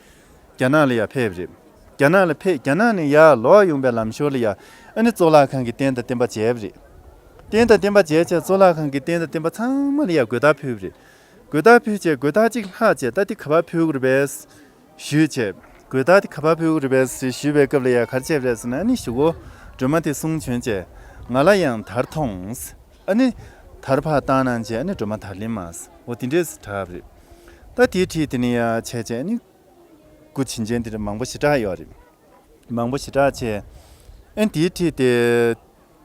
རྒྱ་ནག་ལ་ཡ་ཕེབས་པ་རེད། རྒྱ་ནག་ལ་ཕེབས་རྒྱ་ནག་ནས་ཡར་ལོག་ཡོང་པའི་ལམ་ཞོར་ལ་ཡ་ཨ་ནི་གཙུག་ལག་ཁང་གི་རྟེན་དང་བརྟེན་པ་མཇལ་བ་རེད། རྟེན་དང་བརྟེན་པ་མཇལ་བྱས་གཙུག་ལག་ཁང་གི་རྟེན་དང་བརྟེན་པ་ཚང་མ་ལ་ཡ་གོས་དར་ཕུལ་བ་རེད། གོས་དར་ཕུལ་བྱས་གོས་དར་གཅིག་ལྷག་བྱས་ད་འདི་ག་པར་ཕུལ་དགོས་རེད་པས། ཞུས་བྱས། གོས་དར་དེ་ག་པར་ཕུལ་དགོས་རེད་པས་ཞུས་པའི་སྐབས་ལ་ཡ་ག་རེ་བྱས་པ་རེད་ཟེར་ན་ཨ་ནི་གཞུག་གུ་སྒྲོལ་མ་དེ་གསུང་བྱོན་བྱས། ང་ལ་ཡང་དར་ཐོངས། ཨ་ནི་དར་ཕར་བཏང་གནང་བྱས་ཨ་ནི་སྒྲོལ་མ་དར་ལིང་མ། འོ་དེ་འདྲས་གྲགས་པ་རེད། ད་དེའི་འཁྲིས་དེ་ནས་ཡ་བྱས་བྱས་ཨ་ནི་སྐུ་བྱིན་ཅན་དེ་འདྲ་མང་པོ་ཞེ་དྲག་ཡོད་རེད། མང་པོ་ཞེ་དྲག་བྱས། ཨ་ནི་དེའི་འཁྲིས་དེ།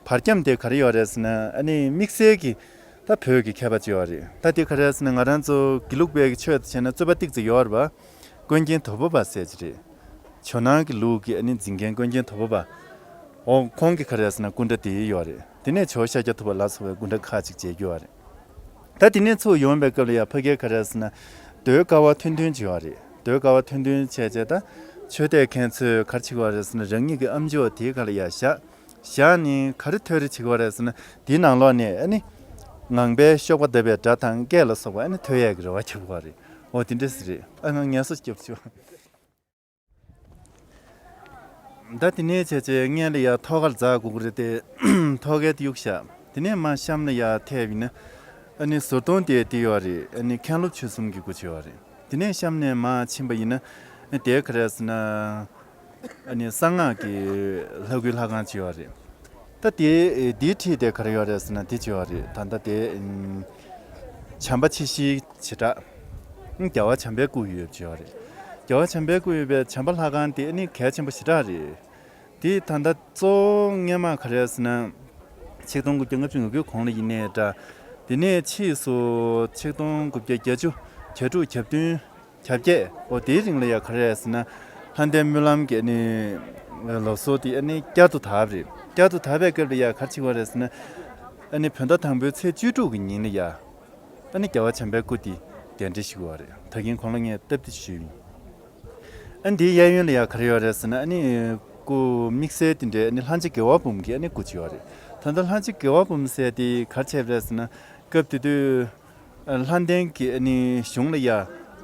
བར་ཁྱམས་དེ་ག་རེ་ཡོད་རེད་ཟེར་ན་ཨ་ནི་དམིགས་བསལ་གྱི་ད་བོད་ཀྱི་མཁས་པ་ཅིག་ཡོད་རེད། ད་དེ་ག་རེ་ཟེར་ན་ང་རང་ཚོ་དགེ་ལུགས་པའི་གི་ཆོས་དེ་བྱས་ན་རྩོད་པ་ཏིག་ཙམ་ཡོད་རེད་པ། ཀུན་མཁྱེན་དོལ་པོ་པ་ཟེར་གྱི་རེད། ཇོ་ནང་གི་ལུགས་ཀྱི་ཨ་ནི་འཛིན་མཁན་ཀུན་མཁྱེན་དོལ་པོ་པ། འོ་ཁོང་གི་ག་རེ་ཟེར་ན་སྐུ་འདྲ་དེ་ཡོད་རེད། དེ་ནས་ཇོ་བོ་ཤཱཀྱ་ཐུབ་པ་ལ་སོགས་པའི་སྐུ་འདྲ་ཁག་ཅིག་མཇལ་རྒྱུ་ཡོད་རེད། ད་དེ་ནས་ཚུར་ཡོང་བའི་སྐབས་ལ་ཡ་ཕ་གིར་ག་རེ་ཟེར་ན་ཟློས་དཀར་བ་ཐུང་ཐུང་ཅིག་ཡོད་རེད། ཟློས་དཀར་བ་ཐུང་ཐུང་བྱས་བྱས་ད་ཆོས་དད་མཁན་ཚོས་ག་རེ་བྱེད་ཀྱི་ཡོད་རེད་ཟེར་ན་རང་ཉིད་ཀྱི་ཨམ་ཅོག་དེའི་སྒང་ལ་ཡ་བཞག་བཞག་ནས་ག་རེ་ཐོས་རེས་བྱེད་ཀྱི་ཡོད་རེད་ཟེར་ན་དེའི་ནང་ལོགས་ནས་ཨ་ནི་ངང་པའི་གཤེགས་པ་འདབ་པའི་སྒྲ་དང་སྐད་ལ་སོགས་པ་ཨ་ནི་ཐོས་ཡས་ཀྱི་རེ་བ་བྱེད་ཀྱི་ཡོད་རེད། འོ་དེ་འདྲ་ཞིག་རེད། ཨ་ང་ངལ་གསོ་རྒྱབ་ཆོག་ད་དེ་ནས་བྱས་བྱས་སྔོན་ལ་ཡ་ཐོག་ཁར་འཛེག་དགོས་ཀྱི་རེད་དེ། ཐོག་ཁའི་དེ་གཡུག་བཞག་དེ་ནས་མར་གཤམ་ལ་ཡ་ཐེབས་ཡིན་ན། ཨ་ནི་ཟུར་གདོང་དེ་དེ་ཡོད་རེད། ཨ་ནི་མཁན་སློབ་ཆོས་གསུམ་གྱི་སྐུ་ཅིག་ཡོད་རེད། དེ་ནས་གཤམ་ནས་མར་ཕྱིན་པ་ཡིན་ན། ཨ་དེ་ག་རེ་ཟེར་ན། ཨ་ནི་གསང་སྔགས་ཀྱི་ལྷ་སྐུའི་ལྷ་ཁང་ཅིག་ཡོད་རེད། ད་དེ་དེའི་འཁྲིས་དེ་ག་རེ་ཡོད་རེད་ཟེར་ན་དེ་ཅིག་ཡོད་རེད། ད་ལྟ་དེ་ཨམ་བྱམས་པ་ཆེ་བཞིའི་བྱེ་བྲག་ཨམ་རྒྱལ་བ་བྱམས་པའི་སྐུ་ཡོད་ཅིག་ཡོད་རེད། རྒྱལ་བ་བྱམས་པའི་སྐུ་ཡོད་པའི་བྱམས་པ་ལྷ་ཁང་དེ་ཨ་ནི་གལ་ཆེན་པོ་ཞེ་དྲག་རེད། དེ་ད་ལྟ་གཙོ་བོ་སྔས་མ་ག་རེ་ཟེར་ན། ཆིག་སྟོང་དགུ་བརྒྱ་ལྔ་བཅུ་ང་དགུའི་གོང་ལ་ཡིན་ནའི་འདྲ། དེ་ནས་ཕྱིས་སུ་ཆིག་སྟོང་དགུ་བརྒྱ་བརྒྱད་ཅུ་གྱ་དྲུག་གྱ་བདུན་གྱ་བརྒྱད། འོ་དེའི་རིང་ལ་ཡ་ག་རེ་ཟེར་ན། ལྷ་ལྡན་སྨོན་ལམ་གྱི་ཨ་ནི་ལུགས་སྲོལ་དེ་ཨ་ནི་བསྐྱར་དུ་དར་བ་རེད། བསྐྱར་དུ་དར་བའི་སྐབས་ལ་ཡ་ག་རེ་བྱེད་ཀྱི་ཡོད་རེད་ཟེར་ན། ཨ་ནི་བོད་ཟླ་དང་པོའི་ཚེས་བཅུ་དྲུག་གི་ཉིན་ལ་ཡ། ཨ་ནི་རྒྱལ་བ་བྱམས་པའི་སྐུ་དེ་གདན་འདྲེན་ཞུ་གི་ཡོད་རེད། ད་གིན་གོང་ལ་ངས་སྟབས་བདེ་ཞུས་ཡིན། ཨ་འདིའི་གཡས་གཡོན་ལ་ཡ་ག་རེ་ཡོད་རེད་ཟེར་ན། ཨ་ནི་སྐུ་དམིགས་བསལ་དེ་འདྲའི་ཨ་ནི་ལྷ་རྗེ་དགེ་བ་འབུམ་གྱི་ཨ་ནི་སྐུ་ཅིག་ཡོད་རེད། ད་ལྟ་ལྷ་རྗེ་དགེ་བ་འབུམ་ཟེར་དེ་ག་རེ་བྱས་པ་རེད་ཟེར་ན། སྐབས་དེ་དུས་ཨ་ལྷ་ལྡན་གྱི་ཨ་ནི་གཞུང་ལ་ཡ་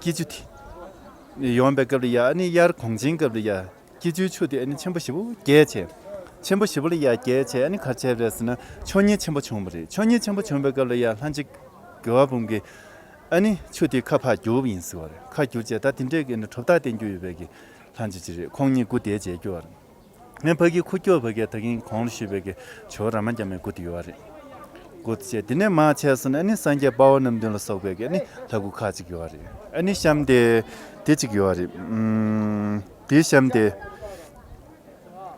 སྐྱིད་ཆུ་དེ་ཡོང་པའི་སྐབས་ལ་ཡ། ཨ་ནི་དབྱར་གུང་ཆེན་སྐབས་ལ་ཡ་སྐྱིད་ཆུའི་ཆུ་དེ་ཨ་ནི་ཆེན་པོ་ཞེ་པོ་རྒྱས་བྱས། ཆེན་པོ་ཞེ་པོ་ལ་ཡ་རྒྱས་བྱས། ཨ་ནི་ག་རེ་བྱས་པ་རེད་ཟེར་ན། ཆོས་ཉིད་ཆེན་པོ་བྱུང་བ་རེད། ཆོས་ཉིད་ཆེན་པོ་བྱུང་བའི་སྐབས་ལ་ཡ་ལྷ་རྗེ་དགེ་བ་འབུམ་གྱིས་ཨ་ནི་ཆུ་དེ་ཁ་ཕར་བསྒྱུར་བ་ཡིན་ཟེར་བ་རེད། ཁ་བསྒྱུར་བྱས་ད་དེ་འདྲས་ཀྱི་ཨ་ནི་གྲུབ་རྟགས་བསྟན་རྒྱུ་ཡོད་པའི་གི་ལྷ་རྗེ་ཅིག་རེད། ཁོང་གཉིས་སྐུ་དེ་མཇལ་རྒྱུ་བ་རེད། ངས་ཕ་གི་ཁུག་ཀྱོག་ཕ་གི་ད་གིན་གོང་ལ་ཞུས་པའི་གི་ཇོ་བོ་རཱ་མ་ཛྙཱ་མའི་སྐུ་དེ་ཡོད་རེད། སྐུ་དེ་བྱས་དེ་ནས་མར་ཕྱིན་སོང་ན་ཨ་ནི་སངས་རྒྱས་དཔའ་བོ་རྣམ་བདུན་ལ་སོགས་པའི་གི་ཨ་ནི་ལྷ་སྐུ་ཁག་ཅིག་ཡོད་རེད། ཨ་ནི་གཤམ་དེ་དེ་ཅིག་ཡོད་རེད། ཨམ་དེའི་གཤམ་དེ།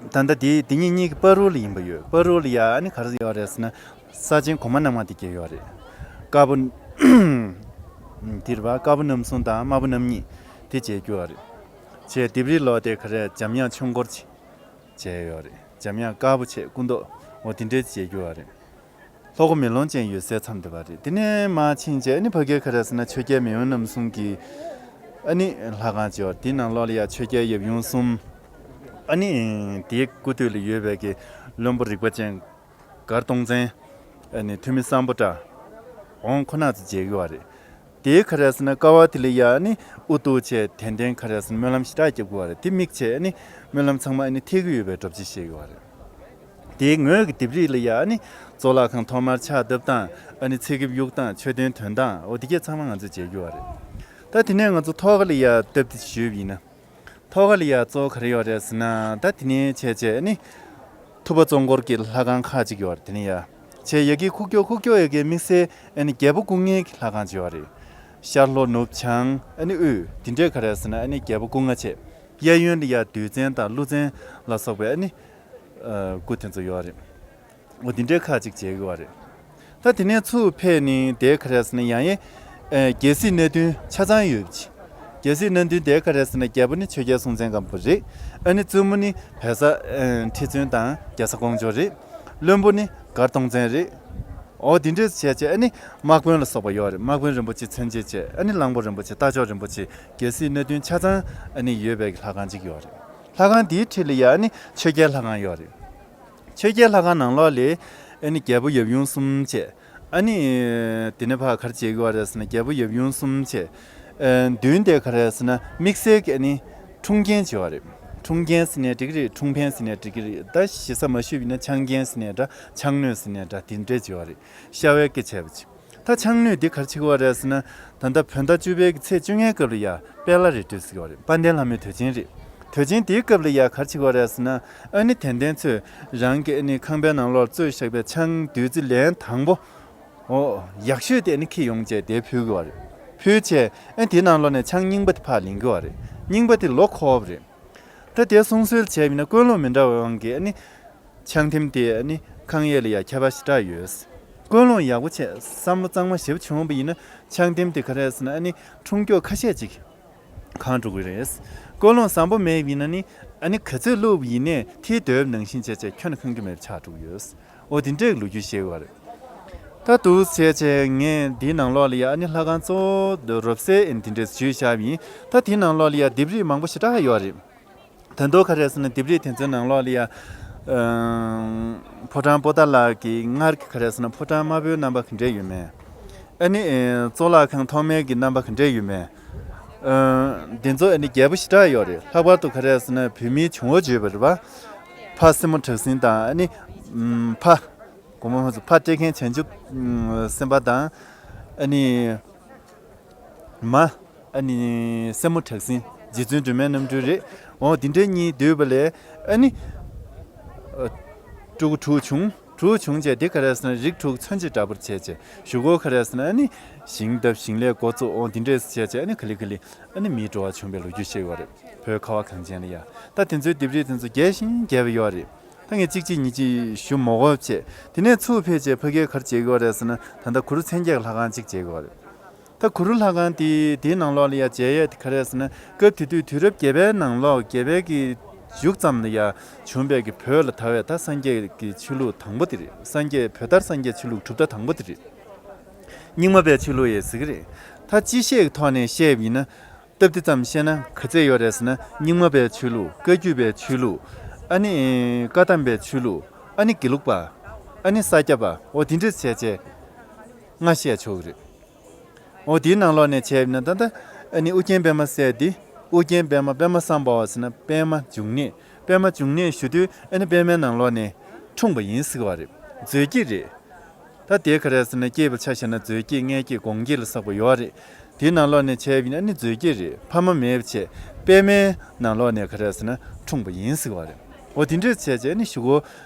ད་ལྟ་དེ་དེ་གཉིས་གཉིས་ཀྱི་བར་རོ་ལ་ཡིན་པ་ཡོད། བར་རོ་ལ་ཡ་ཨ་ནི་ག་རེ་ཡོད་རེད་ཟེར་ན། ས་ཆེན་གོང་མ་རྣམ་ལྔ་དེ་མཇལ་ཡོད་རེད། དཀར་པོ་འདིར་བ་དཀར་པོ་རྣམ་གསུམ་དང་དམར་པོ་རྣམ་གཉིས་དེ་མཇལ་རྒྱུ་ཡོད་རེད། བྱས་ལྡེབས་རིས་ལོགས་དེ་ག་རེ་འཇམ་དབྱངས་ཆོས་འཁོར་ཅིག་མཇལ་ཡོད་རེད། འཇམ་དབྱངས་དཀར་པོ་བྱས་སྐུ་མདོག་འོ་དེ་འདྲའི་མཇལ་རྒྱུ་ཡོད་རེད། ལྷོ་སྒོ་མེ་ལོང་ཅན་ཡོད་སའི་མཚམས་དེ་བ་རེད། དེ་ནས་མར་ཕྱིན་བྱས་ཨ་ནི་ཕ་གིར་ག་རེ་ཟེར་ན་ཆོས་རྒྱལ་མེས་དབོན་རྣམ་གསུམ་གྱི་ཨ་ནི་ལྷ་ཁང་ཅིག་ཡོད། དེའི་ནང་ལོགས་ལ་ཡ་ཆོས་རྒྱལ་ཡབ་ཡུམ་གསུམ། ཨ་ནི་དེའི་སྐུ་སྟོད་ལ་ཡོད་པའི་གི་བློན་པོ་རིག་པ་ཅན། མགར་སྟོང་བཙན། ཨ་ནི་ཐོན་མི་སམ་བྷོ་ཊ། འོང་ཁོ་ན་ཚོ་མཇལ་གི་བ་རེད། དེའི་ག་རེ་ཟེར་ན་ཀ་བ་དེ་ལ་ཡ་ཨ་ནི་དབུ་གཏུགས་བྱས་དད་ལྡན་ག་རེ་ཟེར་ན་སྨོན་ལམ་ཞེ་དྲག་རྒྱབ་གི་བ་རེད། དེ་དམིགས་བྱས་ཨ་ནི་སྨོན་ལམ་ཚང་མ་ཨ་ནི་ཐེག་གི་ཡོད་པའི་སྒྲུབ་བྱེད་བཤད་གི་བ་རེད། དེའི་ངོས་ཀྱི་ལྡེབས་རིས་ལ་ཡ་ཨ་ནི་གཙུག་ལག་ཁང་ཐོག་མར་ཕྱག་བཏབ་སྟངས། ཨ་ནི་ཚེ་སྐྱབས་གཡུག་སྟངས། མཆོད་རྟེན་འདོན་སྟངས། འོ་དེ་གས་ཚང་མ་ང་ཚོས་མཇལ་རྒྱུ་བ་རེད། ད་དེ་ནས་ང་ཚོ་ཐོག་ཁ་ལ་ཡ་སྟབས་བདེ་ཞུས་པ་ཡིན་ན། ཐོག་ཁ་ལ་ཡ་གཙོ་བོ་ག་རེ་ཡོད་རེད་ཟེར་ན། ད་དེ་ནས་བྱས་བྱས་ཨ་ནི་ཐུབ་པ་གཙོ་འཁོར་གྱི་ལྷ་ཁང་ཁག་ཅིག་ཡོད་རེད། དེ་ནས་ཡ་བྱས་ཡ་གི་ཁུག་ཀྱོག་ཁུག་ཀྱོག་ཡ་གི་དམིགས་བསལ་ཨ་ནི་རྒྱལ་པོ་སྐུ་ལྔའི་གི་ལྷ་ཁང་ཅིག་ཡོད་རེད། ཤར་ལྷོ་ནུབ་བྱང་ཨ་ནི་དབུས་དེ་འདྲའི་ག་རེ་ཟེར་ན་ཨ་ནི་རྒྱལ་པོ་སྐུ་ལྔ་བྱས། གཡས་གཡོན་ལ་ཡ་བདུད་བཙན་དང་ཀླུ་བཙན་ལ་སོགས་པའི་ཨ་ནི་ཨ་སྐུ་དེ་ཚོ་ཡོད་རེད། འོ་འདི་འདྲའི་ཁག་ཅིག་མཇལ་གི་བ་རེད། ད་དེ་ནས་ཚུར་ཕེབས་ནས་དེ་ག་རེ་ཟེར་ན་ཡང་ཡང་ཨ་རྒྱལ་སྲིད་སྣ་བདུན་ཆ་ཚང་ཡོད་པ་ཅིག་རྒྱལ་སྲིད་སྣ་བདུན་དེ་ག་རེ་ཟེར་ན་རྒྱལ་པོ་ནི་ཆོས་རྒྱལ་སྲོང་བཙན་སྒམ་པོ་རེད། ཨ་ནི་བཙུན་མོ་ནི་བལ་བཟའ་ཨ་ཁྲི་བཙུན་དང་རྒྱ་བཟའ་ཀོང་ཇོ་རེད། བློན་པོ་ནི་མགར་སྟོང་བཙན་རེད། འོ་འདི་འདྲས་བྱས་བྱས་ཨ་ནི་དམག་དཔོན་ལ་སོགས་པ་ཡོད་རེད། དམག་དཔོན་རིན་པོ་ཆེ་མཚོན་བྱེད་བྱས། ཨ་ནི་གླང་པོ་རིན་པོ་ཆེ། རྟ་མཆོག་རིན་པོ་ཆེ། རྒྱལ་སྲིད་སྣ་བདུན་ཆ་ཚང་ཨ་ནི་ཡོད་པའི་ལྷ་ཁང་ཅིག་ཡོད་རེད། ལྷ་ཁང་འདིའི་འཁྲིས་ལ་ཡ་ཨ་ནི་ཆོས་རྒྱལ་ལྷ་ཁང་ཡོད་རེད། ཆོས་རྒྱལ་ལྷ་ཁང་ནང་ལོགས་ལ་ཨ་ནི་རྒྱལ་པོ་ཡབ་ཡུམ་གསུམ་བྱས། ཨ་ནི་དེ་ནས་ཕར་ག་རེ་བྱེད་ཀྱི་ཡོད་རེད་ཟེར་ན་རྒྱལ་པོ་ཡབ་ཡུམ་གསུམ་བྱས། ཨ་མདུན་དེ་ག་རེ་ཟེར་ན་དམིགས་བསལ་གྱི་ཨ་ནི་འཁྲུངས་རྒྱན་བྱས་པ་རེད། འཁྲུངས་རྒྱན་ཟེར་ནའི་འགྲིག་གི་རེད། འཁྲུངས་ཕན་ཟེར་ནའི་འགྲིག་གི་རེད། ད་ཞེ་ས་མ་ཞུས་པ་ཡིན་ན་ཆང་རྒྱན་ཟེར་ནའི་འདྲ། ཆང་སྣོད་ཟེར་ནའི་འདྲ། དེ་འདྲས་བྱས་པ་རེད། ཤ་བའི་སྐེ་བྱས་པ་ཅིག་ད་ཆང་སྣོད་འདི་ག་རེ་བྱེད་ཀྱི་ཡོད་རེད་ཟེར་ན། ད་ལྟ་བོད་ཟླ་བཅུ་པའི་གི་ཚེས་བཅོ་ལྔའི་སྐབས་ལ་ཡ་དཔལ་ལྷ་རེ་སྒྲོལ་ཟེར་གྱི་ཡོད་རེད། དཔལ་ལྡན་ལྷ་མོའི་དུས་ཆེན་རེད། དུས་ཆེན་དེའི་སྐབས་ལ་ཡ་ག་རེ་བྱེད་ཀྱི་ཡོད་རེད་ཟེར་ན། ཨ་ནི་དད་ལྡན་ཚོས་རང་གི་ཨ་ནི་ཁང་པའི་ནང་ལོགས་བཙོས་བཞག་པའི་ཆང་བདུད་རྩི་ལན་དང་པོ། འོ་ཡག་ཤོས་དེ་ཨ་ནི་འཁྱེར་ཡོང་བྱས་དེ་ཕུལ་གྱི་ཡོད་རེད། ཕུལ་བྱས་ཨ་ནི་དེའི་ནང་ལོགས་ནས་ཆང་རྙིང་པ་དེ་ཕར་ལེན་གྱི་ཡོད་རེད། རྙིང་པ་དེ་ལོག་འཁོར་བ་རེད། ད་དེ་སྲུང་སྲོལ་བྱས་པ་ཡིན་ན་ཀུན་སློང་མི་འདྲ་བའི་དབང་གིས་ཨ་ནི། ཆང་ཐིམ་དེ་ཨ་ནི་ཁང་གཡས་ལ་ཡ་ཁྱད་པར་ཞེ་དྲག་ཡོད། ཀུན་སློང་ཡག་པོ་བྱས་བསམ་བློ་གཙང་མ་ཞེ་པོ་བྱུང་བ་ཡིན་ན་ཆང་ཐིམ་དེ་ག་རེ་ཟེར་ན་ཨ་ནི་འཁྲུངས་མགྱོགས་ཁ་ཤས་ཅིག་གང་འགྲོ་གི་རེད། ཀུན་སློང་བཟང་པོ་མེད་པ་ཡིན་ན་ནི་ཨ་ནི་ག་ཚོད་བླུགས་པ་ཡིན་ནའི་ཐིག་རྡོལ་ནང་བཞིན་བྱས་བྱས་ཁྱོན་ནས་ཁེངས་རྒྱུ་མེད་པ་ཆགས་འགྲོ་གི་ཡོད། འོ་དེ་འདྲའི་ལོ་རྒྱུས་བཤད་ཡོད་རེད། ད་འདུག་བྱས་བྱས་ངས་འདིའི་ནང་ལོགས་ལ་ཡ་ཨ་ནི་ལྷ་ཁང་གཙོ་བོ་རོབ་གསལ་ཨེ་འདི་འདྲས་ཞུས་བཞག་པ་ཡིན། ད་དེའི་ནང་ལོགས་ལ་ཡ་ལྡེབས་རིས་མང་པོ་ཞེ་དྲག་ཡོད་རེད། ད་དུང་ག་རེ་ཟེར་ན་ལྡེབས་རིས་དེ་ཚོའི་ནང་ལོགས་ལ་ཡ། ཨམ། ཕོ་བྲང་པོ་ཏཱ་ལ་གི་སྔར་གྱི་ག་རེ་ཟེར་ན་ཕོ་བྲང་དམར་པོའི་རྣམ་པ་ག་འདྲས་ཡོད་མེད། ཨ་ནི་ཨེ་གཙུག་ལག་ཁང་ཐོག་མའི་གི་རྣམ་པ་ག་འདྲས་ཡོད་མེད། ཨ། འདི་ཚོ་ཨ་ནི་རྒྱལ་པོ་ཞེ་དྲག་ཡོད་རེད། ལྷག་པར་དུ་ག་རེ་ཟེར་ན་བོད་མིའི་བྱུང་བ་བརྗོད་པ་རེད་པ། ཕ་སྲས་མོ་གྲགས་འཛིན་དང་ཨ་ནི། ཨམ། ཕ། དགོངས་པ་མ་ཚོམ་ཕ་བཀྲས་མཁན་བྱང་ཆུབ་སེམས་དཔའ་དང་། ཨ་ནི། མ། ཨ་ནི། སྲས་མོ་གྲགས་འཛིན། རྗེ་བཙུན་སྒྲོལ་མའི་རྣམ་སྤྲུལ་རེད། འོ་དེ་འདྲ་གཉིས་འདུས་པ་ལས། ཨ་ནི། ཨ། སྤྲུལ་སྐུ་དྲུག་བྱུང་། དྲུག་བྱུང་བྱས་དེ་ག་རེ་ཟེར་ན་རིགས་དྲུག་མཚོན་བྱེད་འདྲ་པོར་བྱས་བྱས་གཞུག་གུ་ག་རེ་ཟེར་ན་ཨ་ནི། ཞིང་བཏབ་ཞིང་ལས་འགོ་བཙུགས། འོ་དེ་འདྲས་བྱས་བྱས་ཨ་ནི་ག་ལེ་ག་ལེ། ཨ་ནི་མིའི་འགྲོ་བ་བྱུང་བའི་ལོ་རྒྱུས་བཤད་ཡོད་རེད། བོད་ཁ་བ་གངས་ཅན་ལ་ཡ། ད་དེ་ཚོའི་ལྡེབས་རིས་དེ་ཚོ་རྒྱས་ཤིང་རྒྱས་པ་ཡོད་རེད། ད་ངས་གཅིག་གཅིག་གཉིས་གཅིག་ཞུ་མ་དགོས་བྱས། དེ་ནས་ཚུར་ཕེབས་བྱས་ཕ་གིར་ག་རེ་བྱེད་ཀྱི་ཡོད་རེད་ཟེར་ན། ད་ལྟ་གུ་རུ་མཚན་བརྒྱད་ཀྱི་ལྷ་ཁང་གཅིག་བྱེད་ཀྱི་ཡོད་རེད། ད་གུ་རུ་ལྷ་ཁང་དེ་དེའི་ནང་ལོགས་ལ་ཡ་མཇལ་ཡས་དེ་ག་རེ་ཟེར་ན། སྐབས་དེ་དུས་དུས་རབས་བརྒྱད་པའི་ནང་ལོགས་བརྒྱད་པའི་གི་མཇུག་ཙམ་ལ་ཡ་བྱུང་བའི་གི་བོད་ལ་དར་བའི་ད་སངས་རྒྱས་ཀྱི་ཆོས་ལུགས་དང་པོ་དེ་རེད། སངས་རྒྱས་བོད་ལྟར་སངས་རྒྱས་ཆོས་ལུགས་གྲུབ་མཐའ་དང་པོ་དེ་རེད། རྙིང་མ་པའི་ཆོས་ལུགས་ཡས་ཟེར་གི་རེད། ད་སྤྱི་བཤད་ཀྱི་ཐོག་ནས་བཤད་པ་ཡིན་ན། སྟབས་བདེ་ཙམ་བཤད་ན་ག་ཚད་ཡོད་རེད་ཟེར་ན། རྙིང་མ་པའི་ཆོས་ལུགས། བཀའ་བརྒྱུད་པའི་ཆོས་ལུགས། ཨ་ནི་བཀའ་གདམས་པའི་ཆོས་ལུགས། ཨ་ནི་དགེ་ལུགས་པ། ཨ་ནི་ས་སྐྱ་པ། འོ་དེ་འདྲས་བྱས་བྱས་ལྔ་བཤད་ཆོག་གི་རེད། འོ་དེའི་ནང་ལོགས་ནས་བྱས་པ་ཡིན་ན་ད་ལྟ་ཨ་ནི་ཨུ་རྒྱན་པད་མ་སྲས་དེ། ཨུ་རྒྱན་པད་མ། པད་མ་སམ་བྷ་ཝ་ཟེར་ན་པད་མ་འབྱུང་གནས། པད་མ་འབྱུང་གནས་ཞུ་དུས་ཨ་ནི་པད་མའི་ནང་ལོགས་ནས་འཁྲུངས་པ་ཡིན་ཟེར་བ་རེད། མཛོད་ཀྱི་རེད། ད་དེ་ག་རེ་ཟེར་ན་སྐྱེས་པ་ཆ་བཞག་ན་མཛོད་ཀྱི། མངལ་སྐྱེས་སྒོང་སྐྱེས་ལ་སོགས་པ་ཡོད་རེད། དེའི་ནང་ལོགས་ནས་བྱས་པ་ཡིན་ན་ཨ་ནི་མཛོད་ཀྱི་རེད། ཕ་མ་མེད་པ་བྱས་པད་མའི་ནང་ལོགས་ནས་ག་རེ་ཟེར་ན་འཁྲུངས་པ་ཡིན་ཟེར་བ་རེད། འོ་དེ་འདྲས་བྱས་བྱས་ཨ་ནི་གཞུག་གུ་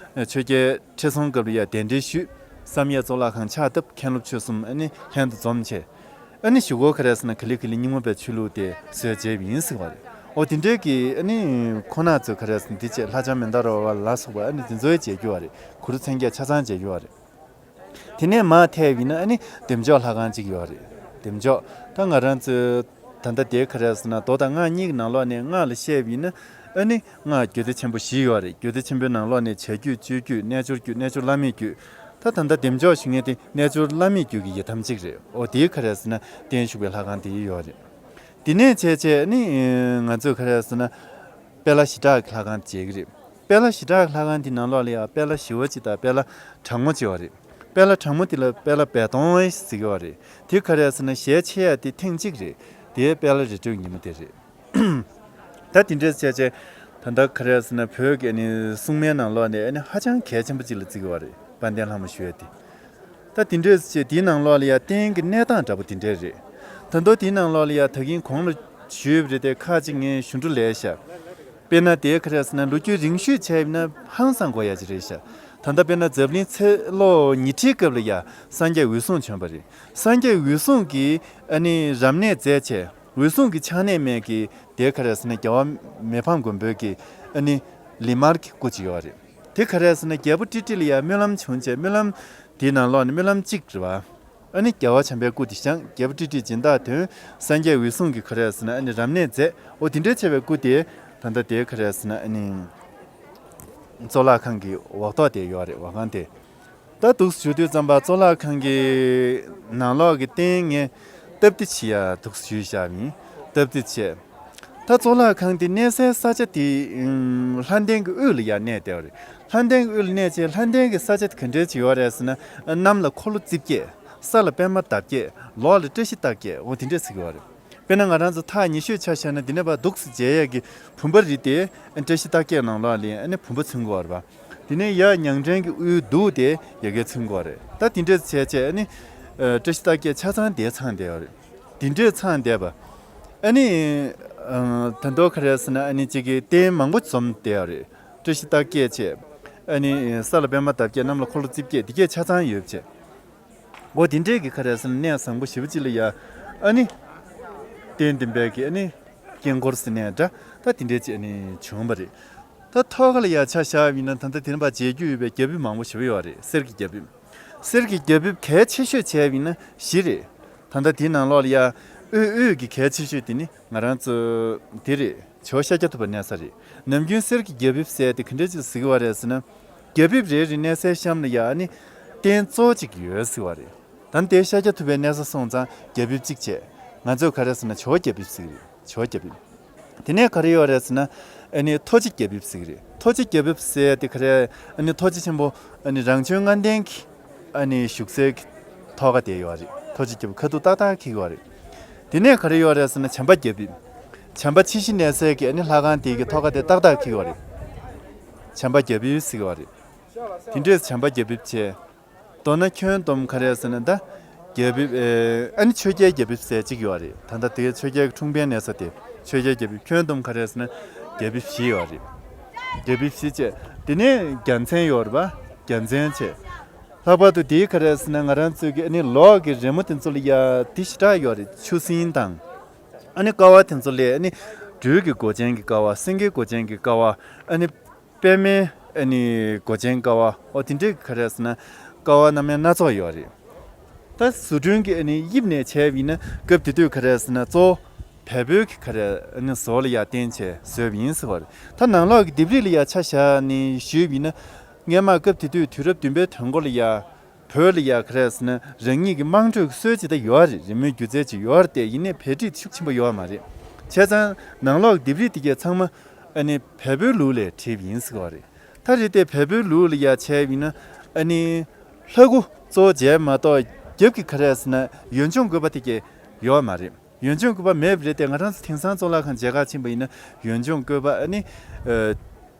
ཆོས་རྒྱལ་ཁྲི་སྲོང་ལྡེ་བཙན་ཡ་གདན་འདྲེན་ཞུས། བསམ་ཡས་གཙུག་ལག་ཁང་ཕྱག་བཏབ། མཁན་སློབ་ཆོས་གསུམ་ཨ་ནི་ལྷན་དུ་འཛོམས་བྱས། ཨ་ནི་གཞུག་གུ་ག་རེ་ཟེར་ན་ག་ལེ་ག་ལེ་རྙིང་མ་པའི་ཆོས་ལུགས་དེ་བཟོས་བྱས་པ་ཡིན་ཟེར་བ་རེད། འོ་དེ་འདྲའི་གི་ཨ་ནི་ཁོང་རྣམ་ཚོས་ག་རེ་ཟེར་ན་དེ་བྱས་ལྷ་ལྕམ་མན་དཱ་ར་བ་ལ་སོགས་པ་ཨ་ནི་དེ་ཚོ་ཡང་མཇལ་རྒྱུ་བ་རེད། གུ་རུ་མཚན་བརྒྱད་ཆ་ཚང་མཇལ་རྒྱུ་བ་རེད། དེ་ནས་མར་ཐད་པ་ཡིན་ན་ཨ་ནི་བདེ་མཆོག་ལྷ་ཁང་གཅིག་ཡོད་རེད། བདེ་མཆོག་ད་ང་རང་ཚོའི་ད་ལྟ་དེ་ག་རེ་ཟེར་ན་མདོ་དང་སྔགས་གཉིས་ཀྱི་ནང་ལོགས་ནས་སྔགས་ལ་བཤད་པ་ཡིན་ན། ཨ་ནི་སྔགས་རྒྱུད་སྡེ་ཆེན་པོ་བཞི་ཡོད་རེད། རྒྱུད་སྡེ་ཆེན་པོའི་ནང་ལོགས་ནས་བྱ་རྒྱུད། སྤྱོད་རྒྱུད། རྣལ་འབྱོར་རྒྱུད། རྣལ་འབྱོར་བླ་མེད་རྒྱུད། ད་ད་ལྟ་བདེ་མཆོག་ཞུ་མཁན་དེ་རྣལ་འབྱོར་བླ་མེད་རྒྱུད་ཀྱི་ཡི་དམ་གཅིག་རེད། འོ་དེའི་ག་རེ་ཟེར་ན་བརྟན་བཞུགས་པའི་ལྷ་ཁང་དེ་ཡོད་རེད། དེ་ནས་བྱས་བྱས་ཨ་ནི་ང་ཚོས་ག་རེ་ཟེར་ན་དཔལ་ལྷ་ཞི་དྲག་གི་ལྷ་ཁང་མཇལ་གྱི་རེད། དཔལ་ལྷ་ཞི་དྲག་གི་ལྷ་ཁང་དེ་ནང་ལོགས་ལ་ཡང་དཔལ་ལྷ་ཞི་བ་གཅིག་དང་དཔལ་ལྷ་དྲག་མོ་གཅིག་ཡོད་རེད། དཔལ་ལྷ་དྲག་མོ་དེ་ལ་དཔལ་ལྷ་སྦས་སྟོང་ཟེར་གྱི་ཡོད་རེད། དེ་ག་རེ་ཟེར་ན་ཞལ་ཕྱེ་ཡ་དེ་ཐེངས་གཅིག་རེད། དེ་དཔལ་ལྷ་རི་ཁྲོད་ཉིན་མོ་དེ་རེད། ད་དེ་འདྲས་བྱས་བྱས་ད་ལྟ་ག་རེ་ཟེར་ན་བོད་ཀྱི་ཨ་ནི་སྲུང་མའི་ནང་ལོགས་ནས་ཨ་ནི་ཧ་ཅང་གལ་ཆེན་པོ་གཅིག་ལ་བརྩི་གི་ཡོད་རེད། དཔལ་ལྡན་ལྷ་མོ་ཞུ་ཡ་དེ། ད་དེ་འདྲས་བྱས་དེའི་ནང་ལོགས་ལ་ཡ་རྟེན་གྱི་གནས་སྟངས་འདྲ་པོ་དེ་འདྲས་རེད། ད་མདོ་དེའི་ནང་ལོགས་ལ་ཡ་ད་གིན་གོང་ལ་ཞུས་པ་རེད་དེ། ཁ་ཅིག་ངས་ཞུ་འགྲོ་ལས་ཤག་དཔེར་ན་དེ་ག་རེ་ཟེར་ན་ལོ་རྒྱུས་རིང་ཤོས་བྱས་ཡིན་ན་ཧང་སང་དགོས་ཡ་ཅིག་རེད་ཤག་ད་ལྟ་དཔེར་ན་འཛམ་གླིང་ཚེ་ལོ་ཉི་ཁྲིའི་སྐབས་ལ་ཡ་སངས་རྒྱས་འོད་སྲུང་བྱོན་པ་རེད། སངས་རྒྱས་འོད་སྲུང་གིས་ཨ་ནི་རབ་གནས་མཛད་བྱས། འོད་སྲུང་གི་ཕྱག་ནས་མས་ཀྱི་དེ་ག་རེ་ཟེར་ན་རྒྱལ་བ་མི་ཕམ་མགོན་པོའི་གི་ཨ་ནི་ལི་དམར་གྱི་སྐུ་ཅིག་ཡོད་རེད། དེ་ག་རེ་ཟེར་ན་རྒྱལ་པོ་ཀྲི་ཀྲི་ལ་ཡ་སྨོན་ལམ་བྱུང་བྱས། སྨོན་ལམ་དེའི་ནང་ལོགས་ནས་སྨོན་ལམ་གཅིག་རེད་བ། ཨ་ནི་རྒྱལ་བ་བྱམས་པའི་སྐུ་དེ་བཞེངས། རྒྱལ་པོ་ཀྲི་ཀྲི་སྦྱིན་བདག་ཐོན། སངས་རྒྱས་འོད་སྲུང་གིས་ག་རེ་ཟེར་ན་ཨ་ནི་རབ་གནས་མཛད། འོ་དེ་འདྲའི་ཆེ་བའི་སྐུ་དེ་ད་ལྟ་དེ་ག་རེ་ཟེར་ན་ཨ་ནི་གཙུག་ལག་ཁང་གི་འོག་ཐོག་དེ་ཡོད་རེད། འོག་ཁང་དེ། ད་འདུག་སེ་ཞུ་དུས་ཙམ་པ་གཙུག་ལག་ཁང་གི་ནང་ལོགས་ཀྱི་རྟེན་ངས་སྟབས་བདེ་བྱེད་ཡ་འདུག་སེ་ཞུས་བཞག་པ་ཡིན། སྟབས་བདེ་བྱས། ད་གཙུག་ལག་ཁང་དེ་གནས་སའི་ས་ཆ་དེ་ཨུམ་ལྷ་ལྡན་གྱི་དབུས་ལ་ཡར་གནས་བསྡད་པ་རེད། ལྷ་ལྡན་གྱི་དབུས་ལ་གནས་བྱས། ལྷ་ལྡན་གྱི་ས་ཆ་དེ་ག་འདྲས་ཅིག་ཡོད་རེད་ཟེར་ན། གནམ་ལ་འཁོར་ལོ་རྩིབས་བརྒྱད། ས་ལ་པད་མ་འདབ་བརྒྱད། ལོགས་ལ་བཀྲ་ཤིས་རྟགས་བརྒྱད། འོ་དེ་འདྲས་ཟེར་གྱི་ཡོད་རེད། དཔེར་ན་ང་རང་ཚོ་ཐག་ཉེ་ཤོས་ཆ་བཞག་ན་འདི་ནས་ཕར་འདུག་སེ་མཇལ་ཡས་ཀྱི་བུམ་པ་རེད་དེ། བཀྲ་ཤིས་རྟགས་བརྒྱད་ནང་ལོགས་ལ་ཨ་ནི་བུམ་པ་མཚོན་གྱི་ཡོད་རེད་པ། དེ་ནས་ཡར་ཉང་བྲན་གྱི་དབུའི་གདུགས་དེ་ཡ་གིར་མཚོན་གྱི་ཡོད་རེད། ད་དེ་འདྲས་བྱས་བྱས་ཨ་ནི་བཀྲ་ཤིས་རྟགས་བརྒྱད་ཆ་ཚང་དེ་ཚང་བསྡད་ཡོད་རེད། དེ་འདྲས་ཚང་བསྡད་པ། ཨ་ནི་ད་མདོ་ག་རེ་ཟེར་ན་ཨ་ནི་གཅིག་གི་རྟེན་མང་པོ་འཛོམས་བསྡད་ཡོད་རེད། བཀྲ་ཤིས་རྟགས་བརྒྱད་བྱས། ཨ་ནི་ས་ལ་པད་མ་འདབ་བརྒྱད། གནམ་ལ་འཁོར་ལོ་རྩིབས་བརྒྱད། འདི་གས་ཆ་ཚང་ཡོད་བྱས། འོ་དེ་འདྲས་ཀྱི་ག་རེ་ཟེར་ན་གནས་བཟང་པོ་ཞེ་པོ་ཅིག་ལ་ཡ་ཨ་ནི་རྟེན་བདུན་པའི་གི་ཨ་ནི་དཀྱིལ་འཁོར་ཟེར་ནའི་འདྲ། ད་དེ་འདྲས་ཅིག་ཨ་ནི་བྱུང་བ་རེད། ད་ཐོག་ཁ་ལ་ཡ་ཆ་བཞག་པ་ཡིན་ན་ད་ལྟ་དེ་རིང་ཕར་མཇལ་རྒྱུ་ཡོད་པའི་རྒྱ་ཕིབས་མང་པོ་ཞེ་པོ་ཡོད་རེད། གསེར་གྱི་རྒྱ་ཕིབས། གསེར་གྱི་རྒྱ་ཕིབས་གལ་ཆེ་ཤོས་བྱས་པ་ཡིན་ན་བཞི་རེད། ད་ལྟ་དེའི་ནང་ལོགས་ལ་ཡ་དབུས་དབུས་ཀྱི་གལ་ཆེ་ཤོས་དེ་ནི་ང་རང་ཚོ་དེ་རེད། ཇོ་བོ་ཤཱཀྱ་ཐུབ་པ་གནས་ས་རེད། ནམ་རྒྱུན་གསེར་གྱི་རྒྱ་ཕིབས་ཟེར་དེ་ག་འདྲས་ཅིག་ཟེར་གྱི་ཡོད་རེད་ཟེར་ན། རྒྱ་ཕིབས་རེ་རེ་གནས་སའི་གཤམ་ལ་ཡ་ཨ་ནི་རྟེན་གཙོ་བོ་གཅིག་ཡོད་ཟེར་བ་རེད། ད་དེ་ཤཱཀྱ་ཐུབ་པའི་གནས་ས་སོང་ཙང་རྒྱ་ཕིབས་གཅིག་བྱས། ང་ཚོས་ག་རེ་ཟེར་ན་ཇོ་བོ་རྒྱ་ཕིབས་ཟེར་གྱི་རེད། ཇོ་བོ་རྒྱ་ཕིབས། དེ་ནས་ག་རེ་ཡོད་རེད་ཟེར་ན། ཨ་ནི་ཐོག་ཆེན་རྒྱ་ཕིབས་ཟེར་གྱི་རེད། ཐོག་ཆེན་རྒྱ་ཕིབས་ཟེར་དེ་ག་རེ། ཨ་ནི་ཐོག་ཆེན་ཆེན་པོ་ཨ་ནི་རང་བྱོན་ལྔ་ལྡན་གྱི་ཨ་ནི་བཞུགས་སའི་ཐོག་ཁ་དེ་ཡོད་རེད། ཐོག་ཆེན་རྒྱ་ཕིབས་ཁ་ཐུག་ཏག་ཏག་འཁེལ་གྱི་ཡོད་རེད། དེ་ནས་ག་རེ་ཡོད་རེད་ཟེར་ན་བྱམས་པ་རྒྱ་ཕིབས། བྱམས་པ་ཆེ་བཞི་གནས་སའི་གི་ཨ་ནི་ལྷ་ཁང་དེ་གི་ཐོག་ཁ་དེ་ཏག་ཏག་འཁྱེར་ཡོད་རེད། བྱམས་པ་རྒྱ་ཕིབས་ཟེར་གི་ཡོད་རེད། དེ་འདྲས་བྱམས་པ་རྒྱ་ཕིབས་བྱས། མདོར་ན་ཁྱོན་བསྡོམས་ག་རེ་ཟེར་ན་ད། རྒྱ་ཕིབས་ཨེ། ཨ་ནི་ཆོས་རྒྱལ་རྒྱ་ཕིབས་ཟེར་གཅིག་ཡོད་རེད། ད་ལྟ་དེ་ཆོས་རྒྱལ་གྱི་འཁྲུངས་དཔོན་གནས་ས་དེ། ཆོས་རྒྱལ་རྒྱ་ཕིབས་ཁྱོན་བསྡོམས་ག་རེ་ཟེར་ན་རྒྱ་ཕིབས་བཞི་ཡོད་རེད། རྒྱ་ཕིབས་བཞི་བྱས། དེ་ནས་རྒྱལ་མཚན་ཡོད་རེད་པ། རྒྱལ་མཚན་བྱས། ལྷག་པར་དུ་དེའི་ག་རེ་ཟེར་ན་ང་རང་ཚོའི་གི་ཨ་ནི་ལོག་གི་རི་མོ་དེ་ཚོ་ལ་ཡ་དེ་ཞེ་དྲག་ཡོད་རེད། ཆུ་སྲིན་དང་། ཨ་ནི་ཀ་བ་དེ་ཚོ་ལས་ཨ་ནི་སྦྲུལ་གྱི་མགོ་ཅན་གྱི་ཀ་བ། སེང་གེའི་མགོ་ཅན་གྱི་ཀ་བ། ཨ་ནི་པད་མའི་ཨ་ནི་མགོ་ཅན་ཀ་བ། ཨོ་དེ་འདྲའི་ག་རེ་ཟེར་ན་ཀ་བ་རྣམ་དབྱེ་སྣ་ཚོགས་ཡོད་རེད། ད་བཟོ་སྐྲུན་གྱི་ཨ་ནི་དབྱིབས་ནས་བྱས་པ་ཡིན་ན་སྐབས་དེ་དུས་ག་རེ་ཟེར་ན་གཙོ་བོ་བལ་པོའི་གི་ག་རེ་ཨ་ནི་བཟོ་ལ་ཡ་བརྟེན་བྱས་བཟོས་པ་ཡིན་ཟེར་བ་རེད། ད་ནང་ལོགས་ཀྱི་ལྡེབས་རིས་ལ་ཡ་ཆ་བཞག་ནས་ཞུས་པ་ཡིན་ན། སྔོན་མ་སྐབས་དེ་དུས་དུས་རབས་བདུན་པའི་དོན་གོ་ལ་ཡ། བོད་ལ་ཡ་ག་རེ་ཟེར་ན་རང་ཉིད་ཀྱི་དམངས་ཁྲོད་ཀྱི་སྲོལ་ཇི་ལྟར་ཡོད་རེད། རི་མོའི་སྒྱུ་རྩལ་ཅིག་ཡོད་རེད་དེ། ཡིན་ནའི་བེད་སྤྱོད་ཤུགས་ཆེན་པོ་ཡོད་མ་རེད། བྱས་ཙང་ནང་ལོགས་ལྡེབས་རིས་དེ་གས་ཚང་མ་ཨ་ནི་བལ་པོའི་ལུགས་ལས་བྲིས་པ་ཡིན་ཟེར་བ་རེད། ད་རེད་དེ་བལ་པོའི་ལུགས་ལ་ཡ་བྱས་པ་ཡིན་ན་ཨ་ནི་ལྷ་སྐུ་གཙོ་བོ་བྱས་མ་གཏོགས་རྒྱབ་ཀྱི་ག་རེ་ཟེར་ན་ཡོན་ཆུང་བཀོད་པ་དེ་གས་ཡོད་མ་རེད། ཡོན་ཆུང་བཀོད་པ་མེད་པ་རེད་དེ། ང་རང་ཚོ་དེང་སང་གཙུག་ལག་ཁང་མཇལ་ཁ་ཕྱིན་པ་ཡིན་ན་ཡོན་ཆུང་བཀོད་པ་ཨ་ནི།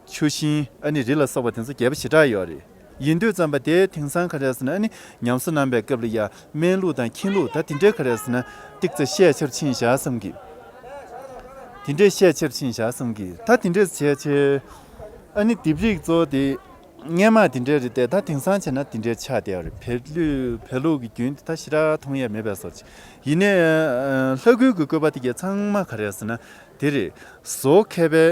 ཆུ་ཤིང་ཨ་ནི་རི་ལ་སོགས་པ་དེ་ཚོ་རྒྱས་པ་ཞེ་དྲག་ཡོད་རེད། ཡིན་དུས་ཙམ་པ་དེ་དེང་སང་ག་རེ་ཟེར་ན་ཨ་ནི་ཉམས་གསོ་གནང་པའི་སྐབས་ལ་ཡ་སྨན་ལུགས་དང་མཁྱེན་ལུགས་ད་དེ་འདྲའི་ག་རེ་ཟེར་ན་ཏིག་ཙམ་ཤས་ཆེར་ཕྱིན་བཞག་བསམ་གི། དེ་འདྲའི་ཤས་ཆེར་ཕྱིན་བཞག་བསམ་གི། ད་དེ་འདྲས་བྱས་བྱས་ཨ་ནི་ལྡེབས་རིས་གཙོ་བོ་དེ་སྔོན་མ་དེ་འདྲས་རེད་དེ། ད་དེང་སང་བྱས་ན་དེ་འདྲས་ཆགས་བསྡད་ཡོད་རེད། བལ་ལུགས་བལ་ལུགས་ཀྱི་རྒྱུན་དེ་ད་ཞེ་དྲག་མཐོང་ཡས་མེད་པའི་བཟོ་ཅིག་ཡིན་ནའི་ལྷ་སྐུའི་གི་བཀོད་པ་དེ་གས་ཚང་མ་ག་རེ་ཟེར་ན་དེ་རེད། བཟོ་མཁས་པའི་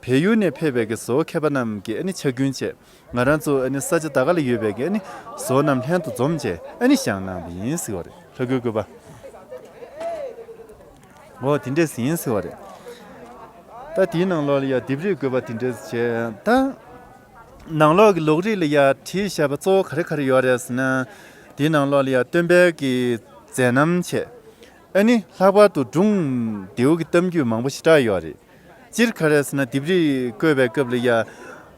བལ་ཡུལ་ནས་ཕེབས་པའི་གི་བཟོ་མཁས་པ་རྣམས་ཀྱི་ཨ་ནི་ཕྱག་རྒྱུན་བྱས། ང་རང་ཚོ་ཨ་ནི་ས་ཆ་ད་ག་ལ་ཡོད་པའི་གི་ཨ་ནི་བཟོ་རྣམས་ལྷན་དུ་འཛོམས་བྱས་ཨ་ནི་བཞེངས་གནང་བ་ཡིན་ཟེར་བ་རེད། ལྷ་སྐུའི་བཀོད་པ། འོ་དེ་འདྲས་ཡིན་ཟེར་བ་རེད། ད་དེའི་ནང་ལོགས་ལ་ཡ་ལྡེབས་རིས་བཀོད་པ་དེ་འདྲས་བྱས། ད་ནང་ལོགས་ཀྱི་ལོགས་རིས་ལ་ཡ་བྲིས་བཞག་པ་གཙོ་བོ་ག་རེ་ག་རེ་ཡོད་རེད་ཟེར་ན། དེའི་ནང་ལོགས་ལ་ཡ་སྟོན་པའི་གི་མཛད་རྣམ་བྱས། ཨ་ནི་ལྷག་པར་དུ་སྒྲུང་ལྡེའུ་གི་གཏམ་རྒྱུད་མང་པོ་ཞེ་དྲག་ཡོད་རེད། སྤྱིར་ག་རེ་ཟེར་ན་ལྡེབས་རིས་བཀོད་པའི་སྐབས་ལ་ཡ།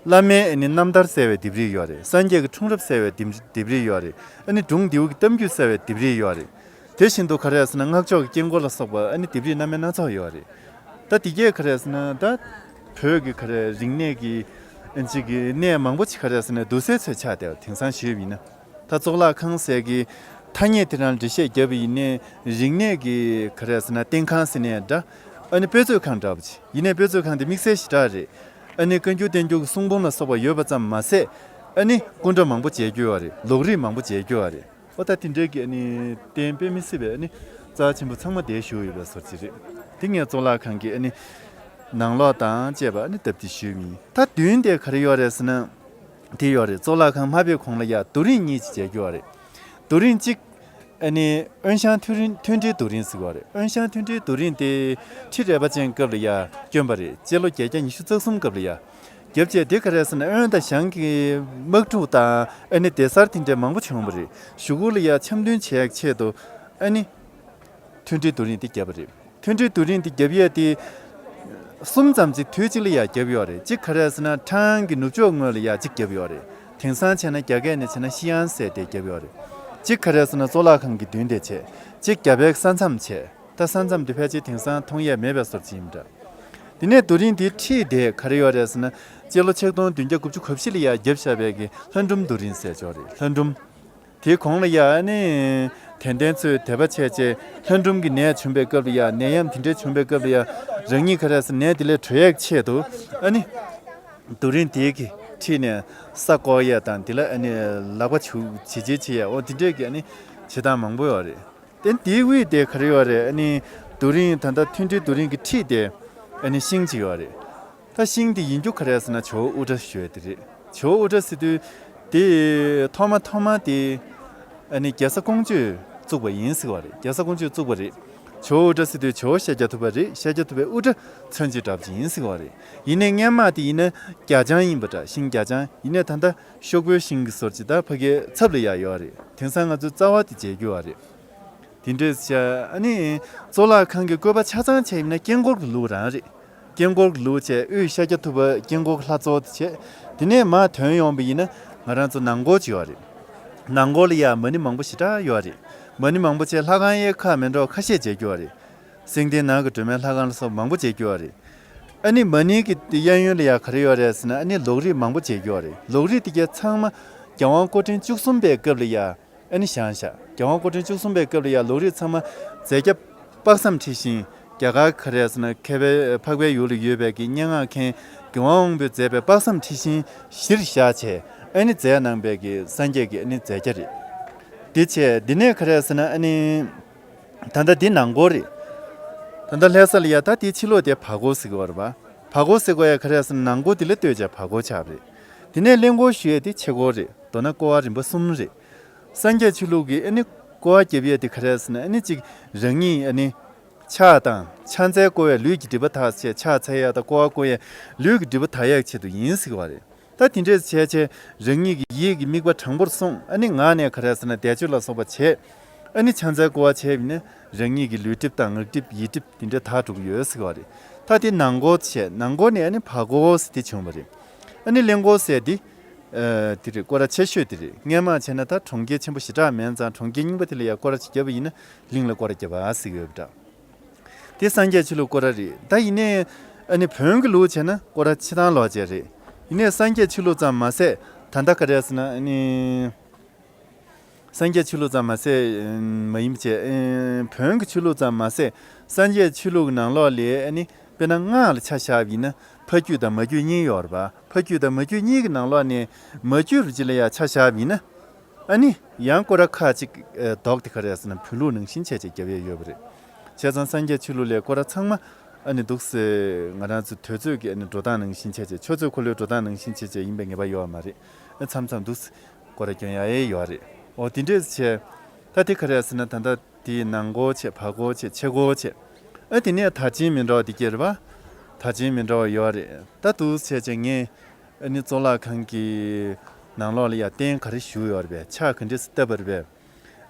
བླ་མའི་ཨ་ནི་རྣམ་ཐར་གསལ་བའི་ལྡེབས་རིས་ཡོད་རེད། སངས་རྒྱས་ཀྱི་འཁྲུངས་རབས་གསལ་བའི་ལྡེབས་ལྡེབས་རིས་ཡོད་རེད། ཨ་ནི་སྒྲུང་ལྡེའུ་གི་གཏམ་རྒྱུད་གསལ་བའི་ལྡེབས་རིས་ཡོད་རེད། དེ་བཞིན་དུ་ག་རེ་ཟེར་ན་སྔགས་ཕྱོགས་ཀྱི་དཀྱིལ་འཁོར་ལ་སོགས་པ་ཨ་ནི་ལྡེབས་རིས་རྣམ་པ་སྣ་ཚོགས་ཡོད་རེད། ད་དེ་གས་ག་རེ་ཟེར་ན་ད་བོད་ཀྱི་ག་རེ་རིག་གནས་ཀྱི་ཨ་ཅིག་གི་གནས་མང་པོ་ཅིག་ག་རེ་ཟེར་ན་འདུག་སའི་ཚོད་ཆགས་བསྡད་པ་དེང་སང་ཞུས་པ་ཡིན་ན། ད་གཙུག་ལག་ཁང་ཟེར་གི་ཐ་སྙད་དེ་རང་འགྲེལ་བཤད་བརྒྱབ་པ་ཡིན་ནའི་རིག་གནས་ཀྱི་ག་རེ་ཟེར་ན་རྟེན་ཁང་ཟེར་ནའི་འདྲ། ཨ་ནི་དཔེ་མཛོད་ཁང་འདྲ་པོ་ཅིག་ཡིན་ནའི་དཔེ་མཛོད་ཁང་དེ་དམིགས་བསལ་ཞེ་དྲག་རེད། ཨ་ནི་བཀའ་འགྱུར་བསྟན་འགྱུར་གྱི་གསུང་འབུམ་ལ་སོགས་པ་ཡོད་པ་ཙམ་མ་ཟད། ཨ་ནི་སྐུ་འདྲ་མང་པོ་མཇལ་རྒྱུ་ཡོད་རེད། ལོགས་རིས་མང་པོ་མཇལ་རྒྱུ་ཡོད་རེད། ཨོ་ད་དེ་འདྲའི་གི་ཨ་ནི་གཏན་དཔེ་མི་སྲིད་པའི་ཨ་ནི་རྩ་ཆེན་པོ་ཚང་མ་དེ་བཞུགས་ཡོད་པའི་བཟོ་ཅིག་རེད། དེ་ངས་གཙུག་ལག་ཁང་གི་ཨ་ནི་ནང་ལོགས་དང་བཅས་པ་ཨ་ནི་སྟབས་བདེ་ཞུས་མིན། ད་མདུན་དེ་ག་རེ་ཡོད་རེད་ཟེར་ན། དེ་ཡོད་རེད། གཙུག་ལག་ཁང་མ་ཕེབས་གོང་ལ་ཡ་རྡོ་རིང་གཉིས་ཅིག་མཇལ་རྒྱུ་ཡོད་རེད། རྡོ་རིང་གཅིག་ཨ་ནི་དབོན་ཞང་མཐུན་རིང་མཐུན་སྒྲིལ་རྡོ་རིང་ཟེར་གྱི་ཡོད་རེད། དབོན་ཞང་མཐུན་སྒྲིལ་རྡོ་རིང་དེ་ཁྲི་རལ་པ་ཅན་སྐབས་ལ་ཡ་བསྐྱོན་པ་རེད། སྤྱི་ལོ་བརྒྱད་བརྒྱ་ཉི་ཤུ་རྩ་གསུམ་སྐབས་ལ་ཡ། རྒྱབ་བྱས་དེ་ག་རེ་ཟེར་ན་དབོན་དང་ཞང་གི་དམག་འཁྲུག་དང་ཨ་ནི་སྡེ་གསར་དེ་འདྲ་མང་པོ་བྱུང་བ་རེད། གཞུག་གུ་ལ་ཡ་འཆམ་མཐུན་བྱེད་ཡག་ཆེད་དུ་ཨ་ནི་མཐུན་སྒྲིལ་རྡོ་རིང་དེ་བརྒྱབ་པ་རེད། མཐུན་སྒྲིལ་རྡོ་རིང་དེ་བརྒྱབ་ཡས་དེ་གསུམ་ཙམ་ཅིག་དུས་གཅིག་ལ་ཡ་བརྒྱབ་ཡོད་རེད། གཅིག་ག་རེ་ཟེར་ན་ཁྲང་གི་ནུབ་ཕྱོགས་ངོས་ལ་ཡ་གཅིག་བརྒྱབ་ཡོད་རེད། དེང་སང་བྱས་ན་རྒྱ་སྐད་ནས་བྱས་ན་ཤི་ཡང་ཟེར་དེ་བརྒྱབ་ཡོད་རེད། གཅིག་ག་རེ་ཟེར་ན་གཙུག་ལག་ཁང་གི་མདུན་དེ་བྱས། གཅིག་རྒྱ་བལ་ས་མཚམས་བྱས། ད་ས་མཚམས་དེ་ཕལ་ཆེར་དེང་སང་མཐོང་ཡས་མེད་པའི་བཟོ་ཅིག་ཡིན་འདྲ། དེ་ནས་རྡོ་རིང་དེའི་འཁྲིས་དེ་ག་རེ་ཡོད་རེད་ཟེར་ན། སྤྱི་ལོ་ཆིག་སྟོང་བདུན་བརྒྱ་དགུ་བཅུ་གོ་བཞི་ལ་ཡ་བརྒྱབ་བཞག་པའི་གི་ལྷ་འབྲུམ་རྡོ་རིང་ཟེར་ཅིག་ཡོད་རེད། ལྷ་འབྲུམ། དེའི་གོང་ལ་ཡ་ཨ་ནི་དད་ལྡན་ཚོས་དད་པ་བྱས་བྱས་ལྷ་འབྲུམ་གྱི་ནད་བྱུང་པའི་སྐབས་ལ་ཡ། ནད་ཡམས་དེ་འདྲ་བྱུང་པའི་སྐབས་ལ་ཡ། རང་ཉིད་ག་རེ་ཟེར་ནད་དེ་ལས་གྲོལ་ཡག་ཆེད་དུ་ཨ་ནི་རྡོ་རིང་དེའི་གི་འཁྲིས་ནས་ས་བརྐོ་ཡས་དང་དེ་ལ་ཨ་ནི་ལག་པ་འཇུ་བྱིལ་བྱིལ་བྱེད་ཡས། འོ་དེ་འདྲས་ཀྱི་ཨ་ནི་བྱེད་སྟངས་མང་པོ་ཡོད་རེད། དེ་དེའི་དབུས་དེ་ག་རེ་ཡོད་རེད། ཨ་ནི་རྡོ་རིང་ད་ལྟ་མཐུན་སྒྲིལ་རྡོ་རིང་གི་འཁྲིས་དེ་ཨ་ནི་ཤིང་གཅིག་ཡོད་རེད། ད་ཤིང་དེ་ཡིན་རྒྱུ་ག་རེ་ཟེར་ན་ཇོ་བོ་དབུ་སྐྲ་ཞུ་ཡས་དེ་རེད། ཇོ་བོ་དབུ་སྐྲ་ཟེར་དུས་དེ་ཐོག་མ་ཐོག་མ་དེ་ཨ་ནི་རྒྱལ་ས་ཀོང་ཇོས་བཙུགས་པ་ཡིན་ཟེར་བ་རེད། རྒྱལ་ས་ཀོང་ཇོས་བཙུགས་པ་རེད། ཇོ་བོ་དབུ་སྐྲ་ཟེར་དུས་ཇོ་བོ་ཤཱཀྱ་ཐུབ་པ་རེད། ཤཱཀྱ་ཐུབ་པའི་དབུ་སྐྲ་མཚོན་བྱེད་འདྲ་པོ་ཅིག་ཡིན་ཟེར་བ་རེད། ཡིན་ནའི་སྔན་མ་དེ་ཡིན་ན་རྒྱ་ལྕང་ཡིན་པ་འདྲ། ཤིང་རྒྱ་ལྕང་ཡིན་ནའི་ད་ལྟ་ཤོག་བུའི་ཤིང་གི་ཟུར་གཅིག་ད་ཕ་གིའི་ཚབ་ལ་ཡ་ཡོད་རེད། དེང་སང་ང་ཚོའི་རྩ་བ་དེ་མཇལ་རྒྱུ་བ་རེད། དེ་འདྲས་བྱས། ཨ་ནི་གཙུག་ལག་ཁང་གི་བཀོད་པ་ཆ་ཚང་བྱས་ཡིན་ན་དཀྱིལ་འཁོར་གྱི་ལུགས་རང་རེད། དཀྱིལ་འཁོར་གྱི་ལུགས་བྱས། དབུས་ཤཱཀྱ་ཐུབ་པ་དཀྱིལ་འཁོར་གྱི་ལྷ་གཙོ་དེ་བྱས། དེ་ནས་མར་ཐོན་ཡོང་བ་ཡིན་ན་ང་རང་ཚོ་ནང་སྒོ་ཅིག་ཡོད་རེད། ནང་སྒོ་ལ་ཡ་མ་ཎི་མང་པོ་ཞེ་དྲག་ཡོད་རེད། མ་ཎི་མང་པོ་བྱས། ལྷ་ཁང་གཡས་ཁ་མེད་འགྲོ་ཁ་ཤས་མཇལ་རྒྱུ་བ་རེད། སེང་ལྡེང་ནགས་ཀྱི་སྒྲོལ་མའི་ལྷ་ཁང་ལ་སོགས་མང་པོ་མཇལ་རྒྱུ་བ་རེད། ཨ་ནི་མ་ཎི་གི་གཡས་གཡོན་ལ་ཡ་ག་རེ་ཡོད་རེད་ཟེར་ན། ཨ་ནི་ལོགས་རིས་མང་པོ་མཇལ་རྒྱུ་བ་རེད། ལོགས་རིས་དེ་ག་ཚང་མ་རྒྱལ་དབང་སྐུ་ཕྲེང་བཅུ་གསུམ་པའི་སྐབས་ལ་ཡ་ཨ་ནི་བཞེངས་བཞག་རྒྱལ་དབང་སྐུ་ཕྲེང་བཅུ་གསུམ་པའི་སྐབས་ལ་ཡ་ལོགས་རིས་ཚང་མ་རྫས་རྒྱ་དཔག་བསམ་འཁྲི་ཤིང་། རྒྱ་གར་ག་རེ་ཟེར་ན། མཁས་པའི་འཕགས་པའི་ཡུལ་ལ་ཡོད་པའི་གི་སྙན་ངག་མཁན་རྒྱལ་དབང་དབང་པོས་མཛད་པའི་དཔག་བསམ་འཁྲི་ཤིང་གཞིར་བཞག་བྱས་ཨ་ནི་མཛད་གནང་པའི་གི་སངས་རྒྱས་ཀྱི་ཨ་ནི་རྫས་རྒྱ་རེད། དེ་བྱས་འདི་ནས་ག་རེ་ཟེར་ན། ཨ་ནི་ད་ལྟ་འདི་ནང་སྒོ་རེད། ད་ལྟ་ལྷ་ས་ལ་ཡ་ད་དེའི་ཕྱི་ལོགས་དེ་བར་སྒོ་ཟེར་གི་ཡོད་རེད་པ། བར་སྒོ་ཟེར་གི་ཡོད་ཡ་ག་རེ་ཟེར་ན། ནང་སྒོ་དེ་ལ་ལྟོས་བྱས་བར་སྒོ་ཆགས་པ་རེད། དེ་ནས་གླེན་ལྐོག་ཞུ་ཡས་དེ་ཕྱི་སྒོ་རེད། མདོར་ན་སྐོར་བ་རིམ་པ་གསུམ་རེད། སངས་རྒྱས་ཆོས་ལུགས་ཀྱི་ཨ་ནི་སྐོར་བ་རྒྱབ་ཡས་དེ་ག་རེ་ཟེར་ན། ཨ་ནི་གཅིག་རང་ཉིད་ཨ་ནི་ཕྱག་དང་ཕྱག་འཚལ་བསྐོར་བས་ལུས་ཀྱི་སྒྲིབ་པ་དག་ཅེས། ཕྱག་འཚལ་ཡས་དང་སྐོར་བ་བསྐོར་ཡས་ལུས་ཀྱི་སྒྲིབ་པ་དག་ཡས་ཆེད་དུ་ཡིན་ཟེར་གི་ཡོད་རེད། ད་དེ་འདྲས་བྱས་བྱས་རང་ཉིད་ཀྱི་ཡིད་ཀྱི་དམིགས་པ་དྲང་པོར་བསྲུང་། ཨ་ནི་ངག་ནས་ག་རེ་ཟེར་ན་བཟླས་བརྗོད་ལ་སོགས་པ་བྱས། ཨ་ནི་ཕྱག་འཚལ་སྐོར་བ་བྱས་པ་ཡིན་ན་རང་ཉིད་ཀྱི་ལུས་སྒྲིབ་དང་ངག་སྒྲིབ་ཡིད་སྒྲིབ་དེ་འདྲས་དག་འགྲོ་གི་ཡོད་ཟེར་གི་ཡོད་རེད། ད་དེ་ནང་སྒོ་བྱས། ནང་སྒོ་ནས་ཨ་ནི་བར་སྒོ་ཟེར་དེ་བྱུང་བ་རེད། ཨ་ནི་གླེན་ལྐོག་ཟེར་དེ་ཨ་དེ་རེད། སྐོར་ར་ཆེ་ཤོས་དེ་རེད། སྔས་མ་བྱས་ན་ད་གྲོང་ཁྱེར་ཆེན་པོ་ཞེ་དྲག་མིན་ཙང་གྲོང་ཁྱེར་རྙིང་པ་དེ་ལ་ཡ་སྐོར་ར་ཅིག་བརྒྱབ་པ་ཡིན་ན་གླིང་ལ་སྐོར་ར་བརྒྱབ་པ་ཟེར་གི་ཡོད་པ་འདྲ། དེ་སངས་རྒྱས་ཆོས་ལུགས་སྐོར་ར་རེད། ད་ཡིན་ནའི་ཨ་ནི་བོན་གྱི་ལུགས་བྱས་ན་སྐོར་ར་ཆེ་ཐང་ལོག་བྱས་རེད། ཡིན་ནའི་སངས་རྒྱས་ཆོས་ལུགས་ཙམ་མ་ཟད། ད་ལྟ་ག་རེ་ཟེར་ན། ཨ་ནི་སངས་རྒྱས་ཆོས་ལུགས་ཙམ་མ་ཟད། ཨ་མ་ཡིན་པ་བྱས། ཨ་བོན་གྱི་ཆོས་ལུགས་ཙམ་མ་ཟད། སངས་རྒྱས་ཆོས་ལུགས་ཀྱི་ནང་ལོགས་ལ་ཨ་ནི་དཔེར་ན་སྔགས་ལ་ཆ་བཞག་པ་ཡིན་ན་ཕ་རྒྱུད་དང་མ་རྒྱུད་གཉིས་ཡོད་རེད་པ། ཕ་རྒྱུད་དང་མ་རྒྱུད་གཉིས་ཀྱི་ནང་ལོགས་ནས་མ་རྒྱུད་རུ་ཅི་ལ་ཡ་ཆ་བཞག་པ་ཡིན་ན། ཨ་ནི་ཡང་སྐོར་ར་ཁག་ཅིག་ཨ་ལྡོག་སྟེ་ག་རེ་ཟེར་ན་བོན་ལུགས་ནང་བཞིན་བྱས་བྱས་རྒྱབ་ཡས་ཡོད་པ་རེད། བྱས་ཙང་སངས་རྒྱས་ཆོས་ལུགས་ལ་སྐོར་ར་ཚང་མ་ཨ་ནི་འདུག་སེ་ང་རང་ཚོ་དུས་ཚོད་ཀྱི་ཨ་ནི་འགྲོ་སྟངས་ནང་བཞིན་བྱས་བྱས། ཆུ་ཚོད་འཁོར་ལོའི་འགྲོ་སྟངས་ནང་བཞིན་བྱས་བྱས་ཡིན་པའི་ངེས་པ་ཡོད་མ་རེད། ཨ་མཚམས་མཚམས་འདུག་སེ་སྐོར་ར་སྐྱོན་ཡ་ཡས་ཡོད་རེད། འོ་དེ་འདྲས་བྱས། ད་དེ་ག་རེ་ཟེར་ན། ད་ལྟ་དེའི་ནང་སྒོ་བྱས། བར་སྒོ་བྱས། ཕྱི་སྒོ་བྱས། ཨ་དེ་ནས་དར་ཆེན་མི་འདྲ་བ་དེ་སྐྱེས་རེད་པ། དར་ཆེན་མི་འདྲ་བ་ཡོད་རེད། ད་འདུག་སེ་བྱས་བྱས་ངས་ཨ་ནི་གཙུག་ལག་ཁང་གི་ནང་ལོགས་ལ་ཡ་རྟེན་ག་རེ་བཞུགས་ཡོད་རེད་པས། ཕྱག་ག་འདྲས་སེ་བཏབ་པ་རེད་པས།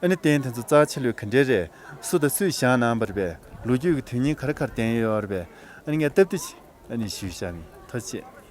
ཨ་ནི་རྟེན་དེ་ཚོ་རྩ་ཆེ་ལོས་ག་འདྲས་རེད། སུ་དང་སུས་བཞེངས་གནང་བ་རེད་པས། ལོ་རྒྱུས་ཀྱི་དོན་སྙིང་ག་རེ་ག་རེ་ལྡན་ཡོད་རེད་པས། ཨ་ནི་ངས་སྟབས་བདེ་ཅིག་ཨ་ནི་ཞུས་བཞག་ནི། ཐུགས་རྗེ་ཆེ།